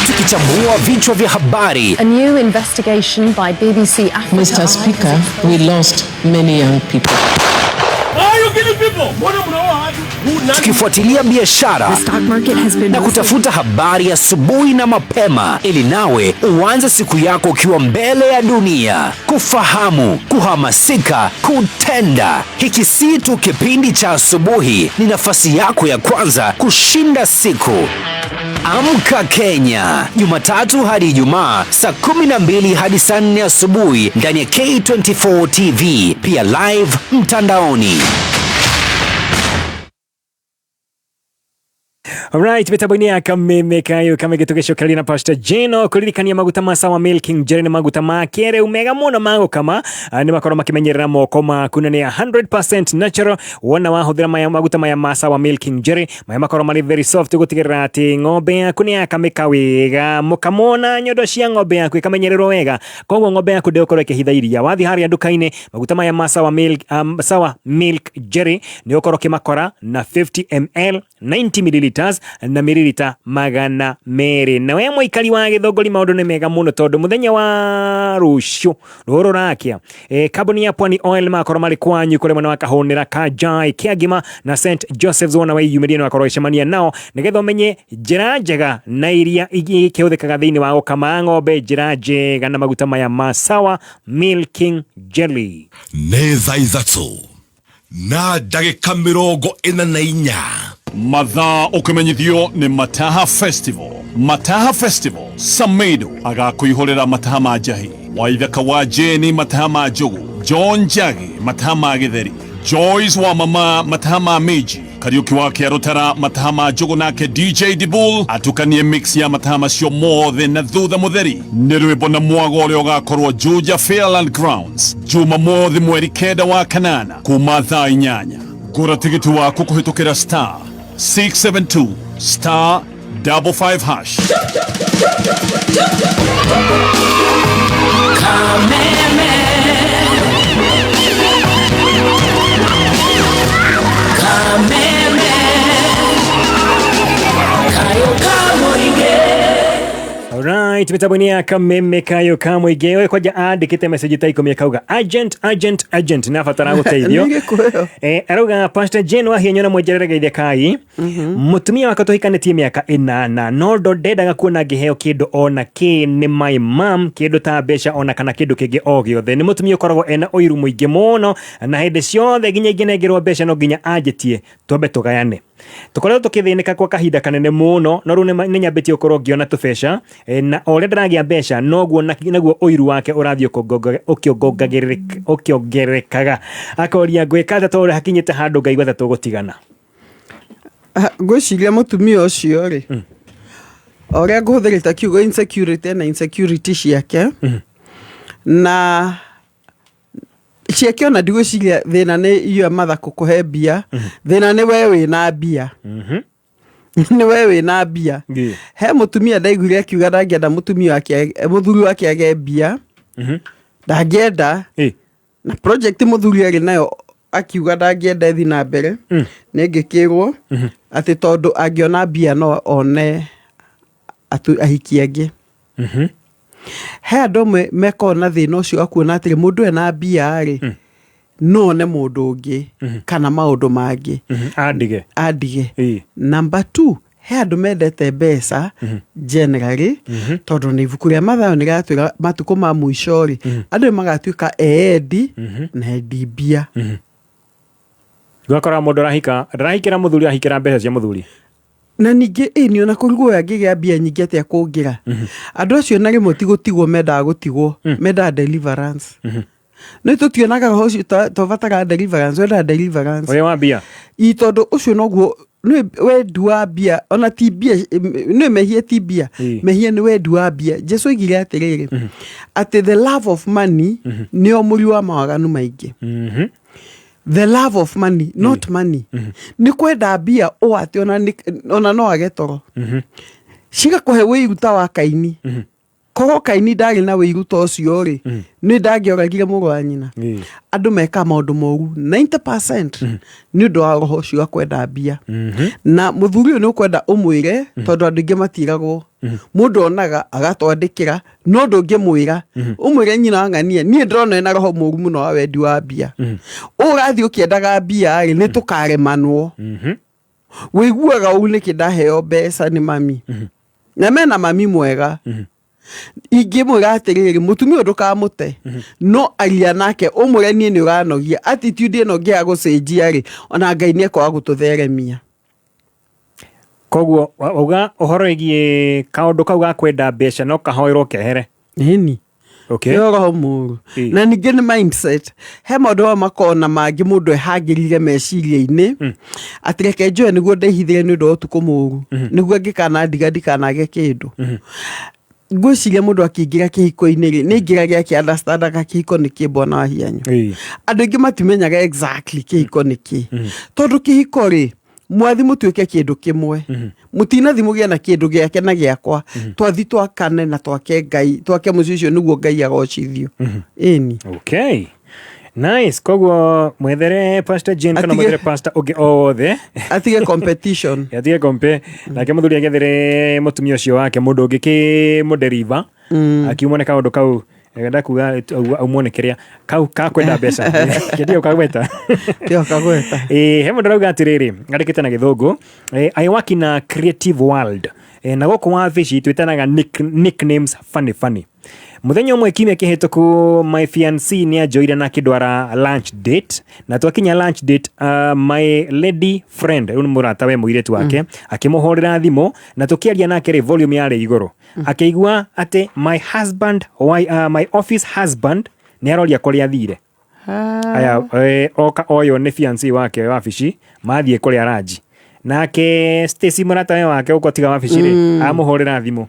tukichambua vichwa vya habari. A new investigation by BBC Africa. Mr. Speaker, we lost many young people. Tukifuatilia biashara na kutafuta habari asubuhi na mapema, ili nawe uanze siku yako ukiwa mbele ya dunia, kufahamu, kuhamasika, kutenda. Hiki si tu kipindi cha asubuhi, ni nafasi yako ya kwanza kushinda siku. Amka Kenya, Jumatatu hadi Ijumaa saa 12 hadi saa 4 asubuhi ndani ya K24 TV, pia live mtandaoni. Alright, mitambo-inĩ ya kameme kayo kamege tũgĩcokereria na Pastor Jeno kũririkania maguta ma Sawa Milking Jelly nĩ maguta ma kĩrĩu mega mũno ma gũkama. Nĩ makorwo makĩmenyerera moko maku na nĩ 100% natural. Wona wahũthĩra maya maguta maya ma Sawa Milking Jelly, maya makorwo marĩ very soft gũtigĩrĩra atĩ ng'ombe yaku nĩ yakamĩka wega, mũkamo na nyondo cia ng'ombe yaku ikamenyererwo wega, koguo ng'ombe yaku ndĩgũkorwo ĩkĩhitha iria. Wathiĩ harĩa nduka-inĩ, maguta maya ma Sawa Milk Jelly nĩ ũgũkorwo ũkĩmakora na 50 ml, 90 milliliters na mililita 200. Na we mũikari wa Gĩthũngũri, maũndũ nĩ mega mũno tondũ mũthenya wa rũciũ rũrũ rũrakia, kambuni ya Pwani Oil makorwo marĩ kwanyu kũrĩ mwena wa Kahũnĩra, Kanjai, Kĩangima na St Joseph's. Wona wĩyumĩrie nĩ wakorwo ũgĩcemania nao nĩgetha ũmenye njĩra njega na iria ikĩhũthĩkaga thĩinĩ wa gũkama ng'ombe, njĩra njega na maguta maya ma Sawa Milking Jelly. Nĩ thaa 3:44. Mathaa ũkĩmenyithio nĩ Mataha Festival. Mataha Festival, Samedo agakũihũrĩra mataha ma njahi, Waithaka wa Jeni mataha ma njugu, John Njagi mataha ma gĩtheri, Joyce wa mama mataha ma mĩnji, Kariuki wa Kĩarũtara mataha ma njugu, nake DJ Dibul atukanie mix ya mataha macio mothe, na thutha mũtheri nĩ rwĩmbo na mwago ũrĩa ũgakorwo Juja Fairland Grounds Jumamothi mweri 9 wa kanana kuma thaa 8. Gũra tigiti waku kũhĩtũkĩra *672 *55 hash. Kameme. Kameme. Kayo Kamuinge. Alright, mitambo-inĩ ya kameme kayo kamũingĩ we kwanja andĩkĩte message ta 10 akauga urgent, urgent, urgent, nabatara gũteithio. Nĩ gĩkũyũ. Arauga Pastor Jane Wahianyũ na mwenjerere geithia kai. Mũtumia wakwa tũhikanĩtie mĩaka 8, no ndo ndendaga kuona ngĩheo kĩndũ ona kĩ nĩ my mom, kĩndũ ta mbeca ona kana kĩndũ kĩngĩ o gĩothe. Nĩ mũtumia ũkoragwo ena ũiru mũingĩ mũno, na hĩndĩ ciothe nginya ingĩnengerwo mbeca no nginya anjĩtie twambe tũgayane. Tũkoretwo tũkĩthĩnĩka kwa kahinda kanene mũno, no rĩu nĩ nyambĩtie gũkorwo ngĩona tũbeca, na o ũrĩa ndĩragĩa mbeca noguo naguo ũiru wake ũrathiĩ ũkĩongererekaga. Akoria ngwĩka atĩa tondũ hakinyĩte handũ ngaigua ta tũgũtigana. Ngwĩciria mũtumia ũcio rĩ, o ũrĩa ngũhũthĩrĩte kiugo insecurity na insecurity ciake, na ciake ona ndigwĩciria thĩna nĩ iyo matha kũkũhe mbia, thĩna nĩ we wĩna mbia. Nĩ we wĩna mbia. He mũtumia ndaiguire akiuga ndangĩenda mũtumia wake, mũthuri wake age mbia, ndangĩenda. Na project mũthuri arĩ nayo akiuga ndangĩenda ĩthiĩ na mbere, nĩ ngĩkĩrwo atĩ tondũ angĩona mbia no one ahiki angĩ. He andũ amwe mekoragwo na thĩna ũcio wa kuona atĩrĩ, mũndũ ena mbia rĩ, no one mũndũ ũngĩ kana maũndũ mangĩ. Andige. Andige. Number 2, he andũ mendete mbeca generally, tondũ nĩ ibuku rĩa Mathayo nĩ rĩratwĩra matukũ ma mũico rĩ, andũ nĩ magatuĩka eendi na endi mbia. Ũgakora mũndũ arahika, ndarahikĩra mũthuri, arahikĩra mbeca cia mũthuri. Na ningĩ ĩni ona kũrigwo ũyũ angĩgĩa mbia nyingĩ atĩa kũngĩra. Andũ acio na rĩmwe ti gũtigwo mendaga gũtigwo, mendaga deliverance. Nĩ tũtionaga roho ũcio tobataraga deliverance, wendaga deliverance. Ũrĩa wa mbia? Ĩ, tondũ ũcio noguo nĩ wendi wa mbia, ona ti mbia, nĩ mehia ti mbia, mehia nĩ wendi wa mbia. Jesu oigire atĩrĩrĩ, atĩ the love of money nĩo mũri wa mawaganu maingĩ. The love of money, not money. Nĩ kwenda mbia ũ atĩ ona no age toro. Cigakũhe wĩiru ta wa Kaini. Korwo Kaini ndarĩ na wĩiru ta ũcio rĩ, nĩ ndangĩoragire mũrũ wa nyina. Andũ mekaga maũndũ moru 90% nĩ ũndũ wa roho ũcio wa kwenda mbia. Na mũthuri ũyũ nĩ ũkwenda ũmwĩre, tondũ andũ aingĩ matiragwo. Mũndũ onaga agatwandĩkĩra, no ndũngĩmwĩra. Ũmwĩre nyina wa ng'ania, niĩ ndĩrona ena roho mũru mũno wa wendi wa mbia. Ũrathiĩ ũkĩendaga mbia rĩ, nĩ tũkaremanwo. Wĩiguaga ũru nĩkĩ ndaheo mbeca nĩ mami? Na mena mami mwega. Ingĩmwĩra atĩrĩrĩ, mũtumia ũyũ ndũkamũte, no aria nake ũmwĩre niĩ nĩ ũranogia, attitude ĩno ngĩaga gũcenjia rĩ, ona Ngai nĩ ekwaga gũtũtheremia. Koguo wauga ũhoro wĩgiĩ kaũndũ kau ga kwenda mbeca no kahoerwo kehere. Ĩni. Nĩ roho mũru. Na ningĩ nĩ mindset. He maũndũ mamwe makoragwo na mangĩ mũndũ ehangĩrire meciria-inĩ, atĩ reke njoe nĩguo ndehithĩre nĩ ũndũ wa ũtukũ mũru, nĩguo angĩkanandiga ndikanage kĩndũ. Ngwĩciria mũndũ akĩingĩra kĩhiko-inĩ rĩ, nĩ aingĩraga akĩ understandaga kĩhiko nĩ kĩ, bwana wa hianyu. Andũ aingĩ matimenyaga exactly kĩhiko nĩ kĩ. Tondũ kĩhiko rĩ, mwathi mũtuĩke kĩndũ kĩmwe. Mũtinathi mũgĩe na kĩndũ gĩake na gĩakwa. Twathi twakane na twake Ngai, twake mũciĩ ũcio nĩguo Ngai agocithio. Ĩni. Okay. Nice. Koguo mwethere Pastor Jane kana mwethere pastor ũngĩ o wothe. Atige competition. Atige kompe. Nake mũthuri agethere mũtumia ũcio wake mũndũ ũngĩ kĩ mũnderiba. Akiumwo nĩ kaũndũ kau. Enda kuga aumwo nĩ kĩrĩa kau ka kwenda mbeca. Kĩndio kagweta. Kĩo kagweta. He mũndũ arauga atĩrĩrĩ, andĩkĩte na gĩthũngũ, I work in a creative world. Na gũkũ wabici twĩtanaga nicknames funny funny. Mũthenya ũmwe kiumia kĩhĩtũku my fiancé nĩ anjoire na akĩndwara lunch date, na twakinya lunch date, my lady friend, rĩu nĩ mũrata we mũirĩtu wake, akĩmũhũrĩra thimũ na tũkĩaria nake rĩ, volume yarĩ igũrũ. Akĩigua atĩ my husband, why, my office husband nĩ aroria kũrĩa athire. Aya, oka oyo nĩ fiancé wake wabici, mathiĩ kũrĩa ranji. Nake Stacy mũrata we wake ũko tiga wabici rĩ, amũhũrĩra thimũ.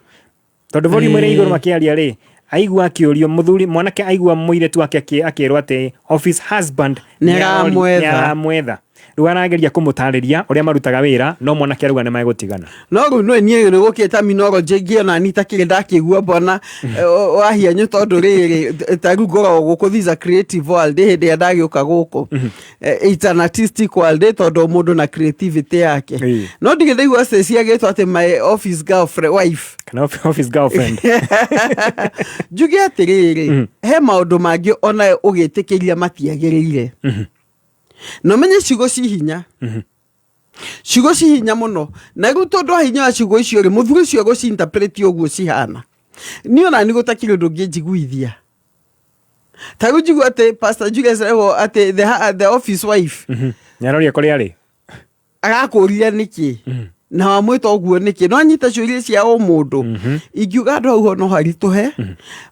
Tondũ volume ĩrĩ igũrũ makĩaria rĩ, aigua akĩũrio mũthuri, mwanake aigua mũirĩtu wake akĩrwo atĩ office husband Nĩ aramwetha. nĩ aramwetha. Rĩu arageria kũmũtarĩria ũrĩa marutaga wĩra, no mwanake arauga nĩ megũtigana. No rĩu nĩ niĩ nĩ gũkĩte terminology ĩngĩ ona niĩ itakĩrĩ ndakĩigua bwana, wahianyũ, tondũ rĩrĩ, ta rĩu ngoragwo gũkũ, this is a creative world, hĩndĩ ĩrĩa ndagĩũka gũkũ. It's an artistic world, tondũ mũndũ na creativity yake. No ndirĩ ndaigua Stacy agĩtwo atĩ my office girlfriend, wife. Kana office girlfriend. Njuge atĩrĩrĩ, he maũndũ mangĩ ona ũgĩtĩkĩria matiagĩrĩire. Na ũmenye ciugo ci hinya. Ciugo ci hinya mũno. Na rĩu tondũ wa hinya wa ciugo icio rĩ, mũthuri ũcio egũci-interpret ũguo cihana. Niĩ ona nĩ gũtakĩrĩ ũndũ ũngĩnjiguithia. Ta rĩu njigua atĩ Pastor Julius eragwo atĩ the office wife. Nĩ aroria kũrĩa arĩ. Arakũria nĩkĩ na wamwĩta ũguo nĩkĩ? No anyita ciũria cia o mũndũ. Ingiuga andũ hau ho no haritũhe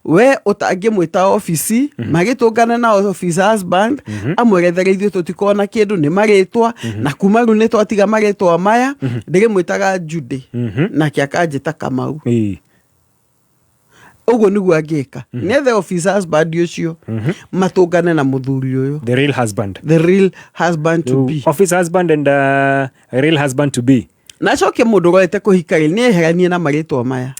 we ũtangĩmwĩta obici, magĩtũngane na office husband, amwerethere ithuĩ tũtikona kĩndũ nĩ marĩtwa, na kuma rĩu nĩ twatiga marĩtwa maya, ndĩrĩmwĩtaga Judy nake akanjĩta Kamau. Ũguo nĩguo angĩka, nĩethe office husband ũcio, matũngane na mũthuri ũyũ, the real husband, the real husband to be. Office husband and real husband to be. Na acoke mũndũ ũroete kũhika rĩ, nĩ eheranie na marĩtwa maya.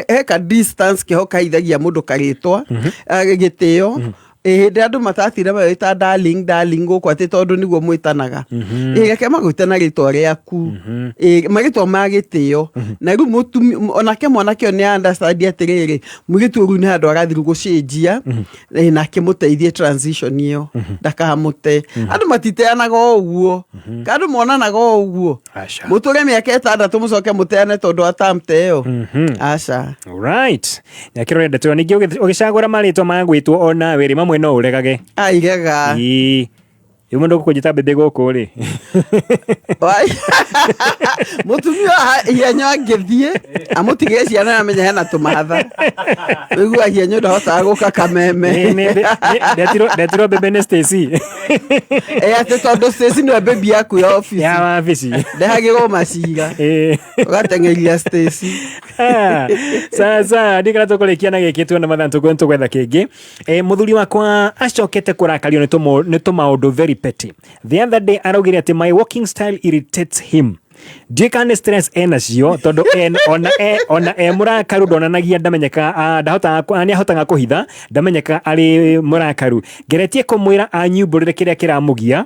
He ka distance kĩho kahithagia mũndũ karĩtwa, gĩtĩo. Ĩ, hĩndĩ andũ matatinda magĩta darling darling gũkũ atĩ tondũ nĩguo mwĩtanaga. Ĩ, reke magwĩte na rĩtwa rĩaku. Ĩ, marĩtwa ma gĩtĩo. Na rĩu mũtumi onake mwanake ũyũ nĩ understand atĩrĩrĩ, mũirĩtu ũyũ rĩu nĩ handũ arathiĩ gũcenjia. Ĩ, nake mũteithie transition ĩyo, ndakamũte. Andũ matiteanaga o ũguo, ka andũ monanaga o ũguo. Aca. Mũtũre mĩaka 6 mũcoke mũteane tondũ wa term ta ĩyo, aca. Right, nyakĩrore ndeto ĩyo. Ningĩ ũgĩcagũra marĩtwa ma gwĩtwo onawe rĩ, mamwe no ũregage. Airega. Ĩĩ. Rĩu mũndũ ũkũnjĩta baby gũkũ rĩ, Mũtumia hianyo angĩthiĩ amũtigĩre ciana na amenye hena tũmatha, wĩigua hianyo ndahotaga gũka kameme. Ndetirwo baby nĩ Stacy. Ĩ, atĩ tondũ Stacy nĩwe baby yaku ya obici. Ya wabici. Ndehagĩrwo macira, ũgateng'eria Stacy. Ah, sasa ndikana tũkũrĩkia na gĩkĩ, tuona mathaa tũgwetha kĩngĩ. Mũthuri wakwa acokete kũrakario nĩ tũmaũndũ very petty. The other day araugire atĩ my walking style irritates him. Ndiũĩ kana nĩ stress enacio, tondũ ona e mũrakaru ndonanagia, ndamenyeka, ndahotaga nĩ ahotaga kũhitha, ndamenyeka arĩ mũrakaru. Ngeretie kũmwĩra anyumbũrĩre kĩrĩa kĩramũgia,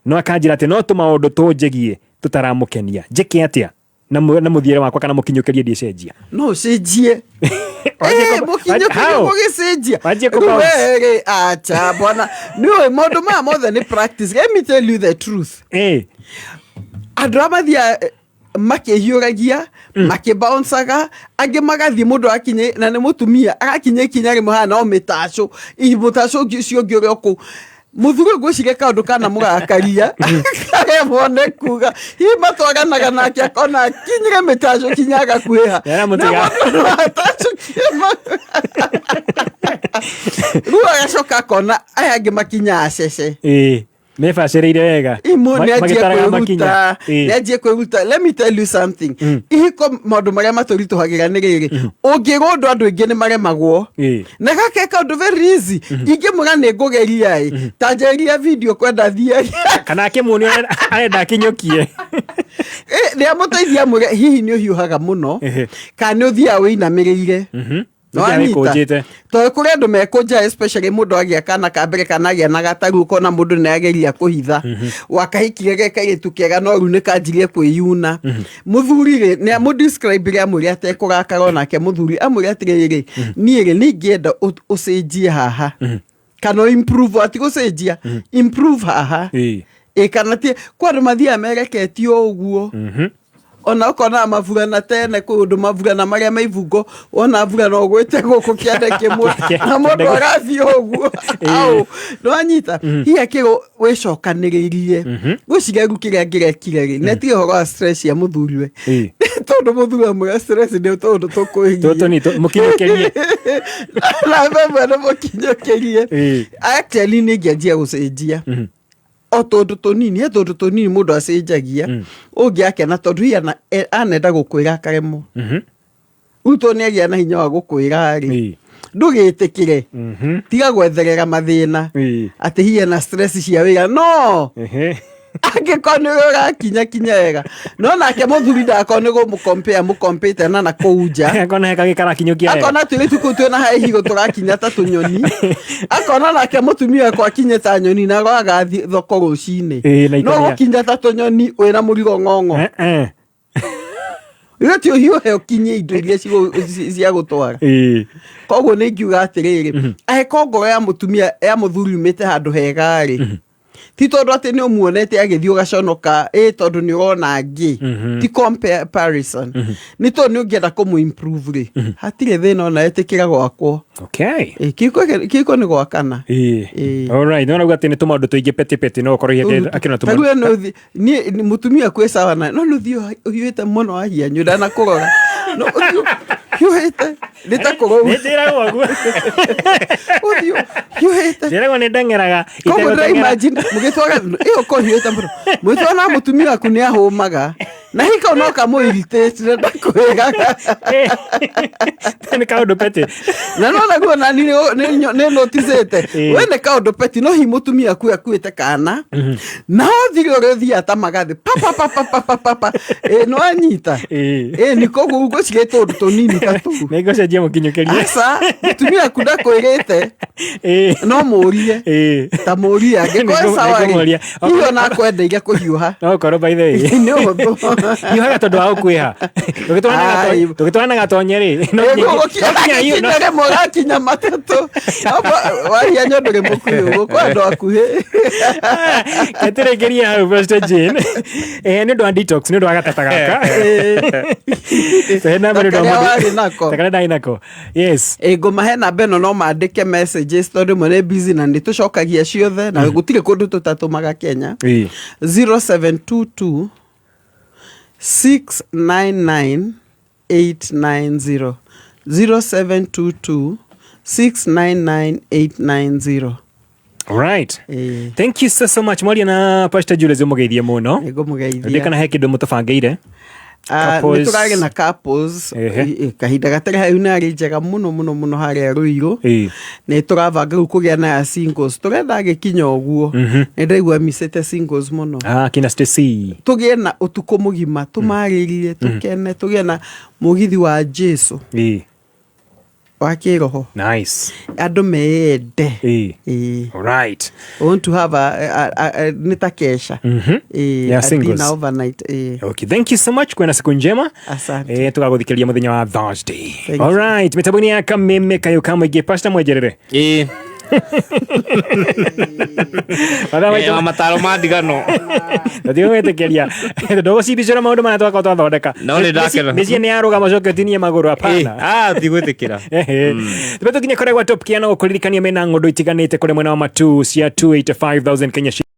no akanjĩra atĩ no tũmaũndũ tũnjĩgie tũtaramũkenia. Njĩke atĩa na mũthiĩre wakwa kana mũkinyũkĩrie ndiĩcenjia? No ũcenjie. Wanjie Mũkinyũkĩrie How? gũgĩcenjia. Wanjie Rĩu kũ-bounce. we rĩ, acha bwana, nĩũĩ maũndũ maya mothe nĩ practice. Let me tell you the truth. Andũ arĩa mathiaga makĩhiũragia, makĩbouncaga, angĩ magathiĩ mũndũ akinye na nĩ mũtumia agakinya ikinya rĩmwe haha no mĩtacũ mũtacũ ũngĩ ũcio ũngĩ ũrĩa ũkũu. Mũthuri ũyũ ngwĩciria kaũndũ kana mũrakaria karemwo nĩ kuga, hihi matwaranaga nake akona akinyire mĩtacũ kinya agakuhĩha. Nĩaramũtiga. Rĩu agacoka akona aya angĩ makinyaga cece. Ĩĩ, mebacĩrĩire wega. Imu nĩ anjie Magĩtaraga makinya. kwĩruta. Nĩ anjie kwĩruta. Let me tell you something, ihiko maũndũ marĩa matũritũhagĩra nĩ rĩrĩ, ũngĩrwo ũndũ andũ aingĩ nĩ maremagwo, na gake kaũndũ very easy, ingĩmwĩra nĩ ngũgeria ĩ, ta njeria video kwenda thiagia. Kana akĩmuonia arenda akinyũkie. Nĩ amũteithia, amwĩre hihi nĩ ũhiũhaga mũno kana nĩ ũthiaga wĩinamĩrĩire. Nĩwanyita? Wĩkũnjĩte. Tondũ kũrĩ andũ mekũnja, especially mũndũ agĩa kana ka mbere kana agĩa na gataru, ũkona mũndũ nĩ ageria kũhitha. Wakahikire ge kairĩtu kega, no rĩu nĩ kanjirie kwĩyuna. Mũthuri rĩ, nĩ amũdescribe amwĩre atekũrakara, onake mũthuri amwĩre atĩrĩrĩ, niĩ rĩ, nĩ ingĩenda ũcenjie haha kana ũ improve, ati gũcenjia, improve haha. Ĩ, kana ti kwa andũ mathiaga mereketio ũguo, ona ũkona maburana tene kwĩ ũndũ maburana marĩa maibungo, wona burana ũgwĩte gũkũ kĩande kĩmwe na mũndũ arathiĩ ũguo au, nĩwanyita? Hihi akĩrwo wĩcokanĩrĩrie, gwĩciria rĩu kĩrĩa angĩrekire rĩ, nĩ atige ũhoro wa stress ya mũthuriwe, tondũ mũthuri amwĩra stress nĩ tũndũ tũkwĩgiĩ. Tũtũ nĩ mũkinyũkĩrie. Na ĩmwe nĩ mũkinyũkĩrie. Actually nĩ ingĩanjia gũcenjia o tũndũ tũnini, he tũndũ tũnini mũndũ acenjagia ũngĩakena, tondũ hihi anenda gũkwĩra akaremwo. Rĩu tondũ nĩ agĩa na hinya wa gũkwĩra rĩ, ndũgĩtĩkĩre, tiga gwetherera mathĩna atĩ hihi ena stress cia wĩra, no angĩkorwo nĩ ũrakinya kinya wega, no nake mũthuri ndakorwo nĩ gũmũkompea mũkompĩte na nakũu nja. Akona he kangĩ karakinyũkia wega. Akona tũirĩtu kũu twĩna high heel tũrakinya ta tũnyoni, akona nake mũtumia wakwa akinye ta nyoni na agathiĩ thoko rũcinĩ. Na no ikũnia. Gũkinya ta tũnyoni wĩna mũrigo ng'ong'o, ithe ti ũhiũhe ũkinye indo iria cia gũtwara. Koguo nĩ ingiuga atĩrĩrĩ, angĩkorwo ngoro ya mũtumia ya mũthuri yumĩte handũ hega rĩ, Ti tondũ atĩ nĩ ũmuonete agĩthiĩ ũgaconoka, ĩ tondũ nĩ ũrona angĩ. Ti comparison. Nĩ tondũ nĩ ũngĩenda kũmũ improve rĩ, hatirĩ thĩna ona ĩtĩkĩra gwakwo. Ĩ, kĩhiko nĩ gwakana. Ĩĩ. Alright, no rauga atĩ nĩ tũmaũndũ tũingĩ petty petty no ũkorwo akĩona Ta rĩu we nĩ niĩ mũtumia kwĩ sawa na no nĩ ũthiĩ ũhiũhĩte mũno wahianyũ ndanakũrora, no ũthiĩ ũhiũhĩte nĩ ta kũrou. Nĩ njĩragwo ũguo. Ũthiũ hiũhĩte. Njĩragwo nĩ ndeng'eraga. Koguo ndĩra imagine mũgĩtwara ĩyo ko hiũhĩte mũno mũgĩtwara na mũtumia waku nĩ ahũmaga na hika no kamũ irritate na ndakwĩraga. Nĩ kaũndũ petty. Na no naguo nani nĩ noticĩte we nĩ kaũndũ petty, no hihi mũtumia waku akuĩte kana na ũthire ũrĩa ũthiaga ta magathĩ papapapapapapa, ĩ nĩ wanyita, ĩ nĩ koguo ngwĩciria tũndũ tũnini ta tũu. Nĩ ngũcenjia mũkinyũkĩrie. Aca, mũtumia waku ndakwĩrĩte, no mũrie, ta mũrie angĩkorwo sawa rĩ, Nĩngũmũria. Hihi ona akwendeire kũhiũha. No ũkorwo by the way. Nĩ ũhũthũ. Hiũhaga tondũ wa gũkuĩha. Tũgĩtwarana gatonye rĩ, no nginya Gũkinya rĩmwe ũgakinya matatũ wahia nyondo rĩ mũkuhĩ ũguo kwa andũ akuhĩ. Ketĩrĩkĩria hau, Pastor Jane. Nĩ ũndũ wa detox, nĩ ũndũ wa gatata gaka. Tũhe namba nĩ ũndũ wa Karĩa mũndũ- warĩ nako. Ta karĩa ndarĩ nako. Yes. Ĩ ngũmahe namba ĩno, no mandĩke messages tondũ rĩmwe nĩ busy na nĩ tũcokagia ciothe na gũtirĩ kũndũ tũtatũmaga Kenya. 0722 699 890, 0722 699 890. Right. Thank you so so much. Mwaria na Pastor Julius ũmũgeithie mũno. Nĩngũmũgeithia. Ndĩ kana he kĩndũ mũtũbangĩire? Ah, nĩ Couples. tũrarĩ na couples kahinda gatarĩ hau nĩ arĩ njega mũno mũno mũno harĩa Rũirũ. Nĩ tũrabanga rĩu kũgĩa na ya singles, tũrenda agĩkinya ũguo. Nĩ ndaigua micĩte singles mũno. Ah, kina Stacy. Tũgĩe na ũtukũ mũgima tũmarĩrie, tũkene, tũgĩe na mũgithi wa Jesu wa kĩroho. Nice. Andũ meyende. Ĩĩ. Alright. I want to have a nĩ ta kesha. Ĩĩ, Ya a singles. dinner overnight. Ĩĩ. Okay, thank you so much. Kwena siku njema. Asante. Tũgagũthikĩrĩria mũthenya wa Thursday. Thank All right, mĩtambo-inĩ ya Kameme kayũ ka mũingĩ, Pastor Mwenjerere. Ĩĩ. Mathaa maitũ- Wa mataro ma ndigano. Tũtigũgwĩtĩkĩria ndũgũcibicũra maũndũ marĩa twakorwo twathondeka. No nĩ ndakena. Mĩciĩ nĩ yarũgama coke ũtinie magũrũ, hapana. Ah, ndigwĩtĩkĩra. Tũbe tũkinye kũrĩa gwa Top Kia no gũkũririkania mena ng'ũndũ itiganĩte kũrĩa mwena wa Matu cia 285,000 Kenya.